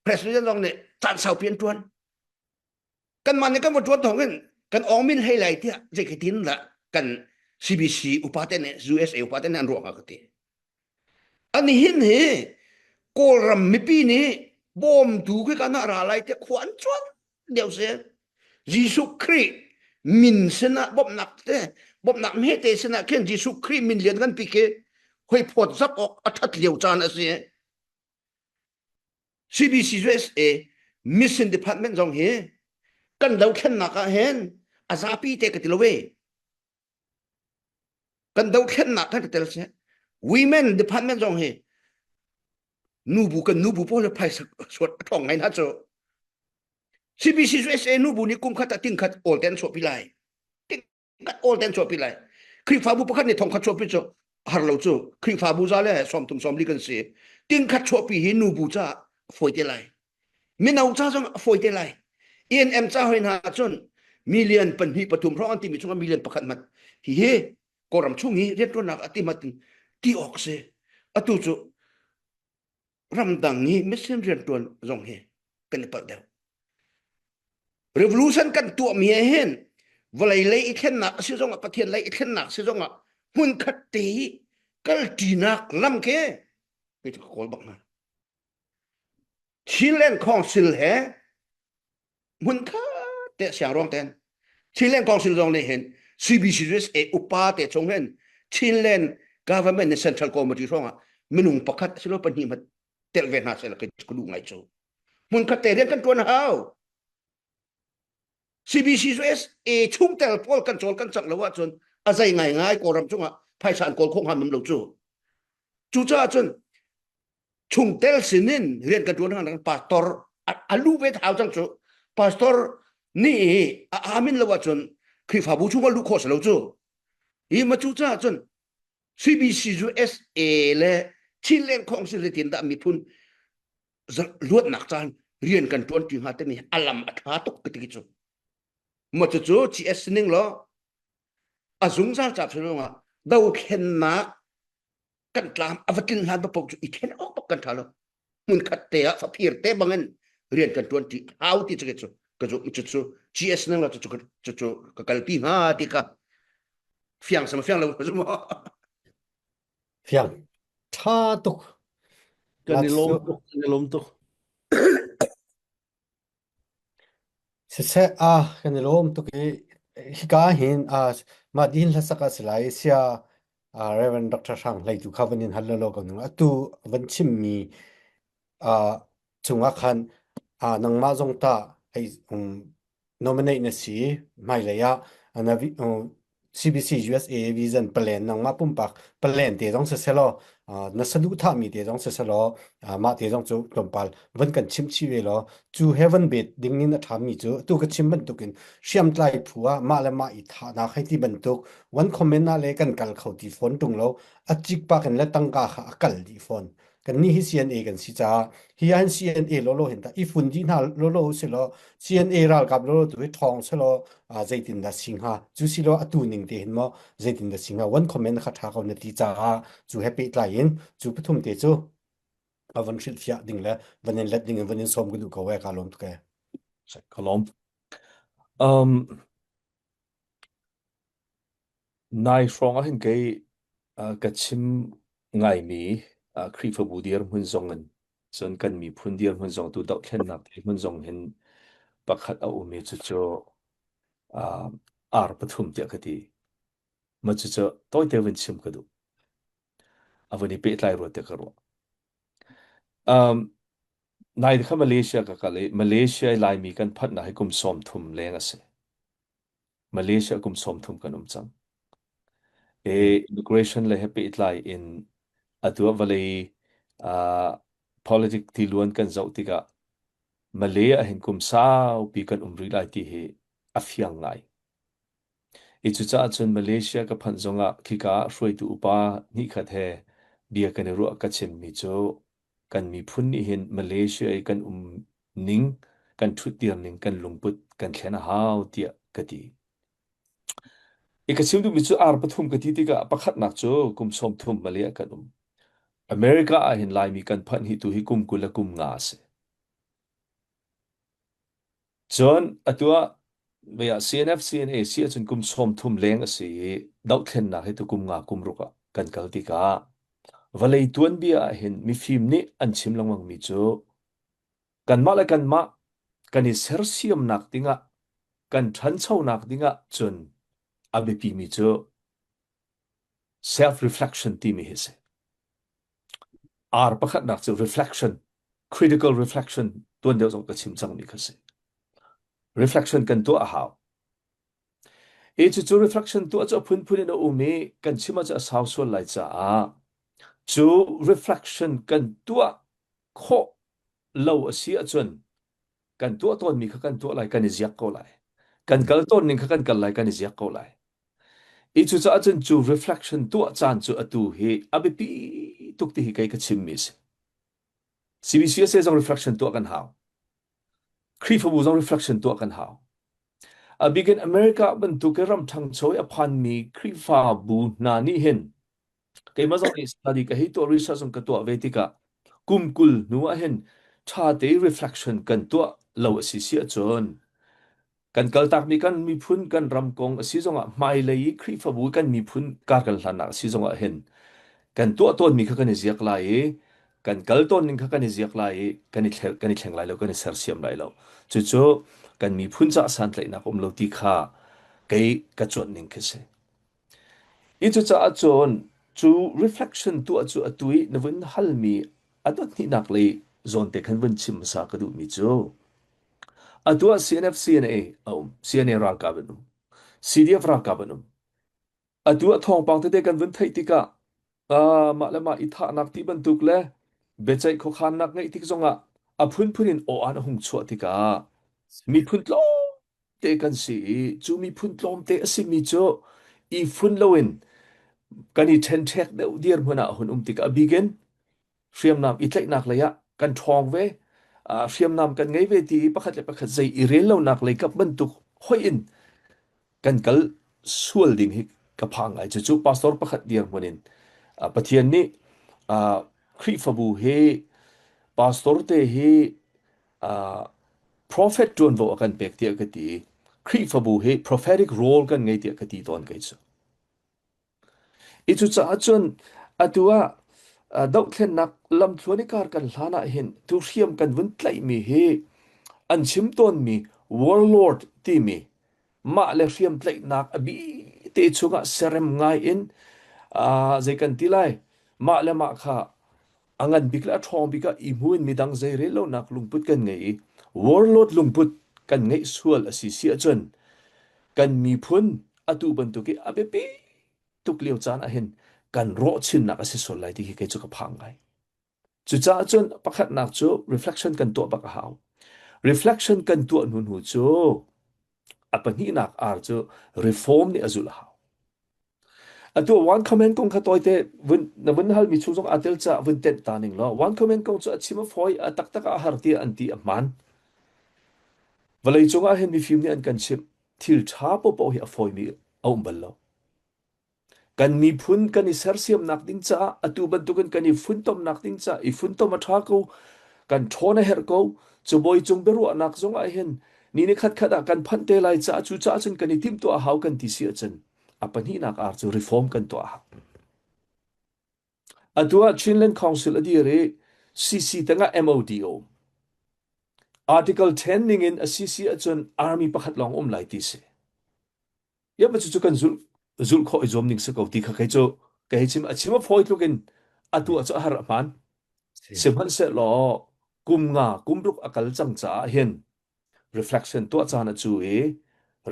president zong nih caan saupi an ṭuan. Kanmah nih kan va ṭuan thawng in kan awng min hlei lai tiah zeitin dah kan CBC upa te nih USA upa te nih an ruah hnga ka ti. An hin hi Kawlram mipi nih bawmtu khi kan ah ra lai tiah khua an cuan deuh si. Jesuh Khrih min sinah bawmhnak te bawmhnak hmete sinah khin Jesuh Khrih min lian ngan pi khi hoi phawt zap awk a ṭhat lio caan a si. CBC USA Mission Department zong hi kan dothlennak ah hin a zapi te ka ti lo ve. Kan dothlennak kan ka tel si. Women Department zong hi nubu kan nubu pawl le phaisa suat a thong ngai na cu. CBC USA nubu nih kum khat ah ting khat awl ten chuahpi lai. Kat awl ten chuahpi lai. Khrihfabu pakhat nih thong khat chuahpi cu har lo cu Khrihfabu za le sawmthum sawmli kan si. Ting khat chuahpi hi nubu ca a fawi te lai. Mino ca zong a fawi te lai. ENM ca hoi hna cun million pahnih pathum hrawng an timi chungah million pakhat mat hi hi Kawlram chung hi rianṭuannak a ti mat in ti awk si. Atu cu ramdang i mission rianṭuan zong hi kan i palh deuh. Revolution kan tuahmi he hin vawlei lei i thlennak a si zongah Pathian lei i thlennak si zongah hmunkhat te i kalṭinak lam khi kei cu ka kawl bak hna. Chinland Council he hmunkhat te siangruang ten Chinland Council zong nih hin CBCUSA upa te chung hin Chinland government nih Central Committee hrawngah minung pakhat silo pahnih hmat telh ve hna seh ka duh ngai cu hmunkhat te rian kan tuan hau CBCUSA chungtel pawl kan cawl kan cak lo ahcun a zei ngai ngai Kawlram cungah phaisa an kawl khawh hnga mem lo cu cucaah cun chungtel sinin rian kan ṭuan hna pastor a lu ve thau cang cu pastor nih a amin lo ahcun Khrihfabu chung a luh khawh si lo cu hi ma cu caah cun CBC USA le Chinland Council zeitin dah miphun luatnak caan rian kan ṭuan ṭi hnga timi a lam a ṭha tuk ka ti cu ma cucu GS ning law a zungzal ca ah dothlennak kan tlam a va tlin hlan paoh cu i then awk bak kan tha lo hmun khat te ah faphir te bangin rian kan tuan ti hau ti cu cu ka cu cu cu GS nang la cu cu cu cu ka kalpi hnga ti ka fiang sama fiang lo zu mo Fiang. Tha tuk. Kan i lawm tuk, kan i lawm tuk. Siseh, ah, kan i lawm tuk i hika hin ah mah dihin hlasak a si lai i sia ah, Reverend Dr. Hrang Hlei tu kha van in hal law ko ning. Atu van chimmi ah chungah khan ah nangmah zong ta hei um, nominate na si hmailei ah na vi- um, CBC USA vision plan nangmah pumpak plan te zong siselaw na saduhthah mi te zong siselaw mah te zong cu tlawmpal van kan chim chih ve law cu heaven bet ding in a ṭhami cu tu ka chim bantukin hriamtlai phu ah mah le mah i thahnak hei ti bantuk one comment ah le kan kal kho ti fawn ṭung lo a cik pak in le tangka kha a kal dih fawn kannih hi CNA kan si caah hi ahhin CNA lawlaw hin tah i fun dih hna lawlaw u silaw CNA ralkap lawlaw tu hi ṭhawng selaw zeitin dah si hnga cu silaw atu ning te hin maw zeitin dah si hnga one comment kha ṭha ko na ti caah cu he pehtlai in cu pathum te cu a van hrilhfiah ding le van in let ding in van in sawm ka duh ko e ka lawm tuk e. Ka lawm. Um, Nai hrawng ah hin kei ka chim ngaimi Khrihfabu dirhmun zong in cun kan miphun dirhmun zong tu dohthlennak dirhmun zong hin pakhat a um i cucu ar pathum tiah ka ti. Mah cucu tawite vun chim ka duh. A vun i pehtlai rua tiah ka ruah. Um, nai kha Malaysia ka kal i Malaysia i Laimi kan phanhnak hi kum 30 leng a si. Malaysia kum 30 kan um cang. E immigration le he pehtlai in atu ah vawlei uh, politic tiluan kan zoh tikah Malay ah hin kum saupi kan um rih lai ti hi a fiang ngai. I cucaah cun Malaysia ka phanh zongah khika ah hruaitu upa hnihkhat he bia kan i ruah ka chimmi cu kan miphun nih hin Malaysia i kan um ning, kan ṭhutdir ning, kan lungput kan thlen a hau tiah ka ti. I ka chim duhmi cu ar pathum ka ti tikah pakhatnak cu kum 30 Malay ah kan um. America ah hin Laimi kan phanh hi tu hi kum 20 le kum nga a si. Cun atu ah vei ah CNF CNA si ahcun kum 30 leng a si i dohthlennak hi tu kum nga kum ruk ah kan kal tikah vawlei tuanbia ah hin mifim nih an chim lengmangmi cu kanmah le kanmah kan i sersiamnak dingah kan ṭhanchonak dingah cun a biapimi cu self reflection timi hi a si. R pakhatnak cu reflection, critical reflection tuan deuh zong ka chim cangmi kha si. Reflection kan tuah a hau. I cucu reflection tuah cu a phunphun in a um i kan chim ahcun a sau sual lai caah cu reflection kan tuah khawh lo a si ahcun kan tuah tawnmi kha kan tuah lai kan i ziak ko lai. Kan kal tawn ning kha kan kal lai kan i ziak ko lai. I cucaah cun cu reflection tuah caan cu atu hi a biapi tuk ti hi kei ka chimmi a si. CBCUSA zong reflection tuah kan hau. Khrihfabu zong reflection tuah kan hau. A bikin America bantuk i ram ṭhangcho i a phanmi Khrihfabu hna nih hin keimah zong nih study ka hei tuah research zong ka tuah ve tikah kum 20 hnu ah hin ṭha te reflection kan tuah lo a si si ahcun Kan kaltakmi kan miphun kan ram kong a si zongah hmailei i Khrihfabu kan miphun kar kan hlannak a si zongah hin kan tuah tawnmi kha kan i ziak lai i kan kal tawn ning kha kan i ziak lai i kan i thleng, kan i thleng lai lo kan i sersiam lai lo. Cucu kan miphun caah santlaihnak um lo ti kha kei ka cuanh ning khi si. Hi cucaah cun cu reflection tuah cu atu i na vun halmi a dot hnihnak lei zawnte khan vun chim hmasa ka duhmi cu atu ah CNF CNA a um CNA ralkap an um CDF ralkap an um atu ah thawngpang tete kan vun theih tikah uh, mah le mah i thahnak ti bantuk le biaceih khuakhannak ngeih tik zongah a phunphun in aw-an a hung chuah tikah miphun tlawm te kan si i cu miphun tlawmte a simi cu i fun loin kan i ṭhenṭhek deuh dirhmun ah hun um tikah a bik in hriamnam i tlaihnak lei ah kan ṭhawng ve hriamnam kan ngei ve ti i pakhat le pakhat zei i rel lonak lei kap bantuk hoih in kan kal sual ding hi ka phang ngai cucu pastor pakhat dirhmun in Pathian nih Khrihfabu hi pastor te hi Prophet ṭuanvo a kan pek tiah ka ti i Khrihfabu hi prophetic role kan ngei tiah ka ti tawn kei cu. I cucaah cun atu ah dohthlennak lamthluan i kar kan hlan ah hin tu hriam kan vun tlaihmi hi an chim tawnmi warlord timi mah le hriam tlaihnak a bi te chungah serem ngai in zei kan ti lai mah le mah kha A ngan bik le a ṭhawng bik ah i hmu in midang zeirel lonak lungput kan ngei i warlord lungput kan ngeih sual a si si ahcun kan miphun atu bantuk i a biapi tuk lio caan ah hin kan rawh chinnak a si sual lai ti khi kei cu ka phang ngai. Cucaah cun pakhatnak cu reflection kan tuah bak a hau. Reflection kan tuah hnu hnu cu a pahnihnak R cu reform nih a zulh a hau. Atu one comment kong kha tawite vun na vun halmi chung zong aa tel caah vun tenh ta ning law one comment kong cu a chim a fawi a taktak ah a har tiah an ti a hmaan. Vawlei cungah hin mifim nih an kan chimh thil ṭha paohpaoh hi a fawimi a um bal lo. Kan miphun kan i sersiamnak ding caah atu bantukin kan i funtomnak ding caah i funtom a ṭha ko kan ṭhawn a herh ko cubawi cung biaruahnak zong ah hin ni ni khatkhat ah kan phanh te lai caah cu caah cun kan i timhtuah a hau kan ti si ahcun a pahnihnak ar cu reform kan tuah a hau. Atu ah Chinland Council a dir i CC tangah MOD a um. Article 10 ningin a CC ahcun army pakhat lawng um lai ti si. Ya ma cu kan zulh zulh khawh i zuam ning si ko ti kha kei cu kei chim a chim a fawi tluk in atu ah cu a har a hmaan. Sihmanhsehlaw kum nga kum ruk a kal cang caah hin reflection tuah caan a cu i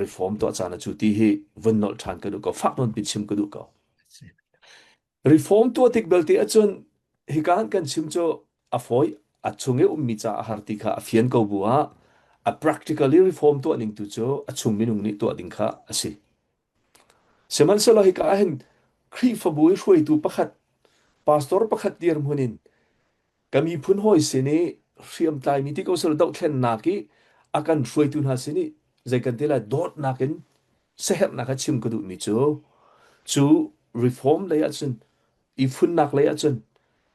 reform tuah caan a cu ti hi vun nolh ṭhan ka duh ko fak nawn pin chim ka duh ko. Reform tuah tik belte ahcun hika kan chim cu a fawi a chung i ummi ca a har ti kha a fian ko bu ah a practically reform tuah ning tu cu a chung minung nih tuah ding kha a si. Sihmanhsehlaw hika ah hin Khrihfabu i hruaitu pakhat pastor pakhat dirhmun in Ka miphun hawi sin i hriamtlaimi ti ko sel dohthlennak i a kan hruaitu hna sin i zei kan ti lai dawtnak in siaherhnak a chim ka duhmi cu cu reform lei ahcun i funnak lei ahcun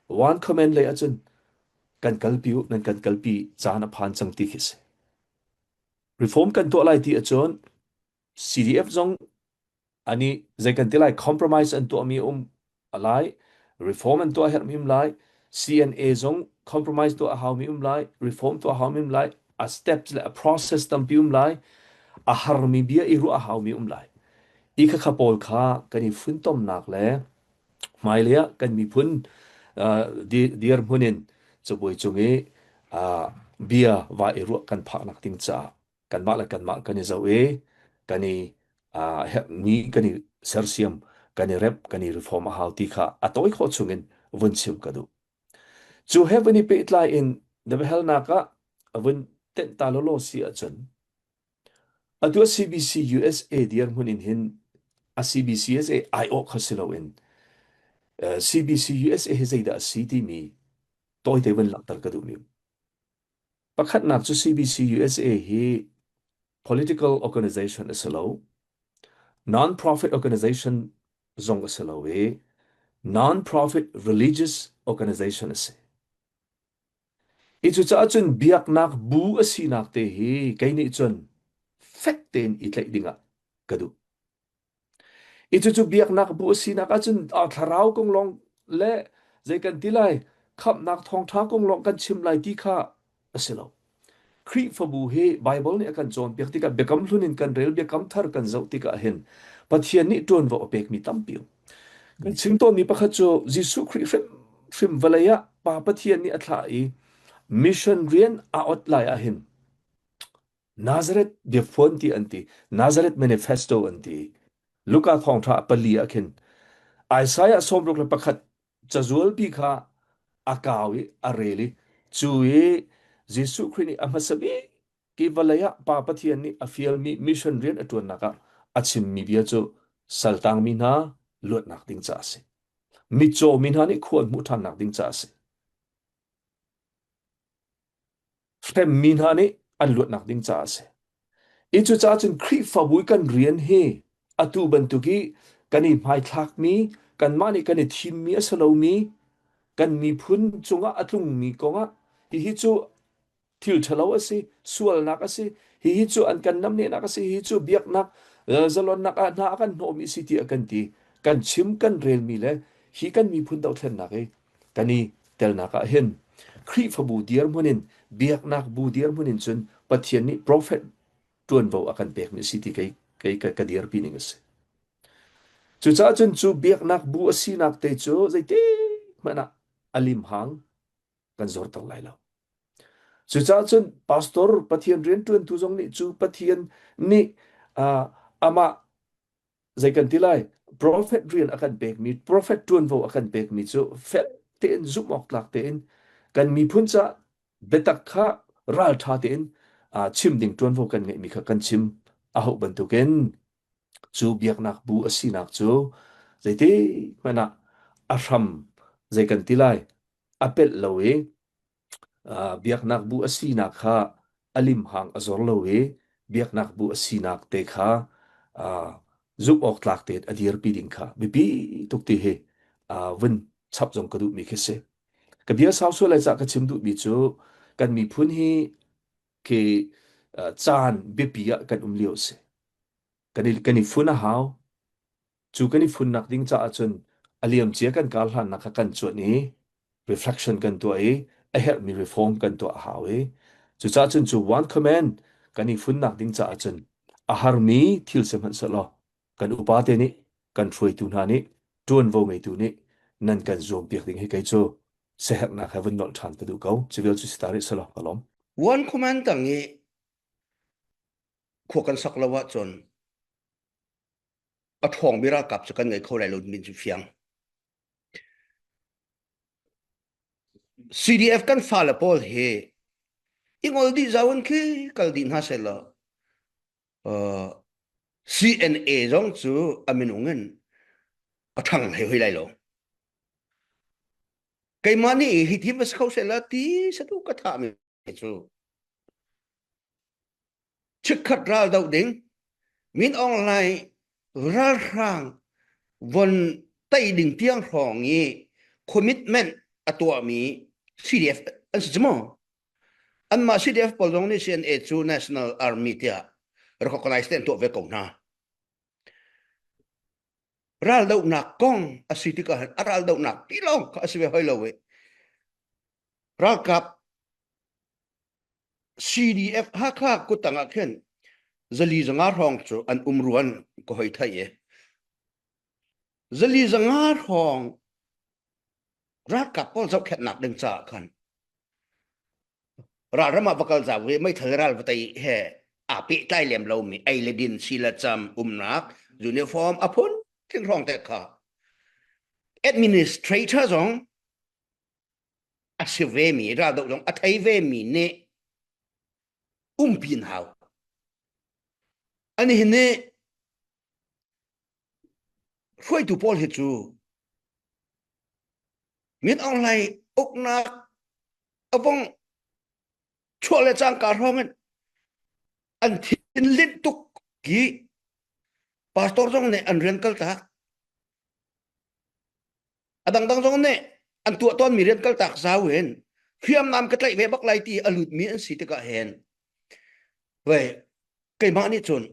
one command lei ahcun kan kalpi u nan kan kalpi caan a phan cang ti khi si. Reform kan tuah lai ti ahcun CDF zong ani zei kan ti lai compromise an tuahmi um lai reform an tuah herhmi um lai CNA zong compromise tuah a haumi um lai reform tuah a haumi um lai a steps le a process tampi um lai a harmi bia i ruah a haumi um lai i khakha pawl kha kan i funtomnak le hmailei ah kan miphun dirhmun in cabuai cung i bia va i ruah kan phaknak ding caah kanmah le kanmah kan i zoh i kan i herhmi kan i sersiam kan i remh kan i reform a hau ti kha a tawi khawh chungin vun chim ka duh. Cu he vun i pehtlai in na biahalnak ah vun tenh ta lawlaw si ahcun atu CBC USA dirhmun in hin a CBC USA aiawh kha si loin CBC USA hi zeidah a si timi tawite vun langhter ka duhmi. Pakhatnak cu CBC USA hi political organization a si lo. Non-profit organization zong a si lo i non-profit religious organization a si. I cucaah cun biaknak bu a sinak te hi kei nih cun fek tein i tlaih dingah ka duh. I cucu biaknak bu a sinak ahcun thlarau kong lawng le zei kan ti lai khamhnak thawngṭha kong lawng kan chim lai ti kha a si lo. Khrihfabu hi Baibal nih a kan cawnpiak tikah biakam hlun in kan rel biakam thar kan zoh tikah hin Pathian nih ṭuanvo a pekmi tampi um. Kan chim tawnmi pakhat cu Jesuh Khrih hrimhrim vawlei ah Pa Pathian nih a thlah i mission rian a ot lai ah hin Nazareth biafuan ti an ti. Nazareth Manifesto an ti. Luka thawngṭha pali ah khin Isaiah 61 cazualpi kha a kau i a rel i cu i Jesuh Khrih nih a hmasa bik ki vawlei ah Pa Pathian nih a fialmi mission rian a ṭuannak ah a chimmi bia cu saltangmi hna luatnak ding caah a si. Mitcaw mi hna nih khua an hmuh ṭhannak ding caah a si. Hremmi hna nih an luatnak ding caah a si. I cucaah cun Khrihfabu i kan rian hi atu bantuk i kan i hmaithlakmi, kanmah nih kan i thimmi a si lomi, kan miphun cungah a tlungmi kongah hihi cu thil ṭhalo a si, sualnak a si, hihi cu an kan namnehnak a si, hihi cu biaknak zalonnak ah hna a kan hnawhmi a si tiah kan ti. Kan chim kan relmi le hi kan miphun dohthlennak hi kan i telnak ah hin Khrihfabu dirhmun in biaknak bu dirhmun in cun Pathian nih prophet ṭuanvo a kan pekmi a si ti kei kei ka, ka dirpi ning a si. Cucaah cun cu biaknak bu a sinak te cu zeiti hmanh ah a limhang kan zorter lai lo. Cucaah cun pastor Pathian rianṭuantu zong nih cu Pathian nih uh, amah. Zei kan ti lai? Prophet rian a kan pekmi, prophet ṭuanvo a kan pekmi cu fel tein zumh awk tlak tein kan miphun ca biatak kha ralṭha tein chim ding ṭuanvo kan ngeihmi kha kan chim a hauh bantukin cu biaknak bu a sinak cu zeitik hmanh ah a hram zei kan ti lai a pelh lo i biaknak bu a sinak kha a limhang a zor lo i biaknak bu a sinak te kha zumh awk tlak tein a dirpi ding kha biapi tuk ti hi vun chap zong ka duhmi khi si. Ka bia sau sual lai cah ka chim duhmi cu kan miphun hi khi caan biapi ah kan um lio a si. Kan i, kan i fun a hau. Cu kan i funnak ding caah cun a liamcia kan kar hlannak kha kan cuanh i reflection kan tuah i a herhmi reform kan tuah a hau i cucaah cun cu one command kan i funnak ding caah cun a harmi thil si hmanh sehlaw kan upa te nih kan hruaitu hna nih ṭuanvo ngeitu nih nan kan zuampiak ding hi kei cu siaherhnak he vun nolh ṭhan ka duh ko. Civil cu si ta rih selaw ka lawm. One command tang i khua kan sak lo ahcun a ṭhawngmi ralkap cu kan ngei kho lai lo min cu fiang. CDF kan fale pawl hi i ngol dih zau in khi kal dih hna seh law uh, CNA zong cu a minung in a ṭhang hlei hoi lai lo. Keimah nih hi thim va si kho seh la ti satu ka thah mi cu chikkhat ral doh ding Min Aung Hlaing ralhrang von tei ding tiang hrawng i commitment a tuahmi CDF an si cu maw? Anmah CDF pawl zong nih CNA cu National Army tiah recognize te an tuah ve ko hna. Raldohnak kong a si tikah a raldohnak ti lawng kha a si ve hoi lo i ralkap CDF Hakha kuttang ah khin zali zanga hrawng cu an um ruan ka hoi thai i zali zanga hrawng ralkap pawl zohkhenhnak ding caah khan ralram ah va kal zau i meithal ral va tei he aa pehtlai lem lomi ei le din si le cam umnak uniform a phun tling hrawng te kha administrator zong a si vemi raldoh zong a thei vemi nih umpi an hau. Ani hin nih hruaitu pawl hi cu Min Aung Hlaing uknak a vong chuah le cangka hrawng in an thin linh tuk ki pastor zong nih an rian kal tak A dangdang zong nih an tuah tawnmi rian kaltak zau in hriamnam ka tlaih ve bak lai ti a lutmi an si tikah hin vei keimah nih cun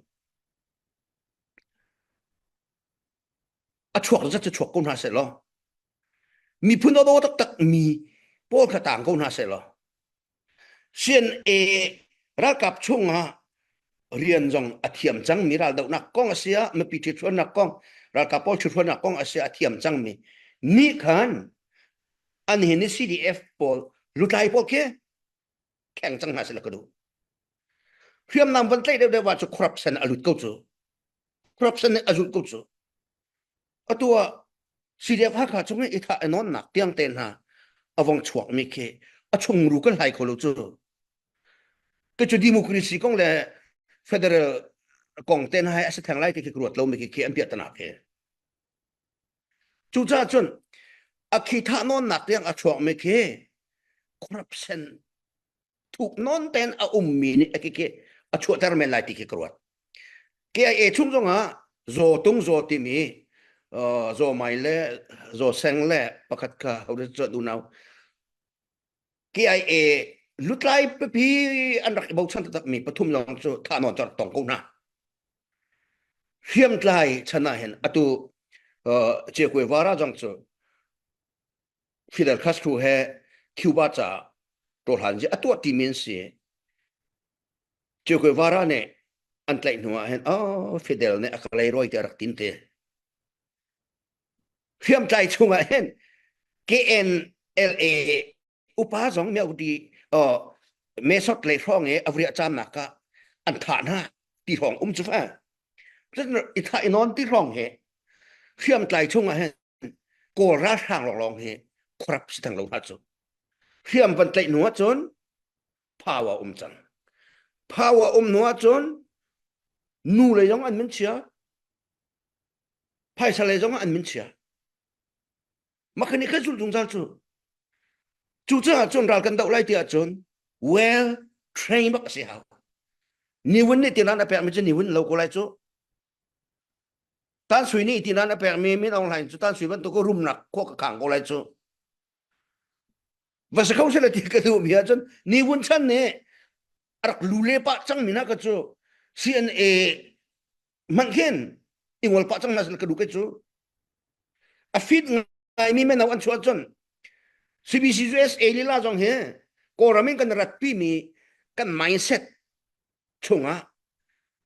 a chuak zat cu chuak ko hna seh law miphun aw taktak mi pawl kha tang ko hna seh law CNA ralkap chungah rian zong a thiam cangmi raldohnak kong a si ah mipi ṭhithruannak kong ralkap pawl ṭhithruannak kong a si ah a thiam cangmi nih khan an hin i CDF pawl lutlai pawl khi kheng cang hna seh ka duh. Hriamnam van tlaih deuhdeuh ah cu corruption a lut ko cu. Corruption nih a zulh ko cu. Atu ah CDF Hakha chung i i thah i nawnnak tiang te hna a vong chuakmi khi a chungru kan hlai kho lo cu. Ke cu democracy kong le federal kong te hna hi a si theng lai ti khi ka ruat lomi khi khi an piahtana khi. Cucaah cun a khi thah nawnnak tiang a chuakmi khi corruption thuk nawn ten a ummi nih a khi a chuahter men lai ti khi ka ruat. KIA chung zongah zaw tung zaw timi zaw mai le zaw seng le pakhat kha ho de unau KIA lutlai pipi an rak i bochan taktak mi pathum lawng cu thah nawn cu rak tong ko hna. Hriamtlai chan ah hin atu Che Guevara zong cu Fidel Castro he Cuba caah ṭawhlan a tuah timi an si. Che Guevara nih an tlaih hnu ah hin oh Fidel nih a ka leirawi tiah a rak tin te. Hriamtlai chungah hin KNLA upa zong miauti uh, mesot lei hrawng i a vriah caamnak ah an thah hna ti hrawng um cu fa. I thah i nawn ti hrawng hi hriamtlai chung ah hin Kawl ralhrang lawnglawng hi corrupt si theng lo hna cu. Hriam van tlaih hnu ahcun power um cang. Power um hnu ahcun nu lei zong an min chia, phaisa lei zong an min chia. Makhani kan zulh zungzal cu. Cucaah cun ral kan doh lai ti ahcun well trained bak a si hau. Niwin nih tinan a pekmi cu niwin lo ko lai cu. Tan Sui nih tinan a pekmi Min Aung Hlaing cu Tan Sui bantuk rumnak khua ka khang ko lai cu. Va si kho sila ti ka duhmi ahcun Niwin chan nih a rak lu le pah cangmi hna ka cu CNA hmanh khin i ngol pah cang hna sila ka duh ke cu. A fit ngaimi mino an chuah cun CBC USA lila zong hi Kawlram in kan ratpi mi kan mindset chungah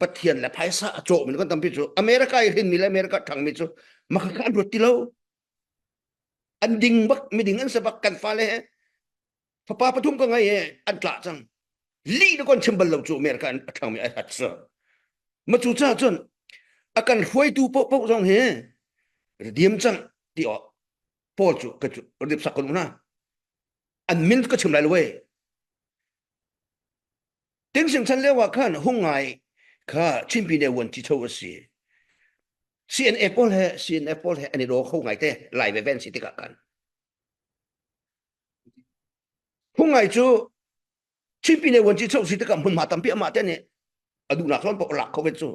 Pathian le phaisa a cawh mi kan tampi cu America i hrin mi le America ṭhang mi cu maka an ruat ti lo an ding bak miding an si bak kan fale he fapa pathum ka ngei i an tlah cang lih na kon chim bal lo cu America an a ṭhang mi ai hat sa ma cu ca cun a kan hruaitu poh poh zong hi diam cang ti aw Paul cu ka cu rip sak ko na an min ka chim lai lo we Ting sing chan leo ah khan hung ngai kha Chinpi ne wan chi cho a si CNA pawl he CNF pawl he an i ro kho ngai te lai ve ven si tikah khan Hung ngai cu Chinpi ne wan chi cho si tikah hmunhma tampi amah te nih a duhnak zawn paoh lak kho ve cu.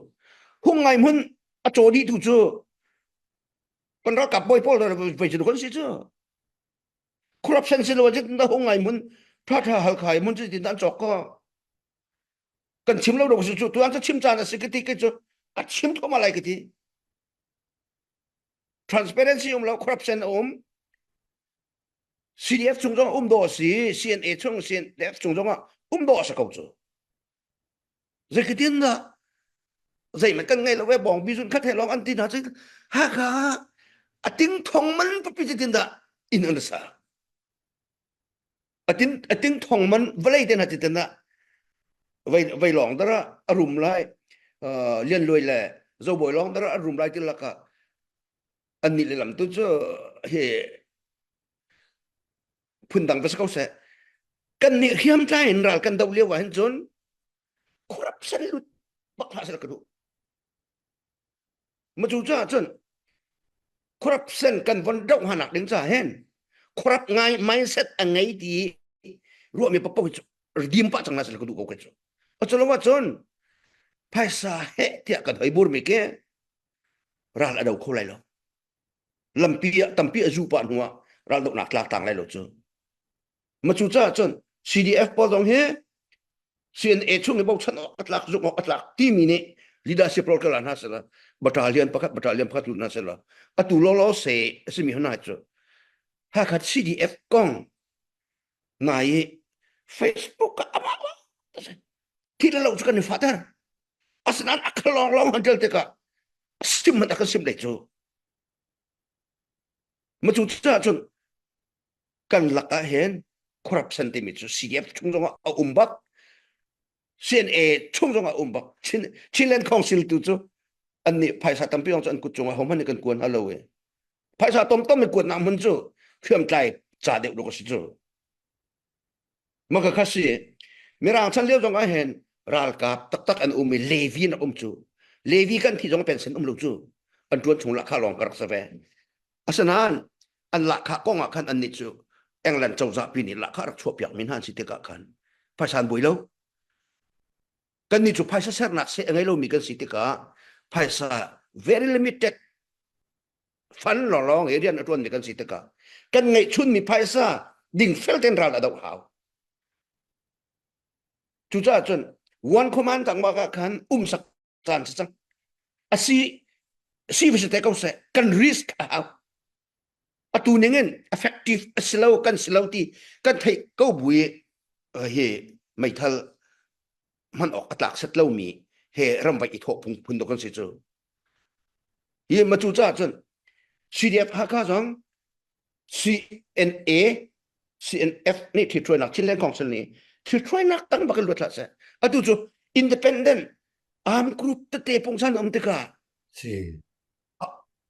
Hung ngai hmun a caw dih tu cu kan ralkap bawi pawl voi cu kan si cu. Corruption si lo tin da hung ngai hmun tha tha halkhai hmun cu tin an cawk ko. Kan chim lo do cu tu an chim caan a si ka ti ke cu a chim thoma lai ka ti. Transparency um lo corruption a um. CDF chung zong um dawh a si, CNA chung CNF chung zong ah um dawh a si ko cu. Zeitin dah zeihmanh kan ngei lo ve bawng bi zun khat he lawng an ti hna cu Hakha a ting thong man papi zeitin dah inn an sa. A tin a ting thong man vawlei te hna tin dah vei vei lawng dara a rum lai lian luai le zobawi lawng dara a rum lai ti lakah an nih lehlam tu cu hi phundang va si ko seh kan nih hriamtlai in ral kan doh lio ah hin cun corruption lut bak hlah seh ka duh ma cu caah cun corruption kan von doh hna ding ca hen corrupt ngai mindset a ngei ti ruahmi papo hi cu redeem pah cang na sel ka duh ko ke cu a lo cun phaisa he tiah kan hoi bur mi ke ral a do kho lai lo lampi ah tampi a zu pah hnu ah ral dohnak tlak tang lai lo cu ma cu caah cun CDF pawl zong hi CNA chung i bochan awk a tlak zumh awk a tlak timi nih leadership role ka la hna sela battalion pakhat battalion pakhat lut hna sela atu lawlaw se a simi hna cu Hakha CDF kong nai i Facebook ah amah thil lo cu kan i fahter asinain a kha lawng lawng han ṭial tikah sim hmanh a kan sim lei cu ma cu caah cun kan lak ah hin corruption timi cu CDF chung zongah a um bak CNA chung zongah a um bak Chin Chinland Council tu cu an nih phaisa tampi zong cu an kut cungah hohmanh nih kan kuan hna lo e phaisa tomtom in kuatnak hmun cu hriamtlai ca deuh dawh a si cu Maka kha si Mirang chan lio zong ah hin ralkap taktak an um i Levi an um cu Levi kan thi zong pension um lo cu an tuan chung lahkhah lawng ka rak si ve asinain an lahkhah kong ah khan an nih cu England cozah pi nih lahkhah rak chuah piak mi hna an si tikah khan phaisa an buai lo kan nih cu phaisa sernak seh a ngei lomi kan si tikah phaisa very limited fan lawnglawng he rian a ṭuanmi kan si tikah kan ngeihchunmi phaisa dingfel tein ral a doh hau. Cucaah cun one command tangmak ah khan um sak caan si cang. A si si va si te ko seh kan risk a hau. Atu ning in effective a si lo kan si lo ti kan theih ko bu i hi meithal hman awk a tlak set lomi he ramvaih i thawh phung phun dawh kan si cu. Hi ma cu caah cun CDF Hakha zong CNA CNF nih ṭhithruainak Chinland Council nih ṭhithruainak tang bak in luat hlah seh. Atu cu independent armed group tete pungsan um tikah. Si.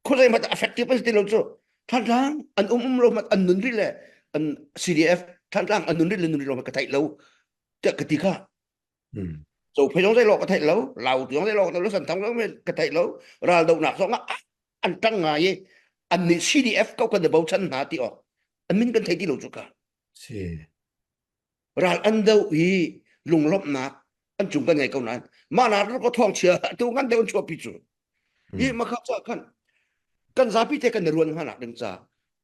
Khuazei mat effective an si ti lo cu. Thantlang an um um lo mat an nun rih le an CDF Thantlang an nun rih le nun rih lo ka theih lo tiah ka ti kha. Mm. So phei zong zei lo ka theih lo, lau zong zei lo ka theih lo, santhang zong ka theih lo, ral dohnak zong ah an tang ngai i an nih CDF ko kan i bochan hna ti awk an min kan thei ti lo cu ka. Si. Ral an do i lunglawmhnak an cung kan ngei ko nain mah na ko thawng chia tu ngan deuh an chuahpi cu. Hi makha cha khan kan zapi te kan i ruan hnga nak ding ca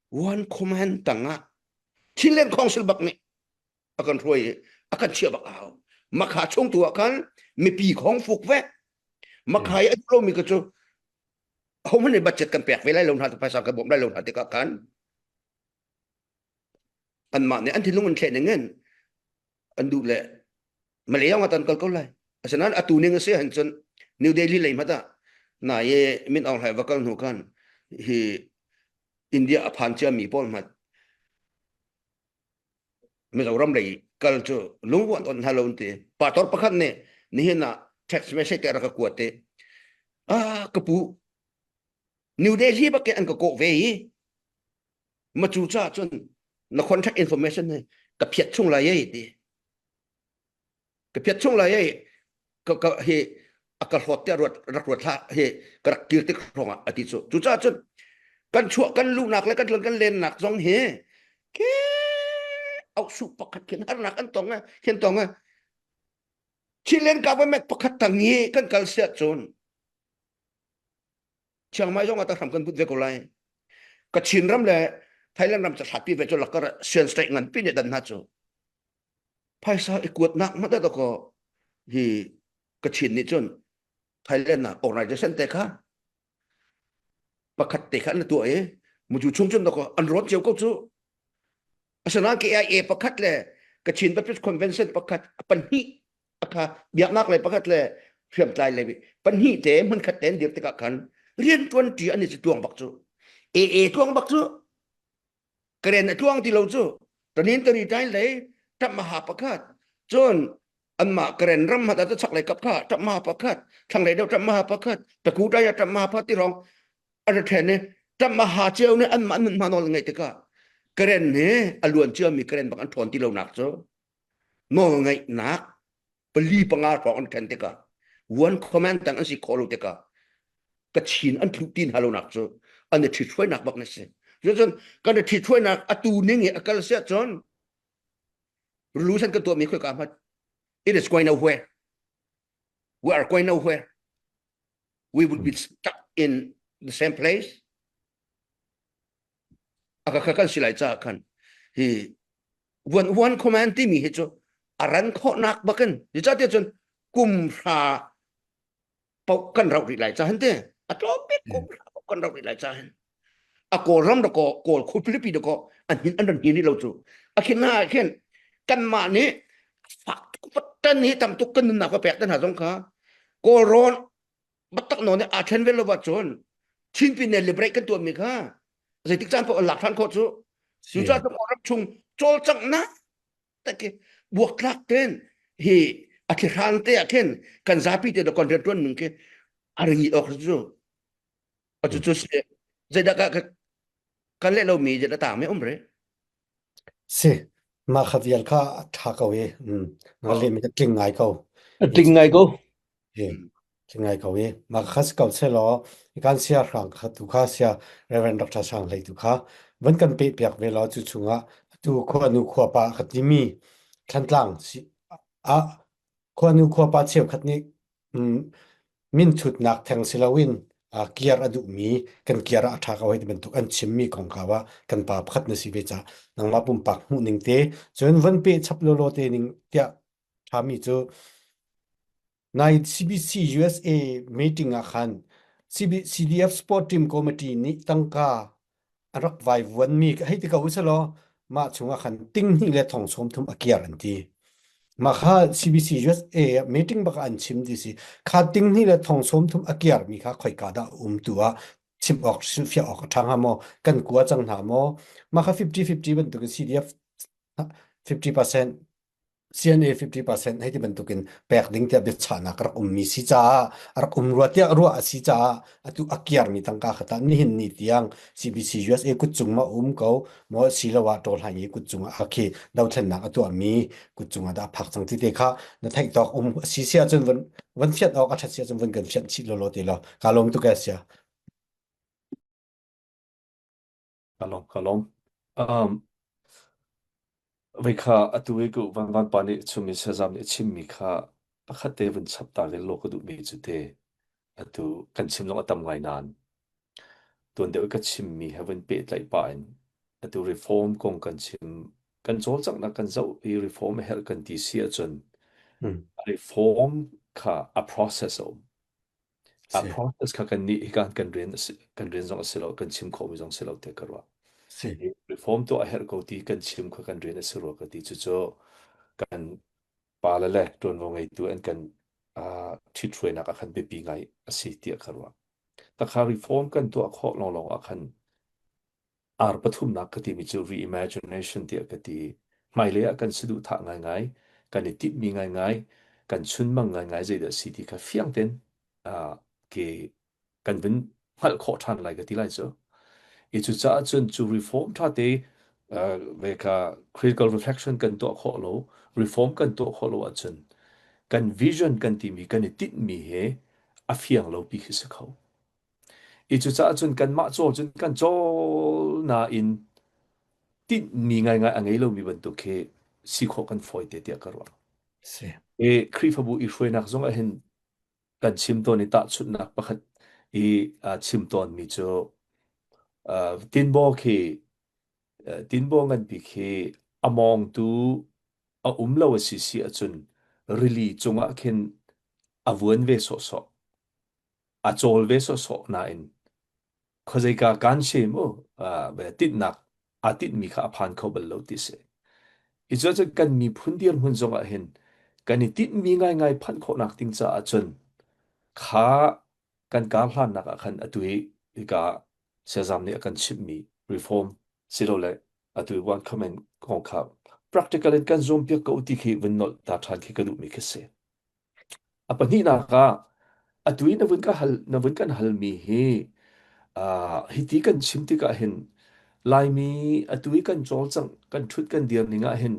one command tangah Chinland Council bak nih a kan hruai i a kan chiah bak a hau makha chung tu ah khan mipi khong fuk ve makha i a duh lomi ka cu hohmanh nih budget kan pek ve lai lo hna phaisa kan bawmh lai lo hna tikah khan anmah nih an thinlung an thleh ning in an duh le Malay ah tan kal ko lai asinain atu ning a si han cun New Delhi lei hmat ah na ye Min Aung Hlaing va kal hnu khan hi India a phan cia mi pawl hmat Mizoram lei kal cu lungruan on hna lo an ti. Pastor pakhat nih nihin ah text message te rak ka kuat te. Ah ka pu New Delhi bak an ka kawh ve hi. Ma cu ca cun na contact information hi ka phiat chung lai ei ti. Ka phiat chung lai ei ka ka hi a ka hlawt tiah ruat rak ruat hlah hi ka rak kir tik hrawng ah a ti cu. Cucaah cun kan chuah kan luhnak le kan tlun kan lennak zong hi ke auhsuh pakhat khin harnak an tong khin tong Chilean government pakhat tang hi kan kal siah cun Chiang Mai zong ah hram kan but ve ko lai. Kachin ram le Thailand ram ca hlatpi ve cu lakar Sian State ngan pi nih dan hna cu phaisa i kuatnak hmanh dah ko hi Kachin nih cun Thailand ah organization te kha pakhat te kha an tuah i muju chung cun dako an rawt cio ko cu asinain KIA pakhat le Kachin Baptist Convention pakhat pahnih akha biaknak le pakhat le hriamtlai le pahnih te hmunkhat te an dir tikah khan rian tuan ṭi an i tuang bak cu AA tuang bak cu Karen a tluang ti lo cu tanin tari tain lei tap maha pakhat cun anmah Karen ram hat ah chak lei kap kha tap maha pakhat thlang lei deuh tap maha pakhat taku tai tap maha pakhat ti rong a ra then ni tap maha cheu ni anmah nun hma nawl ngeih tikah Karen he a luan cia mi Karen bak an ṭhawn ti lo nak cu nawl ngeihnak pali panga hrawng an ṭhen tikah one command tang an si khawh lo tikah Kachin an tluh ti hna lonak cu an i ṭhithruainak bak na si. Cun kan i ṭhithruainak atu ning i a kal siah cun revolution kan tuahmi khoi ka hmat it is going nowhere. We are going nowhere. We would be stuck in the same place. Aka kha kan si lai caah khan hi one one command timi hi cu a ran khawhnak bakin zeicahtiah cun kum hra paoh kan rauh rih lai ca hin te a tlawm bik kum hra paoh kan rauh rih lai ca hin a kawlram da ko kawl khualipi da ko an hin an ran hin lo cu a khin na khin kanmah nih fak tuk tan hi tam tuk kan nunnak va pek te hna zong kha kawlrawn batak nawn nih aa then ve lo wa cun Chin Pine liberate kan tuahmi kha zeitik caan paoh an lak than khawh cu cucaah cu kawlram chung cawlcanghnak tak khi buaktlak ten hi a thlihran te ah khin kan zapi te kan rian tuan ning khi a ringi awk cu a cu cu si zeidah ka kan leh lomi zeidah tang me um re Si, mah kha vial kha a ṭha ko i na leh mi tling ngai ko. A tling ngai ko. Hi, tling ngai ko i mah kha si ko selaw kan sia hrang kha tu kha sia Reverend Dr. Sang Hlei tu kha van kan peh piak ve law cu chungah tu khua nu khua pa ka timi Thantlang si ah khua nu khua pa cheukhat nih Minthutnak theng si loin kiar a duhmi kan kiar ah a ṭha ko hei ti bantuk an chimmi kongkau ah kan pa pakhat na si ve caah nangmah pumpak hmuh ning te cun von peh chap lawlaw te ning tiah ṭhami cu nai CBC USA meeting ah khan CB, CDF Sport Team Committee nih tangka a rak vaivuanmi hei ti ko usalaw mah chungah khan ting hnih le thong sawm thum a kiar an ti. Mah kha CBC USA meeting bak ah an chim ti si. Kha ting hnih le thong sawm thum a kiarmi kha khoika dah um tu ah chim awk hrilhfiah awk a ṭha hnga maw kan kua cang hna maw mah kha 50-50 bantukin CDF 50% CNA 50% hei ti bantukin pek ding tiah biachahnak rak ummi si caah a rak um rua tiah ruah a si caah atu a kiarmi tangka kha tah nihin ni tiang CBC USA kut cung ma um ko maw siloah tawhlan i kut cung ah khi dothlennak a tuahmi kut cung ah dah phak cang ti te kha na theih tawk um a si sia cun van van fiat awk a that sia cun van kan fianh chih lawlaw ti law ka lawm tuk e sia. Ka lawm, ka lawm. Vei kha atu i ku Van Van pa nih chumi sazam nih a chimmi kha pakhat te vun chap ta ve law ka duhmi cu te atu kan chim zong a tam ngai nain tuan deuh i ka chimmi he vun pehtlaih pah in atu reform kong kan chim kan cawlcanghnak kan zoh i reform a herh kan ti si ahcun reform kha a process a um. A Si. process kha kan nih hika kan rian a si, kan rian zong a si lo, kan chim khawhmi zong si lo tiah ka ruah. Si. Reform tuah a herh ko ti kan chim kha kan rian a si rua ka ti. Cucu kan pale le ṭuanvo ngeitu an kan uh, ṭhithruainak ah khan biapi ngai a si tiah ka ruah. Takha reform kan tuah khawh lawnglawng ah khan R pathumnak ka timi cu reimagination tiah ka ti. Hmailei ah kan saduhthah ngaingai, kan i timhmi ngaingai, kan chunmang ngaingai zeidah a si ti kha fiang tein uh, ke kan vun hngalh khawh ṭhan lai ka ti lai cu. I cucaah cun cu reform ṭha te uh, ve kha critical reflection kan tuah khawh lo, reform kan tuah khawh lo ahcun kan vision kan timi kan i tinhmi he a fiang lo pi khi si kho. I cucaah cun kanmah cawl cun kan cawl nain tinhmi ngaingai a ngei lomi bantuk khi si khawh kan fawi te tiah ka ruah. Si. I Khrihfabu i hruainak zong ah hin kan chim tawn i tahchunhnak pakhat i uh, chim tawnmi cu uh, tinbaw khi uh, tinbaw nganpi khi a mawngtu a um lo a si si ahcun rili cungah khin a vuan ve sawhsawh. A cawl ve sawhsawh nain khuazeika kan si mu tinhnak aa tinhmi kha a phan kho bal lo ti si. I cu cun kan miphun dirhmun zong ah hin kan i tinhmi ngaingai phanh khawhnak ding caah cun kha kan kar hlannak ah khan atu hi hika siazam nih a kan chimhmi reform silole atu i one comment kong kha practical in kan zuampiak ko ti khi vun nolh ta ṭhan khi ka duhmi khi si. A pahnihnak ah atu i na vun ka hal na vun kan halmi hi uh, hiti kan chim tikah hin Laimi atu i kan cawlcangh kan ṭhut kan dir ning ah hin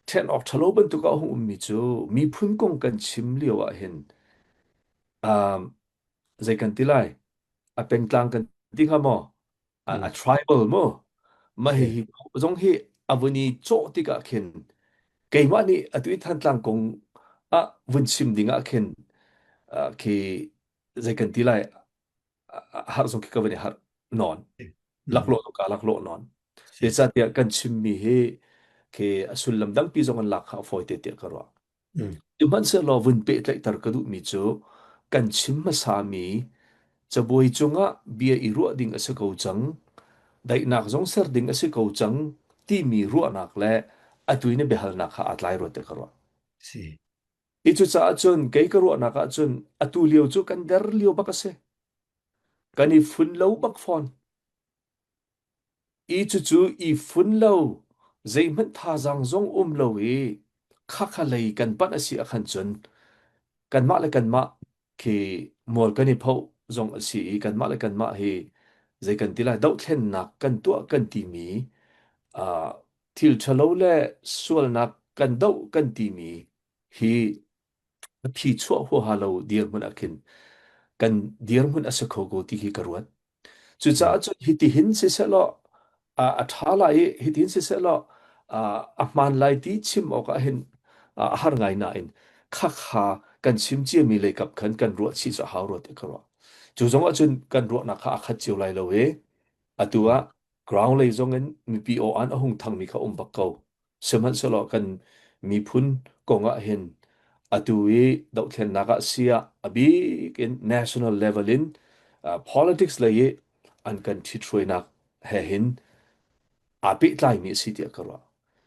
ṭhen awk ṭhalo bantuk ah a hung ummi cu miphun kong kan chim lio ah hin um, zei kan ti lai a pengtlang kan ti hnga maw a, a tribal mu mah Si. hihi zong hi a vun i cawh tikah khin keimah nih atu i Thantlang kong ah vun chim ding ah khin uh, khi zei kan ti lai har zong khi ka vun i har nawn laklawh ka laklawh nawn Si. zeicahtiah kan chimmi hi khi a sullam dangpi zong an lak kha a fawi te tiah ka ruah Sihmanhsehlaw vun pehtlaihter ka duhmi cu kan chim hmasami cabuai cungah bia i ruah ding a si ko cang, daihnak zong ser ding a si ko cang timi ruahnak le atu i na biahalnak kha aa tlai rua tiah ka ruah. Si. Hi cucaah cun kei ka ruahnak ah cun atu lio cu kan der lio bak a si. Kan i fun lo bak fawn. I cucu i fun lo, zeihmanh thazaang zong um lo i khakha lei kan panh a si ahkhan cun kanmah le kanmah khi mual kan i phoh zong a si i kanmah le kanmah hi zei kan ti lai dohthlennak kan tuah kan timi uh, thil ṭhalo le sualnak kan doh kan timi hi a phi chuah huaha lo dirhmun ah khin kan dirhmun a si kho ko ti khi ka ruat. Cucaah cun hitihin sisehlaw a a ṭha lai i hitihin sisehlaw a hmaan lai ti chim awkah hin a har ngai nain khakha kan chim ciami leikap khan kan ruah chih cu a hau rua tiah ka ruah. Cu zong ahcun kan ruahnak kha a khat cio lai lo i atu ah ground lei zong in mipi aw-an a hung thangmi kha um bak ko. Sihmanhsehlaw kan miphun kong ah hin atu i dohthlennak ah siah a bik in national level in uh, politics lei i an kan ṭhithruainak he hin aa pehtlaimi a si tiah ka ruah.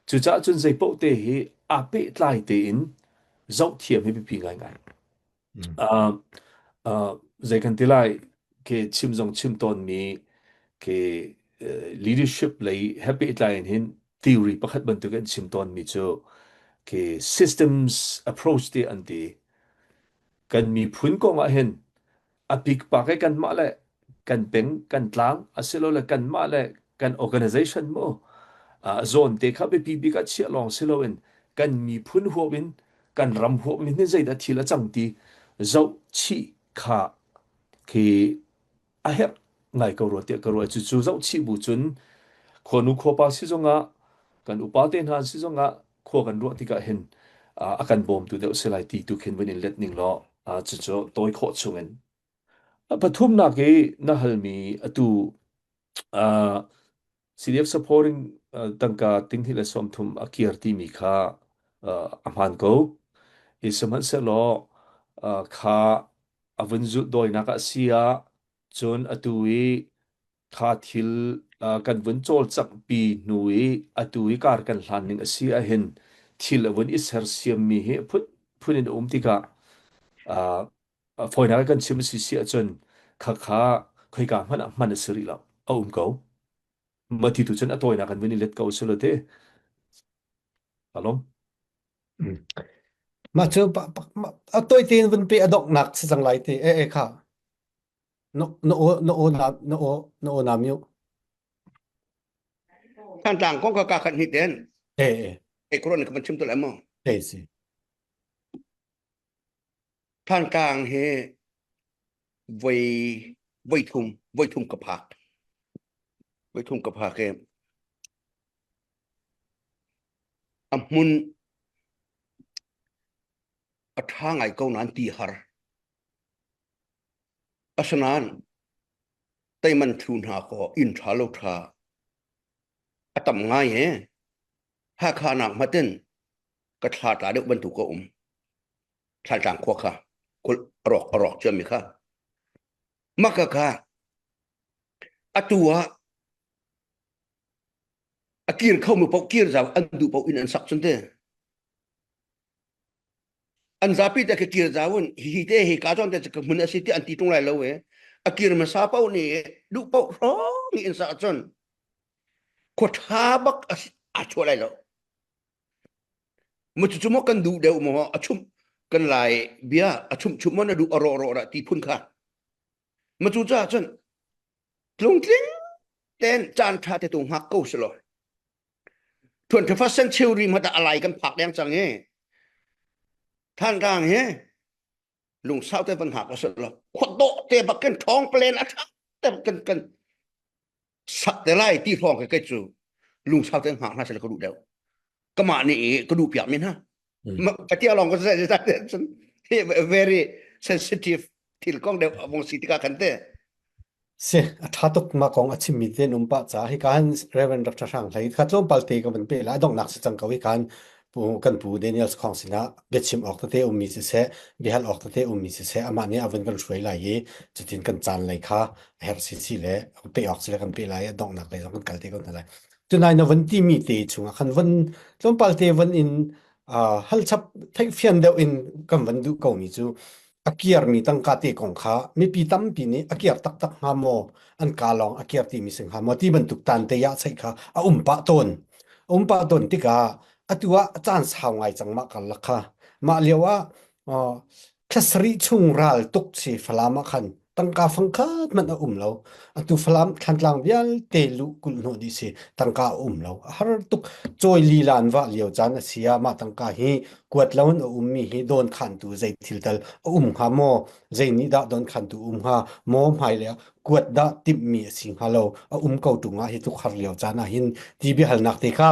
Cucaah cun zei paoh te hi aa pehtlai tein zohthiam hi biapi ngaingai. Uh, uh, zei kan ti lai ke chim zong chim tawnmi ke uh, leadership lei he pehtlai in hin theory pakhat bantuk in chim tawnmi cu Khi systems approach ti an ti. Kan miphun kong ah hin a pikpak i kanmah le kan peng kan tlang asilole kanmah le kan organization mu zawn te kha biapi bik ah chiah lawng si loin kan miphun huap in kan ram huap in hin zeidah thil a cang ti zoh chih kha khi a herh ngai ko rua tiah ka ruah. Cucu zoh chih bu cun khuanu khuapa si zongah kan upa te hna si zongah khua kan ruah tikah hin a kan bawmtu deuh si lai ti tu khin vun in let ning law cucu tawi khawh chungin. A pathumnak i na halmi atu CDF supporting tangka tinghnih le 30 a kir timi kha a hmaan ko. I sihmanhsehlaw kha a vun zulh dawinak ah si ah cun atu i kha thil kan vun cawlcanghpi hnu i atu i kar kan hlan ning a si ahhin thil a vun i sersiammi hi phun phun in a um tikah fawinak kan chim a si si ahcun khakha khoika hmanh ah hman a si rih lo a um ko mah ti tu cun a tawinak kan vun i let ko si lo te alom Mah cu a tawi tein vun pe a donghnak si cang lai te e e kha na na aw na aw na na aw na aw na mute. Thantlang kong ka ka khat ni ten. E e. E koron ka ban chim to lai mo. E si. Thantlang he voi voi thum voi thum ka phak. Voi thum ka phak e. A hmun a ṭha ngai ko nain ti har. Asinain teiman thlu hna kaw inn ṭha lo ṭha a tam ngai he Hakha nak hmatin ka thla tla deuh bantuk ka um. Thlantlang khua kha kul a rawk a rawk ciami kha. Maka kha atu ah a kir kho mi paoh kir zau an duh paoh in an sak cun te. An zapi te ka kir zau in hi te hi ka zawn te ka hmun a si ti an ti tung lai lo e. A kir hmasa paoh nih duh paoh hrawng in sak cun khua ṭha bak a si a chuah lai lo. Mu cu maw kan duh deuh maw a chumh kan lai bia a chumh chumh maw na duh a rawh rawh dah ti phun kha. Ma cu caah cun tlungtling ten caan ṭha te tu hngak ko si law. 21st century ma dah alai kan phak deng cang i Thantlang hi lungsau te van hngak si law khua dawh te bak kan ṭhawng plan a ṭha te bak kan kan sak te lai ti hrawng ke cu lungsau te hngak hna sila ka duh deuh kamah nih ka duh piak mi hna ka tia lawng ka cun very sensitive thil kong deuh a vong si tikah khan te Si, a ṭha tuk mah kong a chimmi te an um pah caah hika hin Reverend Dr. Hrang Hlei kha tlawmpal te ka van pe la a donghnak si cang ko hika hin pu kan pu Daniel Khong sinah biachim awk tete ummi siseh biahal awk tete ummi siseh amah nih a vun kan hruai lai i cutin kan caan lei kha a herh si si le pe awk si le kan pe lai i a donghnak lei zong kan kal te ko hna lai. Tunai na van timi te chungah khan van tlawmpal te van in uh, hal chap theihfian deuh in kan van duh ko mi cu a kiarmi tangka te kong kha mipi tampi nih a kiar taktak hnga maw an ka lawng a kiar timi si hnga maw ti bantuk tan te ya chei kha a um pah tawn a um pah tawn tikah atu ah caan sau ngai cang mah karlak kha mah lio ah thla sarih chung ral tuk si Falam ah khan tangka fangkhat hmanh a um lo atu Falam Thlantlang vialte luh kulh hnawh dih si tangka a um lo a har tuk cawi lila an vah lio caan a si ah mah tangka hi kuat lo in a ummi hi dawn khantu zei thil tal a um hnga maw zei nih dah dawn khantu um hnga maw hmailei ah kuat dah timhmi a si hnga lo a um ko ṭung ah hi tuk har lio caan ah hin ti biahalnak te kha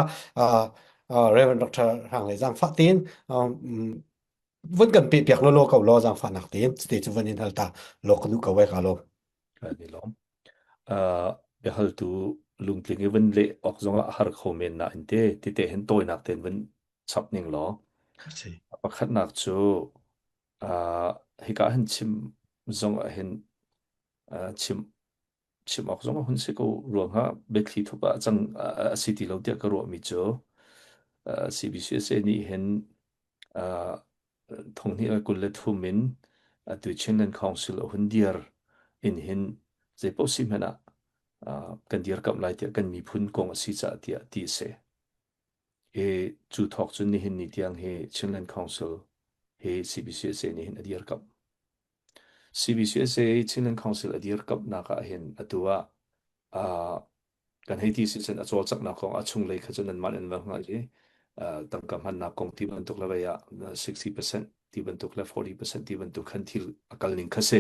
Reverend Dr. Hrang Le zaangfah tein vun kan pe piak lawlaw ko law zaangfahnak tein cute cu vun in hal ta law ka duh ko wai ka lo Kan i lawm. Uh, biahaltu lungtling i vun leh awk zongah a har kho men nain te tite hin tawinak tein vun chap ning law. Si. Pakhatnak cu uh, hika hin chim zong ah hin uh, chim chim awk zong a hun si ko ruangah biathli thup ah cang a si ti lo tiah ka ruahmi cu CBCSA nih hin thonghnih le 23 in atu Chinland Council a hun dir in hin zeipaoh si hmanh ah kan dirkamh lai tiah kan miphun kong a si caah tiah ti a si. I cu thawk cun nihin ni tiang hi Chinland Council hi CBCUSA nih hin a dirkamh. CBCUSA Chinland Council a dirkamhnak ah hin atu ah uh, kan hei ti si cun a cawlcanghnak kong a chunglei kha cu nanmah nan va hngalh i tangka hmannak kong ti bantuk le vei ah 60% ti bantuk le 40% ti bantuk khan thil a kal ning kha si.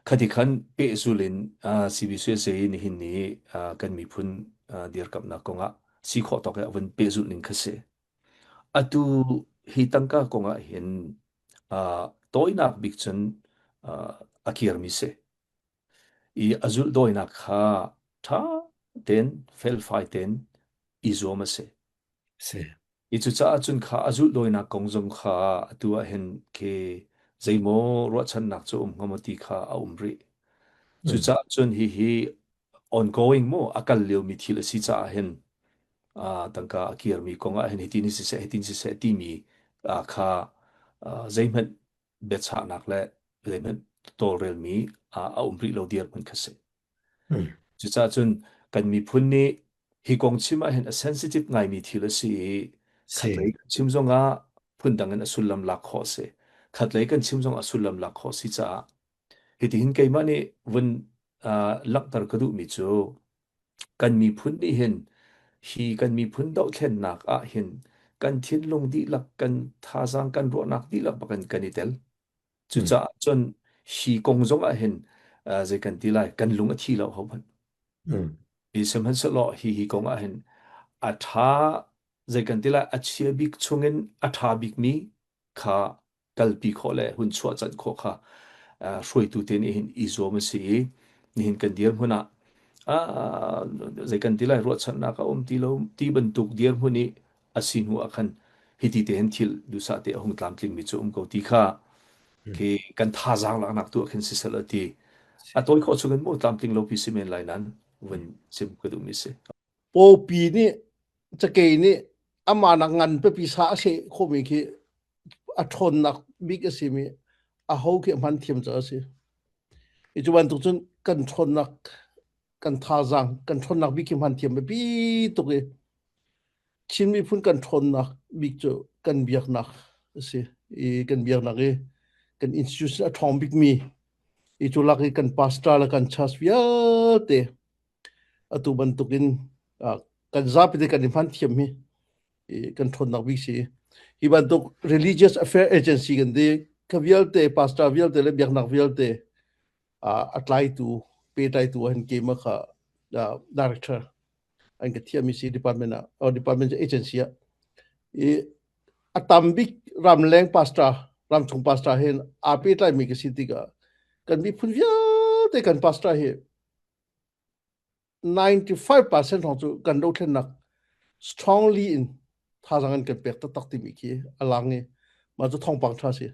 Khati khan pehzul in CBCUSA nihin ni kan miphun dirkamhnak kong ah si khawh tawk a vun pehzulh ning kha si. Atu hi tangka kong ah hin tawinak bik cun a kirmi si. I a zulhdawinak kha ṭha tein felfai tein i zuam a si. Si. I cucaah cun kha a zulhdawinak kong zong kha atu ah hin khi zeimaw ruahchannak cu um hnga maw ti kha a um rih. Cucaah cun hihi ongoing mu a kal liomi thil a si caah hin tangka a kirmi kong ah hin hitin siseh hitin siseh timi kha zeihmanh biachahnak le zeihmanh tawlrelmi a um rih lo dirhmun kha si. Cucaah cun kan miphun nih hi kong chim ahhin a sensitive ngaimi thil a si i khatlei kan chim zongah phundang in a sullam lak khawh a si. Khatlei kan chim zongah a sullam lak khawh a si caah hitihin keimah nih vun langhter ka duhmi cu kan miphun nih hin hi kan miphun dohthlennak ah hin kan thinlung dihlak kan thazaang kan ruahnak dihlak bakin kan i tel. Cucaah cun hi kong zong ah hin zei kan ti lai kan lung a thi lo ho hmanh. Hi sihmanhsehlaw hi hi kong ah hin a ṭha zei kan ti lai a chia bik chungin a ṭha bikmi kha kalpi khawh le hun chuah canh khawh kha hruaitu te nih hin i zuam a si i nihin kan dirhmun ah zei kan ti lai ruahchannak a um ti lo ti bantuk dirhmun i a si hnu ah khan hiti te hin thil duhsah te a hung tlamtling mi cu um ko ti kha khi kan thazaang laknak tu ah khin siseh law ti a tawi khawh chung in mu tlamtling lo pi si men lai nan vun chim ka duh mi si. Pawpi nih cakei nih amah nak ngan pipi sa a seh khawhmi khi a ṭhawnnak bik a simi aho khi a hman thiam cu a si. I cu bantuk cun kan ṭhawnnak kan thazaang kan ṭhawnnak bik khi hman thiam biapi tuk i Chin miphun kan ṭhawnnak bik cu kan biaknak a si. I kan biaknak i kan institution a ṭhawng bikmi i cu lak i kan pastor le kan church vialte atu bantukin kan zapi te kan i hman thiam hi kan ṭhawnnak bik si. Hi bantuk religious affair agency kan ti ka vialte pastor vialte le biaknak vialte a tlaitu pehtlaitu han keimah kha director an ka thiami si department ah or department agency ah i a tam bik ramleng pastor ramchung pastor hin aa pehtlaimi ka si tikah kan miphun vialte kan pastor hi 95% hrawng cu kan dothlennak strongly in thazaang an kan pek taktak timi khi a lang i mah cu thawngpang ṭha si.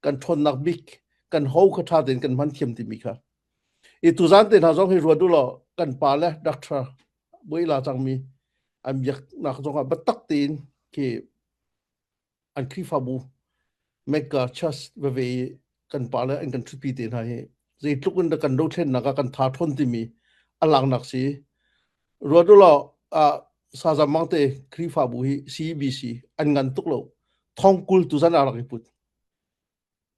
Kan ṭhawnnak bik kan ho kha ṭha tein kan hman thiam timi kha. I tuzan te hna zong hi ruat u law kan pa le doctor Buila cangmi an biaknak zong ah biatak tein khi an Khrihfabu Mecca Church veve i kan pale an kan ṭhutpi te hna hi zeitluk in dah kan dothlennak ah kan tha ṭhawn timi a laknak si. Ruat u law ah Sazam Mangte Khrihfabu hi CBC an ngan tuk lo. Thongkul tu zan a rak i put.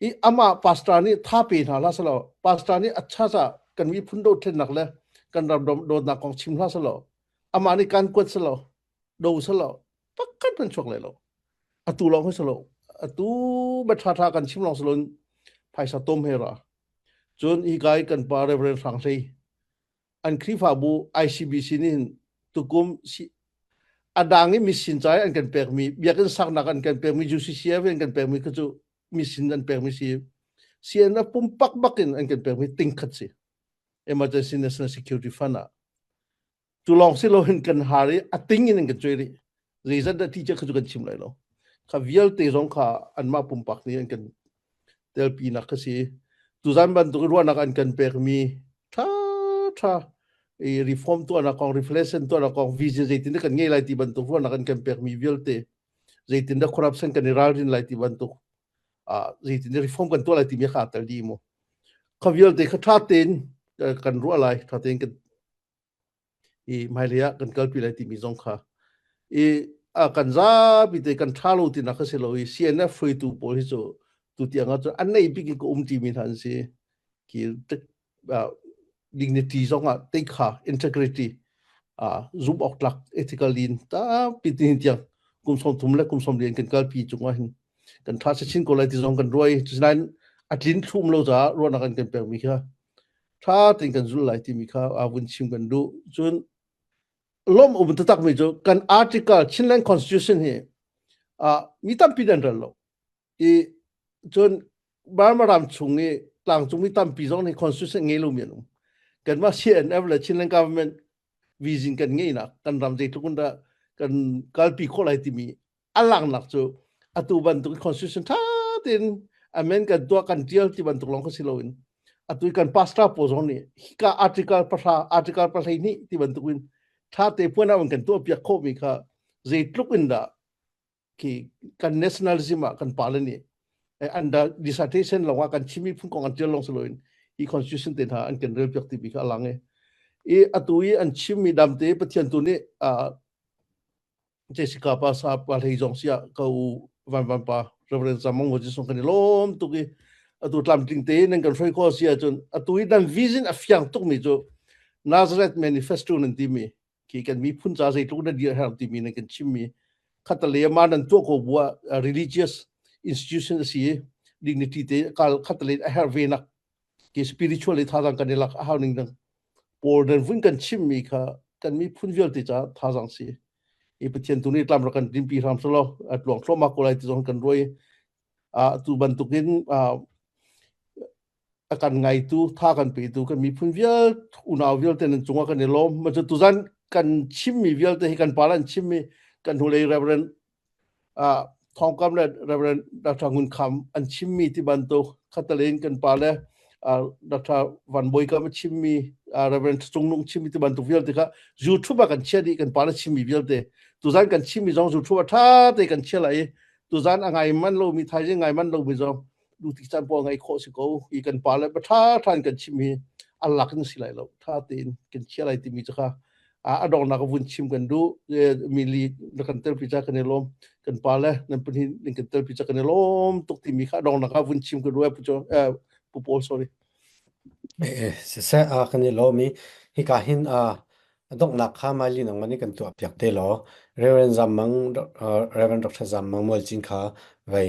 I amah pastor nih tha pe hna hlah selaw pastor nih a cha ca kan miphun dothlennak le kan ram dawtnak kong chim hlah selaw amah nih kan kuat selaw do selaw pakhat hmanh chuak lai lo. Atu lawng hi si lo. Atu ba ṭha ṭha kan chim lawng si loin phaisa tom he ra. Cun hi kai kan pa Reverend Hrang Hlei an Khrihfabu ICBC nih hin tukum si a dang i misin ca an kan pekmi biakinn saknak an kan pekmi UCCF an kan pekmi kha cu misin an pekmi si CNF pumpak bakin an kan pekmi tingkhat si Emergency National Security Fund ah Cu lawng si loin kan har i a ting in an kan cuai rih. Zeizat dah ti kha cu kan chim lai lo. Kha vialte zong kha anmah pumpak nih an kan telpinak kha si. Tuzan bantuk ruahnak an kan pekmi ṭha ṭha i reform tuahnak kong, reflation tuahnak kong, vision zeitin dah kan ngei lai ti bantuk ruahnak an kan pekmi vialte zeitin dah corruption kan i ralrin lai ti bantuk ah zeitin dah reform kan tuah lai timi kha aa tel dih mu. Kha vialte kha ṭha tein kan ruah lai, ṭha tein kan i hmailei ah kan kalpi lai timi zong kha I a kan zapi te kan tha lo tinak a si lo i CNF hruaitu pawl hi cu tu tiang ah cun an nei bik in ka um timi hna an si. Ki dignity zong ah te kha integrity zumh awk tlak ethical in tampi tin tiang kum som thum le kum som lian kan kalpi cungah hin kan tha chin ko lai ti zong kan ruai cunain a tlin thlum lo caah ruahnak an kan pekmi kha tha tein kan zul lai timi kha a vun chim kan duh cun lom um taktak mi cu kan article Chinland Constitution hi mi tampi nan rel lo i cun Burma ram chung i tlangcung mi tampi zong nih constitution ngei lomi an um. Kanmah CNF le Chinland government vision kan ngeihnak kan ram zeitluk in dah kan kalpi khawh lai timi a langhnak cu atu bantuk constitution ṭha tein amend kan tuah kan ṭial ti bantuk lawng kha si loin atu kan pastor pawl zong nih hika article pahra article pahleihnih ti bantuk in ṭha te puan ah kan tuah piak khawhmi kha zeitluk in dah khi kan nationalism ah kan pale nih under dissertation lawng ah kan chimi phun kong an tial lawng siloin hi constitution te hna an kan rel piak ti bi kha alang i i atu i an chimmi damte pathian tu nih Jessica pa sa pa hlei zong sia ka u van van pa Reverend Samong ho jisung kan i lom tuk i atu tlamtling te nan kan hroi kho sia cun atu i dan vision a fiang tuk mi cu Nazareth Manifesto nan ti mi khi kan miphun ca zeitluk na dir her timi nan kan chimmi khatale ma nan tuah ko bua religious institution a si dignity te kal khatale a her ve nak ki spiritual le thazang kan i lak a hau ning dang pawl nan vun kan chimmi kha kan miphun vialte ca thazang si i pathian tu nih tlam rak kan timpi hram selo a tluang thluahmah ko lai ti zong kan ruai a tu bantukin a kan ngaitu tha kan petu kan miphun vialte unau vialte nan cungah kan i lawm ma cu tuzan kan chimmi vialte hi kan pa an chimmi kan hnulei reverend uh, Thongkam le Reverend Dr. Ngun Kham an chimmi ti bantuk khatalen kan pa le Dr. Van Boi kam a chimmi Reverend Cung Nung chimmi ti bantuk vialte kha YouTube ah kan chia dih kan pa le chimmi vialte tuzan kan chimmi zong YouTube ah tha te kan chia lai i tuzan a ngai man lomi thaizing ngai man lomi zong du ti caan pawl ngai khawh si ko hi kan pa le tha than kan chim hi a lak in si lai lo tha tein kan chia lai timi cu kha a donghnak vun chim kan duh mili na kan telpi cha kan i lawm kan pa le nan pahnih ning kan telpi cha kan i lawm tuk timi kha donghnak ah vun chim kan duh pu pu Paul sorry Eh, siseh a kan i lawm i hika hin a donghnak kha Miley nangmah nih kan tuah piak te law Reverend Zam Mang Reverend Dr. Zam Mang Mualcin kha vei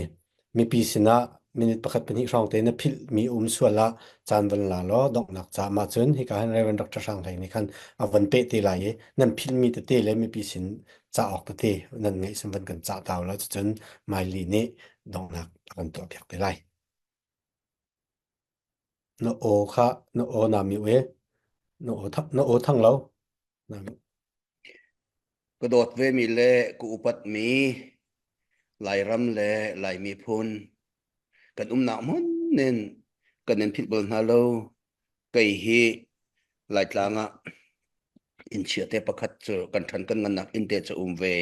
mipi sinah minute pakhat pahnih hrawng te na philhmi um sual ah caan van la law donghnak ca mah cun hika hin Reverend Dr. Hrang Hlei nih khan a van peh te lai i nan philhmi tete le mipi sin ca awk tete nan ngeih sin van kan cah tau la cucun Miley nih donghnak a kan tuah piak te lai. Na aw kha na aw naa mioh i na aw na aw thang lo. Naa mioh. Ka dawt vemi le ka upatmi Lairam le Lai miphun kan umnak hmun in kan in philh bal hna lo. Kei hi Laitlang ah innchia te pakhat cu kan ṭhan kan ngannak inn te cu um ve.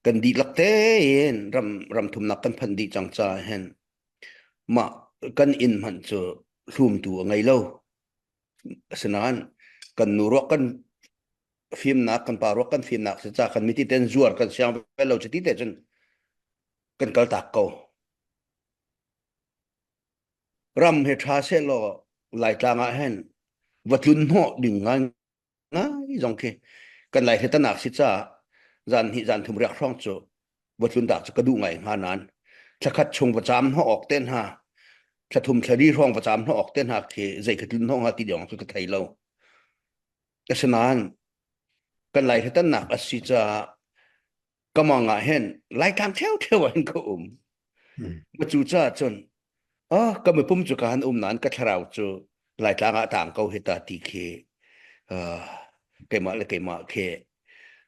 Kan dihlak tein ram ram thumnak kan phanh dih cang caah hin Mah kan inn hmanh cu hlumtu a ngei lo. Asinain kan nu ruak kan fimnak, kan pa ruak kan fimnak si ca kan miti ten zuar kan siang ve lo cuti te cun kan kal tak ko. Ram he ṭha seh law Laitlang ah hin va tlun hnawh ding ngai ngai zong khi kan lai hletanak si caah zan hnih zan thum riak hrawng cu va tlun dak cu ka duh ngai hnga nain thlakhat chung va caam hnawh awk te hna thlathum thlari hrawng va caam hnawh awk te hna khi zei ka tlun hnawh hnga ti dong cu ka thei lo asinain kan lai hletannak a si caah ka mang ah hin Laitlang ṭheu ah hin ka um. Ma cu caah cun ah ka mipum cu ka han um nain ka thlarau cu Laitlang ah tang ko hi ta ti khi uh, keimah le keimah khi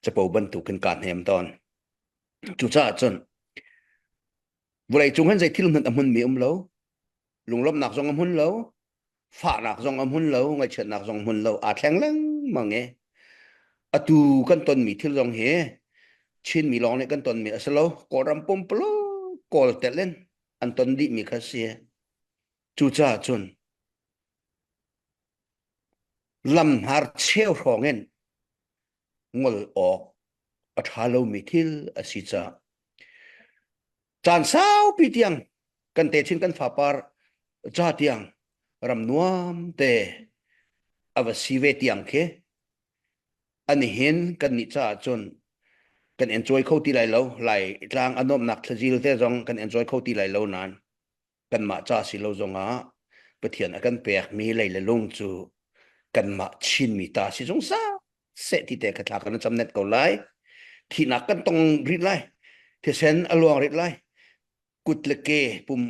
capo bantukin kaa hnem tawn. Cucaah cun vawlei cung hin zei thil hmanh a hmunmi um lo. Lunglawmhnak zong a hmun lo. Fahnak zong a hmun lo, ngaihchiatnak zong hmun lo, aa thleng lengmang i atu kan tonmi thil zong hi Chinmi lawng nih kan tonmi a si lo. Kawlram pumpuluk Kawl telh in an ton dihmi kha si. Cucaah cun lam hnar cheu hrawng in ngol awk. a ṭha lomi thil a si caah caan saupi tiang kan techin kan fapar ca tiang ram nuam te a va si ve tiang khi ani hin kan nih caah cun kan enjoy kho ti lai lo. Lai tlang a nuamhnak thlazil te zong kan enjoy kho ti lai lo nain kanmah ca si lo zongah Pathian a kan pekmi lei le lung cu kanmah Chinmi ta si zungzal seh ti te kha thla kan cam net ko lai. Thihnak kan tong rih lai, thisen a luang rih lai, kut le ke pum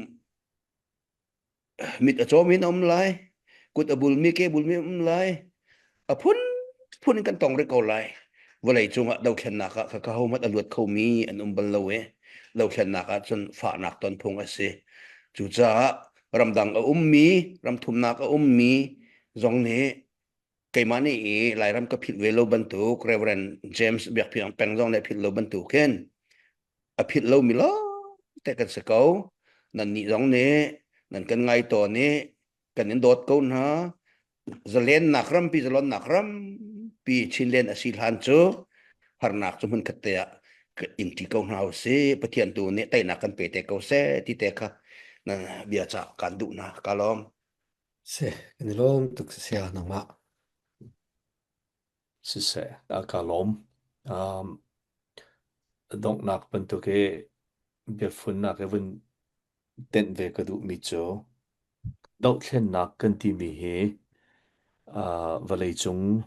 mit a cawmi in a um lai, kut a bulmi ke bulmi um lai, a phun phun in kan tong rih ko lai. Vawlei cungah dothlennak ah kha hohmanh a luat khomi an um bal lo i dothlennak ah cun fahnak ton phung a si. Cucaah ramdang a ummi, ramthumnak a ummi zong nih keimah nih i Lairam ka philh ve lo bantuk Reverend James Biakphiang Peng zong nih philh lo bantuk hin a philh lomi lawngte kan si ko. Nannih zong nih nan kan ngai tawn i kan in dawt ko hna. Zalennak rampi, zalonnak rampi Chinland a si hlan cu harnak cu hmunkhat te ah in ṭi ko hna usih. Pathian tu nih teinak kan pe te ko seh ti te kha na bia cah kaan duh hna. Ka lawm. Si, kan i lawm tuk sia nangmah. Siseh, ka lawm. Um, donghnak bantuk i biafunnak i vun tenh ve ka duhmi cu dohthlennak kan timi hi uh, vawleicung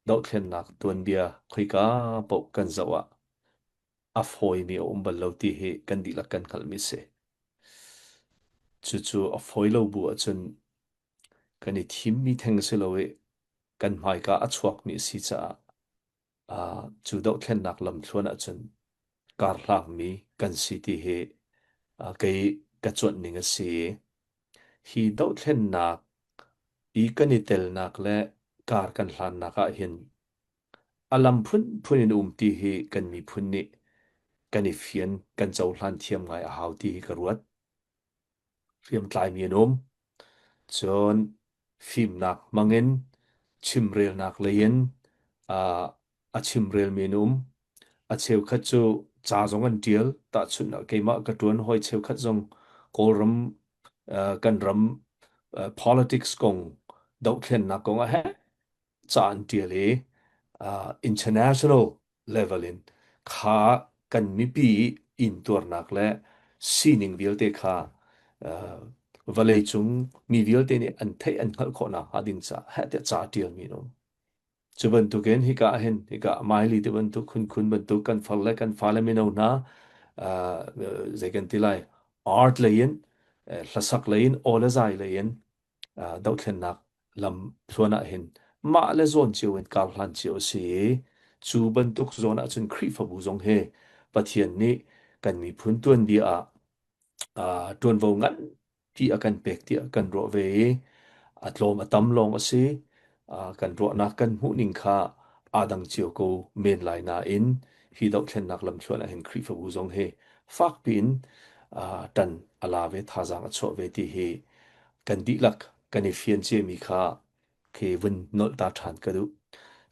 dohthlennak tuanbia khoika paoh kan zoh ah a fawimi a um bal lo ti hi kan dihlak kan hngalhmi a si. Cucu a fawi lo bu ahcun kan i thimmi theng si lo i kan hmaika a chuakmi a si caah uh, cu dohthlennak lamthluan ahcun karhlangmi kan si ti hi uh, kei ka cuanh ning a si. Hi dohthlennak i kan i telnak le kar kan hlannak ah hin a lam phunphun in um ti hi kan miphun nih kan i fian, kan cohlan thiam ngai a hau ti hi ka ruat. Hriamtlaimi an um. Cun fimnak hmangin chimrelnak lei in uh, a chimrelmi an um. A cheukhat cu ca zong an ṭial. Tahchunhnak keimah ka ṭuan hawi cheukhat zong Kawlram uh, kan ram uh, politics kong dohthlennak kong ah he ca an ṭial i uh, international level in kha kan mipi intuarnak le sining vialte kha uh, vawleicung mi vialte nih an theih an hngalh khawh nakhnga ding caah heh tiah ca ṭialmi an um. Cu bantukin hika ah hin hika Maili ti bantuk khunkhun bantuk kan far le kan fale mino hna uh, zei kan ti lai art lei in hlasak lei in aw le zai lei in uh, dohthlennak lam thluan ah hin mah le zawn cio in kar hlan cio a si i cu bantuk zawn ah cun Khrihfabu zong hi Pathian nih kan miphun tuanbia ah uh, ṭuanvo nganpi a kan pek tiah kan ruah ve i a tlawm a tam lawng a si. Uh, kan ruahnak kan hmuhning kha aa dang cio ko men lai nain hi dohthlennak lamthluan ah hin Khrihfabu zong hi fakpi in uh, ṭan a la ve thazaang a chuah ve ti hi kan dihlak kan i fian ciami kha khi vun nolh ta ṭhan ka duh.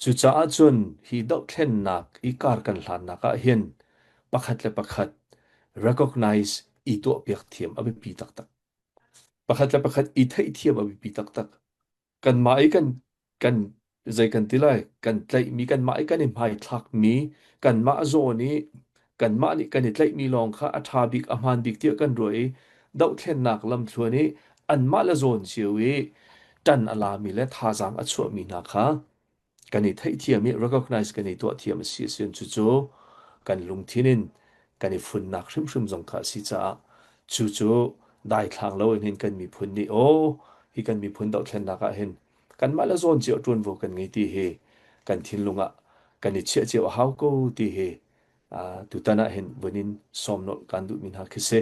Cucaah cun hi dohthlennak i kar kan hlannak ah hin pakhat le pakhat recognize i tuahpiak thiam a biapi taktak. Pakhat le pakhat i theihthiam a biapi taktak. Kanmah i kan kan zei kan ti lai kan tlaihmi kanmah i kan i hmaithlakmi kanmah zawn i kanmah nih kan i tlaihmi lawng kha a ṭha bik a hmaan bik tiah kan ruah i dohthlennak lamthluan i anmah le zawn cio i ṭan a lami le thazaang a chuahmi hna kha kan i theihthiam i recognize kan i tuah thiam a si ahcun cucu kan lungthin in kan i funnak hrimhrim zong kha a si caah cucu daithlang lo in hin kan miphun nih aw hi kan miphun dohthlennak ah hin kanmah le zawn cio ṭuanvo kan ngei ti hi kan thinlung ah kan i chiah cio a hau ko ti hi tutan ah hin vun in sawm nolh kan duhmi hna khi si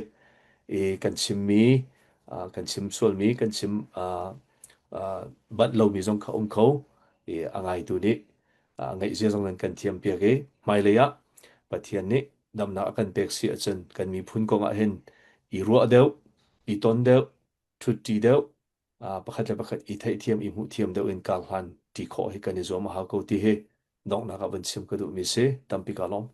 i kan chimmi kan chim sualmi kan chim banh lomi zong kha um kho i a ngaitu nih ngaihzia zong nan kan thiam piak i hmailei ah Pathian nih damnak a kan pek si ahcun kan miphun kong ah hin i ruah deuh i ton deuh ṭhutṭi deuh pakhat le pakhat i theihthiam i hmuhthiam deuh in kar hlan ṭi khawh hi kan i zuam a hau ko ti hi donghnak ah van chim ka duhmi si tampi ka lawm.